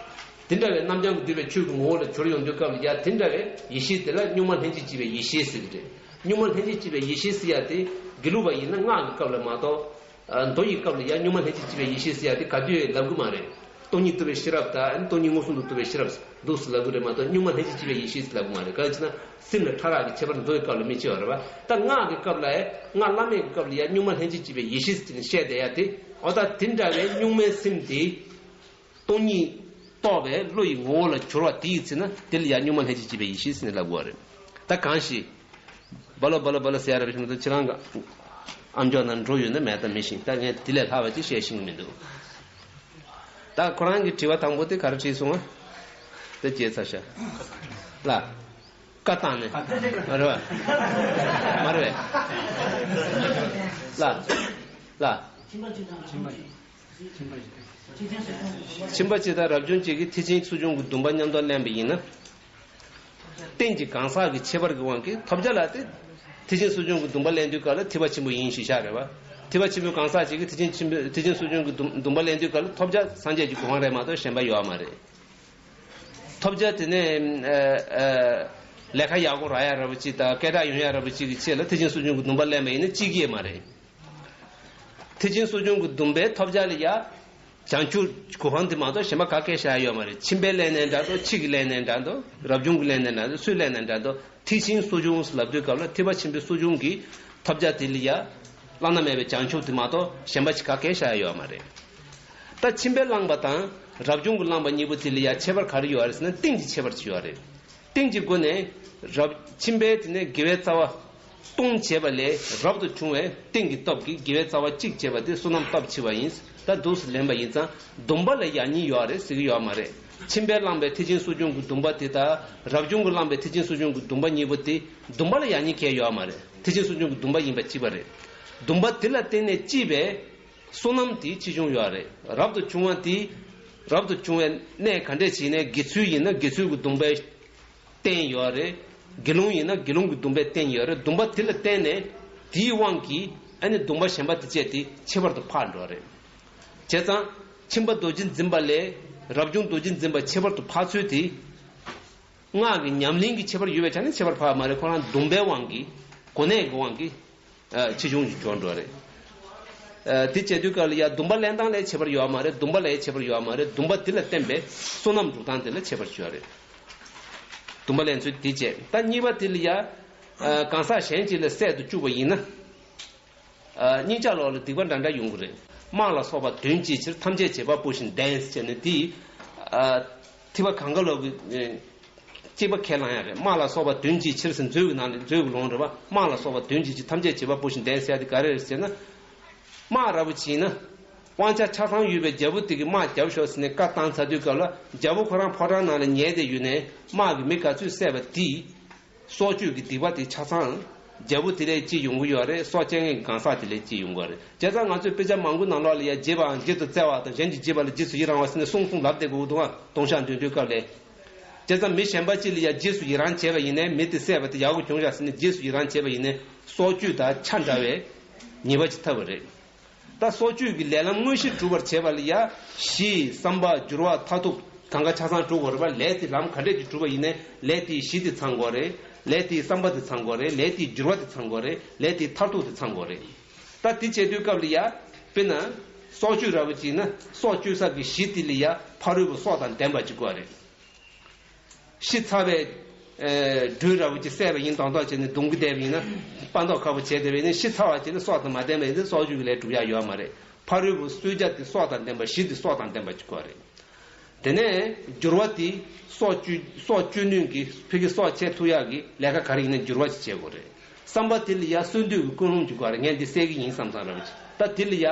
དེ་འདྲ་བའི་རྣམ་བྱང་གིས་བསྡུས་པའི་ཆོས་ཀྱི་ངོ་བོ་ལ་གྱུར་ཡོང་དུས་སྐབས་ལ་ཡ། དེ་འདྲ་བའི་ཡེ་ཤེས་དེ་ལ་གཉུག་མ་ལྷན་ཅིག་སྐྱེས་པའི་ཡེ་ཤེས་ཟེར་གྱི་རེད། གཉུག་མ་ལྷན་ཅིག་སྐྱེས་པའི་ཡེ་ཤེས་ཟེར་ཡ་དེ་དགེ་ལུགས་པ་ཡིན་ན་སྔགས་ཀྱི་སྐབས་ལ་མ་གཏོགས། ཨ། མདོ་ཡི་སྐབས་ལ་ཡ་གཉུག་མ་ལྷན་ཅིག་སྐྱེས་པའི་ཡེ་ཤེས་ཟེར་ཡ་དེ་ག་དུས་ལབ་གི་མ་རེད། སྟོང་ཉིད་རྟོགས་པའི་ཤེས་རབ་དང་སྟོང་ཉིད་མངོན་སུམ་དུ་རྟོགས་པའི་ཤེས་རབ་འདུག་སེ་ལབ་གི་རེད་མ་གཏོགས། གཉུག་མ་ལྷན་ཅིག་སྐྱེས་པའི་ཡེ་ཤེས་ཟེར་ལབ་གི་མ་རེད། གང་ཡིན་ཟེར་ན་སེམས་ལ་ཕྲ་རགས་ཀྱི་ཁྱད་པར་མདོ་ཡི་སྐབས་ལ་མི་སྐྱེ་བ་རེད་པ། ད་སྔགས་ཀྱི་སྐབས་ལ། སྔགས་བླ་མེད་ཀྱི་སྐབས་ལ་ཡ་གཉུག་མ་ལྷན་ཅིག་སྐྱེས་པའི་ཡེ་ཤེས་ཟེར་ནས་བཤད་བསྡད་ཡ་དེ། འོ་ད་དེ་འདྲ་བའི་གཉུག་མའི་སེམས་དེ། སྟོང་ཉིད་རྟོགས་པའི་བློ་ཡི་ངོ་བོ་ལ་གྱུར་པ་དེ་ཡི་ཚེ་ན་དེ་ལ་ཡང་གཉུག་མ་ལྷན་ཅིག་སྐྱེས་པའི་ཡེ་ཤེས་ཟེར་ནས་ལབ་དགོས་པ་རེད། ད་གང་ཞིག་བ་ལ་བ་ལ་བ་ལ་ཟེར་ཡ་ར་བ་ཞིག་ན། ད་ཁྱེད་རང་གི་ཨམ་ཅོག་ནང་འགྲོ་ཡོད་ན་མེད་དང་མི་ཤེས། ད་ངས་དེ་ལས་ལྷག་པ་ཅིག་བཤད་ཤེས་ཀྱི་མི་འདུག་ད་ཁོ་རང་གི་དྲི་བ་དང་པོ་དེ་ག་རེ་དྲིས་སོང་ང་། དེ་བརྗེད་ཚར་ཤག་ལ། བཀའ་བཏང་ནས། མ་རེད་པ། མ་རེད་པས། ལ། ལ། ཁྱིམ་པ་གཅིག་དང་རབ་བྱུང་གཅིག་གིས་ཐེག་ཆེན་ཚུལ་བྱུང་གི་སྡོམ་པ་མཉམ་དུ་ལེན་པ་ཡིན་ན། རྟེན་གྱི་གང་ཟག་གི་ཁྱད་པར་གྱི་དབང་གིས་ཐོབ་བྱ་ལ་དེ། ཐེག་ཆེན་ཚུལ་བྱུང་གི་སྡོམ་པ་ལེན་དུས་སྐབས་ལ་ཐེག་པ་ཆེན་པོ་ཡིན་ཞེས་བཞག་རེད་པ། ཐེག་པ་ཆེན་པོའི་གང་ཟག་ཅིག་གིས་ཐེག་ཆེན་ཆེན་པོའི་ཐེག་ཆེན་སོ་བྱུང་གི་སྡོམ་སྡོམ་པ་ལེན་དུས་སྐབས་ལ་ཐོབ་བྱ་སངས་རྒྱས་ཀྱི་གོ་འཕང་རེད་མ་གཏོགས་གཞན་པ་ཡོད་མ་རེད། ཐོབ་བྱ་དེ་ནས་ཨ་ཨ་ལས་ཀ་ཡག་པོ་རག་ཡ་ར་བ་ཅིག་དང་སྐད་གྲགས་ཡོང་ཡ་ར་བ་ཅིག་གི་ཆེད་ལ་ཐེག་ཆེན་སོ་བྱུང་གི་སྡོམ་པ་ལེན་པ་ཡིན་ན་གཅིག་ཡོད་མ་རེད། ཐེག་ཆེན་སོ་བྱུང་གི་སྡོམ་པའི་ཐོབ་བྱ་ལ་ཡ། བྱང་ཆུབ་གོ་འཕང་དེ་མ་གཏོགས་གཞན་པ་ག་གེ་བཞག་ཡོད་མ་རེད། ཁྱིམ་པའི་ལས་ནའི་འདྲ་འདུག་ཕྱི་གི་ལས་ནའི་འདྲ་འདུག་རབ་བྱུང་གི་ལས་ནའི་འདྲ་འདུག་སུའི་ལས་ནའི་འདྲ་འདུག་ཐེག་ཆེན་སོ་བྱུང་ལབ་དུས་སྐབས་ལ་ཐེག་པ་ཆེན་པོའི་སོ་བྱུང་གི་ཐོབ་བྱ་དེ་ལ་ཡ། བླ་ན་མེད་པའི་བྱང་ཆུབ་དེ་མ་གཏོགས་གཞན་པ་ཞིག་ག་གེ་བཞག་ཡོད་མ་རེད། ད་ཁྱིམ་པས་བླངས་པ་དང་རབ་བྱུང་གིས་བླངས་པ་གཉིས་པོ་དེ་ལ་ཡ་ཁྱད་པར་ག་རེ་ཡོད་རེད་ཟེར་ན་རྟེན་གྱི་ཁྱད་པར་ཅིག་ཡོད་རེད། རྟེན་གྱི་སྒོ་ནས་རབ་ཁྱིམ་པས་དེ་ནས་དགེ་བའི་རྩ་བ་སྟོང་བྱས་པ་ལས་རབ་ཏུ་བྱུང་བའི་རྟེན་གྱི་སྟོབས་ཀྱིས་དགེ་བའི་རྩ་བ་གཅིག་བྱས་པ་དེ་བསོད་ནམས་སྟོབས་ཆེ་བ་ཡིན། ད་འདུག་སེ་ལེན་པ་ཡིན་ཙང་སྡོམ་པ་ལ་ཡ་གཉིས་ཡོད་རེད་ཟེར་གྱི་ཡོད་མ་རེད། ཁྱིམ་པས་བླངས་པའི་ཐེག་ཆེན་སོ་བྱུང་གི་སྡོམ་པ་དེ་དང་རབ་བྱུང་གིས་བླངས་པའི་ཐེག་ཆེན་སོ་བྱུང་གི་སྡོམ་པ་གཉིས་པོ་དེ་སྡོམ་པ་ལ་ཡ་གཉིས་གང་ཡང་ཡོད་མ་རེད། ཐེག་ཆེན་སོ་བྱུང་གི་སྡོམ་པ་ཡིན་པ་གཅིག་པ་རེད། སྡོམ་པ་དེ་ལ་བརྟེན་ནས་སྐྱེས་པའི་བསོད་ནམས་དེ་ཆེ་ཆུང་ཡོད་རེད། རབ་ཏུ་བྱུང་བ་དེ་རབ་ཏུ་བྱུང་བའི་གནས་ག་འདྲས་ཞིག་ནས་དགེ་ཚུལ་ཡིན་ན་དགེ་ཚུལ་གྱི་སྡོམ་པའི་རྟེན་ཡོད་རེད། དགེ་སློང་ཡིན་ན་དགེ་སློང་གི་སྡོམ་པའི་རྟེན་ཡོད་རེད། སྡོམ་པ་དེ་ལ་བརྟེན་ནས་དེའི་དབང་གིས་ཨ་ནི་སྡོམ་པ་གཞན་པ་དེ་བཅས་དེ་ཁྱད་པར་དུ་འཕགས་འགྲོ་རེད། བྱས་ཙང་ཁྱིམ་པ་རྡོ་རྗེ་འཛིན་པ་ལས་རབ་བྱུང་རྡོ་རྗེ་འཛིན་པ་ཁྱད་པར་དུ་འཕགས་ཚུལ་དེ། སྔགས་ཀྱི་ཉམས་ལེན་གྱི་ཁྱད་པར་ཡོད་པའི་ཆ་ནས་ཁྱད་པར་འཕགས་མ་རེད། ཁོ་རང་སྡོམ་པའི་དབང་གིས་གོ་གནས་ཀྱི་དབང་གིས་ཨ་ཆེ་ཆུང་ཞིག་འགྱུར་འགྲོ་རེད། ཨ་དེ་བྱེད་དུས་སྐབས་ལ་ཡ་སྡོམ་པ་ལེན་སྟངས་ལ་ཁྱད་པར་ཡོད་མ་རེད། སྡོམ་པ་ལ་ཁྱད་པར་ཡོད་མ་རེད། སྡོམ་པ་དེ་ལ་བརྟེན་པའི་བསོད་ནམས་སྒྲུབ་སྟངས་དེ་ལ་ཁྱད་པར་ཡོད་རེད། སྡོམ་པ་ལེན་ཚུལ་དེ་བྱས། ད་གཉིས་པ་དེ་ལ་ཡ་ཨ་གང་ཟག་གཞན་ཅིག་ལ་བསད་དུ་བཅུག་པ་ཡིན་ན། ཨ་སྙིང་རྗེ་ལོག་ལ་སྡིག་པ་འདྲ་འདྲ་ཡོང་གི་རེད། དམག་ལ་སོགས་པ་དོན་གྱི་ཕྱིར་ཐམས་ཅད་བྱེད་པ་པོ་བཞིན་ལྡན་ཟེར་ནས་དེ་ཨ་ཐེག་པ་གངས་དཀར་ལོ་གི་ཨ་གཅིག་པ་ཁས་བླངས་ཡ་རེད། དམག་ལ་སོགས་པ་དོན་གྱི་ཕྱིར་ཟེར་མཛོད་ཀྱི་ནང་ལ་མཛོད་ཀྱི་ལུང་རེད་པ། དམག་ལ་སོགས་པ་དོན་གྱི་ཕྱིར་ཐམས་ཅད་བྱེད་པ་པོ་བཞིན་ལྡན་ཟེར་ཡ་དེ་ག་རེ་རེད་ཟེར་ན། དམག་ར་བོ་ཅིག་ཡིན་ན། དབང་ཆ་ཆ་ཚང་ཡོད་པའི་རྒྱལ་པོ་དེ་གིས་དམག་རྒྱབ་ཤོག་ཟེར་ནས་བཀའ་བཏང་ཚར་དུས་སྐབས་ལ་རྒྱལ་པོ་ཁོ་རང་ཕོ་བྲང་ནང་ལ་ཉལ་བསྡད་ཡོད་ནའི་དམག་གིས་མི་ག་ཚོད་བསད་པ་དེ། སྲོག་གཅོད་ཀྱི་སྡིག་པ་དེ་ཆ་ཚང་རྒྱལ་པོ་དེ་ལས་ཅི་ཡོང་གི་ཡོད་རེད། སྲོག་བཅད་མཁན་གྱི་གང་ཟག་དེ་ལས་ཅི་ཡོང་གི་ཡོད་རེད། བྱས་ཙང་ང་ཚོས་དཔེ་ཆ་མང་པོའི་ནང་ལོགས་ལ་ཡ་རྗེ་འབངས་རྗེ་རྩ་བརྩེ་བ་དང་གཞན་གྱི་རྗེ་འབངས་ལ་རྗེས་སུ་ཡི་རང་བ་ཟེར་ནས་གསུང་གསུང་ལབ་བསྡད་དགོས་འདུག་ཨ། ལྟུང་བཤགས་འདོན་དུས་སྐབས་ལ། བྱས་ཙང་མི་གཞན་པ་ཅིག་ལ་ཡ་རྗེས་སུ་ཡི་རང་བྱས་པ་ཡིན་ནའི་མི་དེ་བསད་པ་དེ་ཡག་པོ་བྱུང་བཞག་ཟེར་ནས་རྗེས་སུ་ཡི་རང་བྱས་པ་ཡིན་ནའི་སྲོག་གཅོད་དང་ཆ་འདྲ་བའི་ཉེས་པ་ཅིག་ཐེབས་པ་རེད། ད་སྲོག་གཅོད་ཀྱི་ལས་ལམ་དངོས་གཞི་སྒྲུབ་པར་བྱེད་པ་ལ་ཡ། གཞི། བསམ་པ། འགྱུར་བ། མཐར་ཐུག་གང་ག་ཆ་ཚང་སྒྲུབ་དགོས་རེད་པ། ལས་དེ་ལམ་ག་འདྲས་ཀྱིས་སྒྲུབ་པ་ཡིན་ནའི་ལས་དེའི་གཞི་དེ་ཚང་དགོས་རེད། ལས་དེའི་བསམ་པ་དེ་ཚང་དགོས་རེད། ལས་དེའི་འགྱུར་བ་དེ་ཚང་དགོས་རེད། ལས་དེའི་མཐར་ཐུག་དེ་ཚང་དགོས་རེད། ད་དེ་བྱེད་དུས་སྐབས་ལ་ཡ། དཔེར་ན། སྲོག་གཅོད་ར་བོ་ཅིག་ན་སྲོག་གཅོད་ས་གི་གཞི་དེ་ལ་ཡ་ཕ་རོལ་པོ་སྲོག་དང་ལྡན་པ་ཅིག་དགོས་རེད། ཤི་ཚར་བའི་ཨེ་སྦྲུལ་འདྲ་བོ་ཅིག་བསད་པ་ཡིན། དོང་ཐོག་བྱས་ནས་བརྡུང་གི་བསྡད་པ་ཡིན་ན། སྤང་ཐོག་ཁ་བོ་བྱས་བསྡད་པ་ཡིན་ན། ཤི་ཚར་བ་བྱས་ནས་སྲོག་དང་མ་ལྡན་པ་ཡིན་ན་སྲོག་གཅོད་ཀྱི་ལས་སྒྲུབ་ཡ་ཡོད་མ་རེད། ཕ་རོལ་པོ་གསོད་བྱ་དེ་སྲོག་དང་ལྡན་པ། གཞི་དེ་སྲོག་དང་ལྡན་པ་ཅིག་དགོས་རེད། དེ་ནས་འགྱུར་བ་དེ་སྲོག་གཅོད་སྲོག་གཅོད་ནུས་ཀྱི་ཕ་གི་སྲོག་བཅད་ཐུབ་ཡག་གི་ལས་ཀ་ག་རེ་ཡིན་ན་འགྱུར་བ་ཅིག་བྱེད་དགོས་རེད། བསམ་པ་དེ་ལ་ཡ་གསོད་འདོད་ཀྱི་ཀུན་སློང་ཅིག་དགོས་རེད། ངས་འདི་བསད་ཀྱི་ཡིན་བསམ་བསམ་ར་བ་ཅིག་ད་དེ་ལ་ཡ་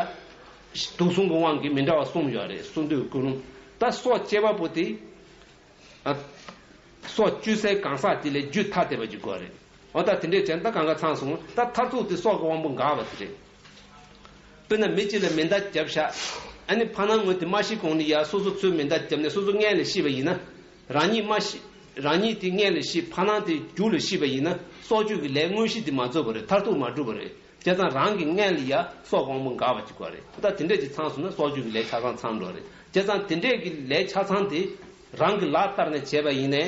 དུག་གསུམ་གྱི་དབང་གིས་མི་འདྲ་བ་གསུམ་ཡོད་རེད། གསོད་འདོད་ཀྱི་ཀུན་སློང་། ད་སྲོག་བཅད་པ་པོ་དེ། ཨ། སྲོག་གཅོད་སའི་གང་ཟག་དེ་ལས་རྒྱུད་ཐ་དད་པ་ཅིག་དགོས་རེད། འོ་ད་དེ་འདྲས་བྱས་ན་ད་གང་ག་ཚང་སོང་། ད་མཐར་ཐུག་དེ་སྲོག་གི་དབང་པོ་འགག་པ་དེ་རེད། དཔེར་ན་མི་གཅིག་ལ་མེ་མདའ་བརྒྱབ་བཞག་ཨ་ནི་ཕ་ནང་ངོས་དེ་མ་ཤི་གོང་ནས་ཡ་སོ་སོ་ཚུར་མེ་མདའ་བརྒྱབ་ནས་སོ་སོ་སྔོན་ལ་ཤི་བ་ཡིན་ན། རང་ཉིད་མ་ཤི། རང་ཉིད་དེ་སྔོན་ལ་ཤི། ཕ་ནང་དེ་མཇུག་ལ་ཤི་བ་ཡིན་ན་སྲོག་གཅོད་ཀྱི་ལས་དངོས་གཞི་དེ་མ་རྫོགས་པ་རེད། མཐར་ཐུག་མ་གྲུབ་པ་རེད། བྱས་ཙང་རང་གི་སྔོན་ལ་ཡ་སྲོག་གི་དབང་པོ་འགག་པ་ཅིག་དགོས་རེད། ད་དེ་འདྲས་ཅིག་ཚང་སོང་ན་སྲོག་གཅོད་ཀྱི་ལས་ཆ་ཚང་ཚང་འགྲོ་རེད། བྱས་ཙང་དེ་འདྲས་ཀྱི་ལས་ཆ་ཚང་དེ་རང་གི་ལག་བསྟར་ནས་བྱས་པ་ཡིན་ནའི་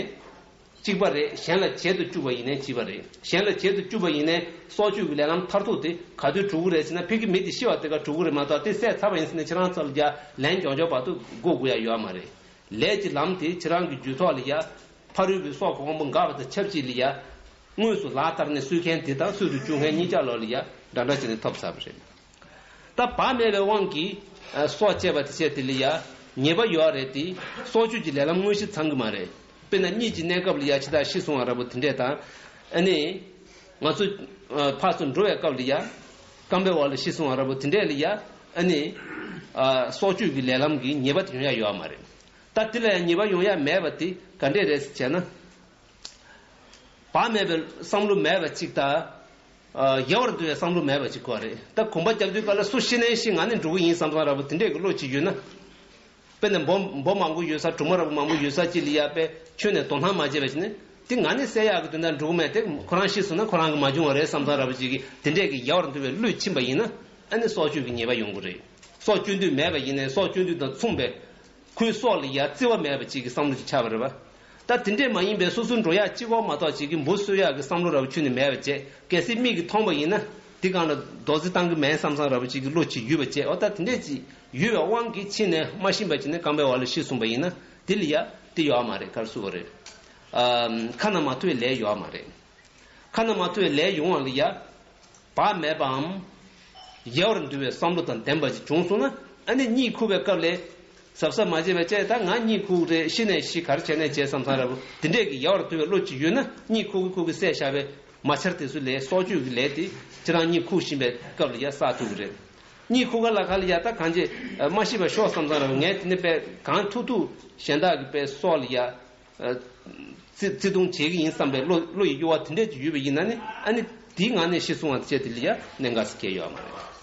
གཅིག་པ་རེད། གཞན་ལ་བྱེད་དུ་བཅུག་པ་ཡིན་ནའི་གཅིག་པ་རེད། གཞན་ལ་བྱེད་དུ་བཅུག་པ་ཡིན་ནའི་སྲོག་གཅོད་ཀྱི་ལས་ལམ་མཐར་ཐུག་དེ་ག་དུས་གྲུབ་ཀྱི་རེད་ཟེར་ན། ཕ་གི་མི་དེ་ཤི་བ་དེ་ག་གྲུབ་ཀྱི་རེད་མ་གཏོགས། དེ་བསད་ཚར་བ་ཡིན་ཟེར་ནས་ཁྱེད་རང་ཚོ་ལ་རྒྱ་ལན་མགྱོགས་མགྱོགས་བར་དུ་འགོ་དགོས་ཡ་ཡོད་མ་རེད། ལས་ཀྱི་ལམ་དེ་ཁྱེད་རང་གི་རྒྱུད་ཐོག་ལ་ཡ། ཕ་རོལ་པོའི་སྲོག་གི་དབང་པོ་འགག་པ་དང་ཆབས་ཅིག་ལ་ཡ། དངོས་སུ་ལག་བསྟར་ནས་གསོད་མཁན་དེ་དང་གསོད་དུ་བཅུག་མཁན་གཉིས་ཆ་ལོག་ལ་ཡ་འདྲ་འདྲ་བྱས་ནས་ཐོབ་ཚར་བ་རེད། ད་བག་མེད་པའི་དབང་གིས་ཨ་སྲོག་བཅད་པ་དེ་བྱས་དེ་ལ་ཡ་ཉེས་པ་ཡོད་རེད་དེ། སྲོག་གཅོད་ཀྱི་ལས་ལམ་དངོས་གཞི་ཚང་གི་མ་རེད། དཔེར་ན་གཉིད་ཀྱི་གནས་སྐབས་ལ་ཡ་འཆི་བདག་ཤི་སོང་བ་ར་བོ་དེ་འདྲས་དང་། ཨ་ནི། ང་ཚོ་ཨ་ཕར་ཚུར་འགྲོ་བའི་སྐབས་ལ་ཡ། རྐང་པའི་འོག་ལ་ཤི་སོང་བ་ར་བོ་དེ་འདྲས་ལ་ཡ། ཨ་ནི། ཨ་སྲོག་གཅོད་ཀྱི་ལས་ལམ་གྱི་ཉེས་པ་དེ་ཡོང་ཡ་ཡོད་མ་རེད། ད་དེ་ལ་ཡང་ཉེས་པ་ཡོང་ཡ་མེད་པ་དེ་ག་འདྲས་རེད་ཟེར་བྱས་ན། བག་མེད་པའི་བསམ་བློ་མེད་པ་གཅིག་དང་། ཨ་ཡལ་བར་འདོད་པའི་བསམ་བློ་མེད་པ་གཅིག་དགོས་རེད། ད་གོམ་པ་རྒྱབ་དུས་སྐབས་ལ་སུ་ཤི་ནའི་ཤི། ང་ནི་འགྲོ་གི་ཡིན་བསམ་བསམ་ར་བོ་དེ་འདྲས་ཀྱི་བློ་གཅིག་ཡོད་ན། དཔེར་ན་འབུ་འབུ་མང་པོ་ཡོད་ས། གྲོག་མ་ར་བོ་མང་པོ་ཡོད་ས་གཅིག་ལ་ཡ་དཔེ་ཁྱོན་ནས་དོ་སྣང་མ་བྱས་པ་བྱས་ནས། དེ་ང་ནི་བསད་ཡག་གི་དོན་དག་འགྲོ་གི་མེད་དེ། ཁོ་རང་ཤི་སོང་ན་ཁོ་རང་གི་མ་བྱུང་བ་རེད་བསམ་བསམ་ར་བོ་གཅིག་གིས་དེ་འདྲས་ཀྱི་ཡལ་བར་འདོད་པའི་བློས་ཕྱིན་པ་ཡིན་ན། ཨ་ནི་སྲོག་གཅོད་ཀྱི་ཉེས་པ་ཡོང་གི་རེད། སྲོག་གཅོད་འདོད་མེད་པ་ཡིན་ནའི་སྲོག་གཅོད་འདོད་དང་མཚུངས་པའི་ཁོའི་སྲོག་ལ་ཡ་བརྩི་བ་མེད་པ་ཅིག་གི་བསམ་བློ་ཅིག་ཆགས་པ་རེད་པ། ད་དེ་འདྲས་མ་ཡིན་པའི་སོ་སོའི་འགྲོ་ཡག་གཅིག་པོ་མ་གཏོགས་ཅིག་གི་འབུ་གསོད་ཡག་གི་བསམ་བློ་འདྲ་པོ་ཁྱོན་ནས་མེད་པ་བྱས། གལ་སྲིད་མིག་གིས་མཐོང་པ་ཡིན་ན་དེ་སྒང་ལ་རྡོག་རྫིས་བཏང་གི་མེད་བསམ་བསམ་འདྲ་པོ་ཅིག་གི་བློ་ཅིག་ཡོད་པ་བྱས། འོ་ད་དེ་འདྲས་ཅིག་ཡོད་པའི་དབང་གིས་ཕྱི་ནས་མ་ཤེས་པ་བྱས་ནས་རྐང་པའི་འོག་ལ་ཤི་སོང་པ་ཡིན་ན་དེ་ལ་ཡ་དེ་ཡོད་མ་རེད། ག་རེ་ཟེར་དགོས་རེད། ཨ། ཁ་ན་མ་ཐོ་བའི་ལས་ཡོད་མ་རེད། ཁ་ན་མ་ཐོ་བའི་ལས་ཡོང་བ་ལ་ཡ། བག་མེད་པའམ། ཡལ་བར་འདུ་བའི་བསམ་བློ་དང་ལྡན་པ་ཅིག་བྱུང་སོང་ན། ཨ་ནི་གཉིད་ཁུག་པའི་སྐབས་ལ། གཟབ་གཟབ་མ་བྱས་པ་བྱས། ད་ང་གཉིད་ཁུག་རེད། ཤི་ནས་ཤི། ག་རེ་བྱས་ནས་བྱས་བསམ་བསམ་འདྲ་པོ་དེ་འདྲས་ཀྱི་ཡལ་བར་འདུ་བའི་བློ་ཅིག་ཡོད་ན། གཉིད་ཁུག་གི་ཁུག་གི་བསད་བཞག་པའི་མ་ཆར་དེ་ཚོ་ལས་སྲོག་གཅོད་ཀྱི་ལས་དེ་ཁྱེད་རང་གཉིད་ཁུག་བཞིན་པའི་སྐབས་ལ་ཡ་བསགས་ཐུབ་ཀྱི་རེད། གཉིད་ཁུག་ག་ལ་ག་ལ་ཡ་ད་གང་བྱས་མ་ཤི་བར་ཤོག་བསམ་བསམ་འདྲ་པོ། ངས་དེ་ནས་དཔེ་གང་ཐུབ་ཐུབ་གཞན་དག་གི་དཔེ་སྲོག་ལ་ཡ། བརྩི་བརྩི་མཐོང་བྱེད་ཀྱི་ཡིན་བསམ་པའི་བློ་བློ་ཡི་གཡོ་བ་དེ་འདྲས་ཅིག་ཡོད་པ་ཡིན་ན་ནི། ཨ་ནི་དེའི་ངང་ནས་ཤི་སོང་བ་བྱས། དེ་ལ་ཡ་གནད་འགག་ཟེར་གྱི་ཡོད་མ་རེད།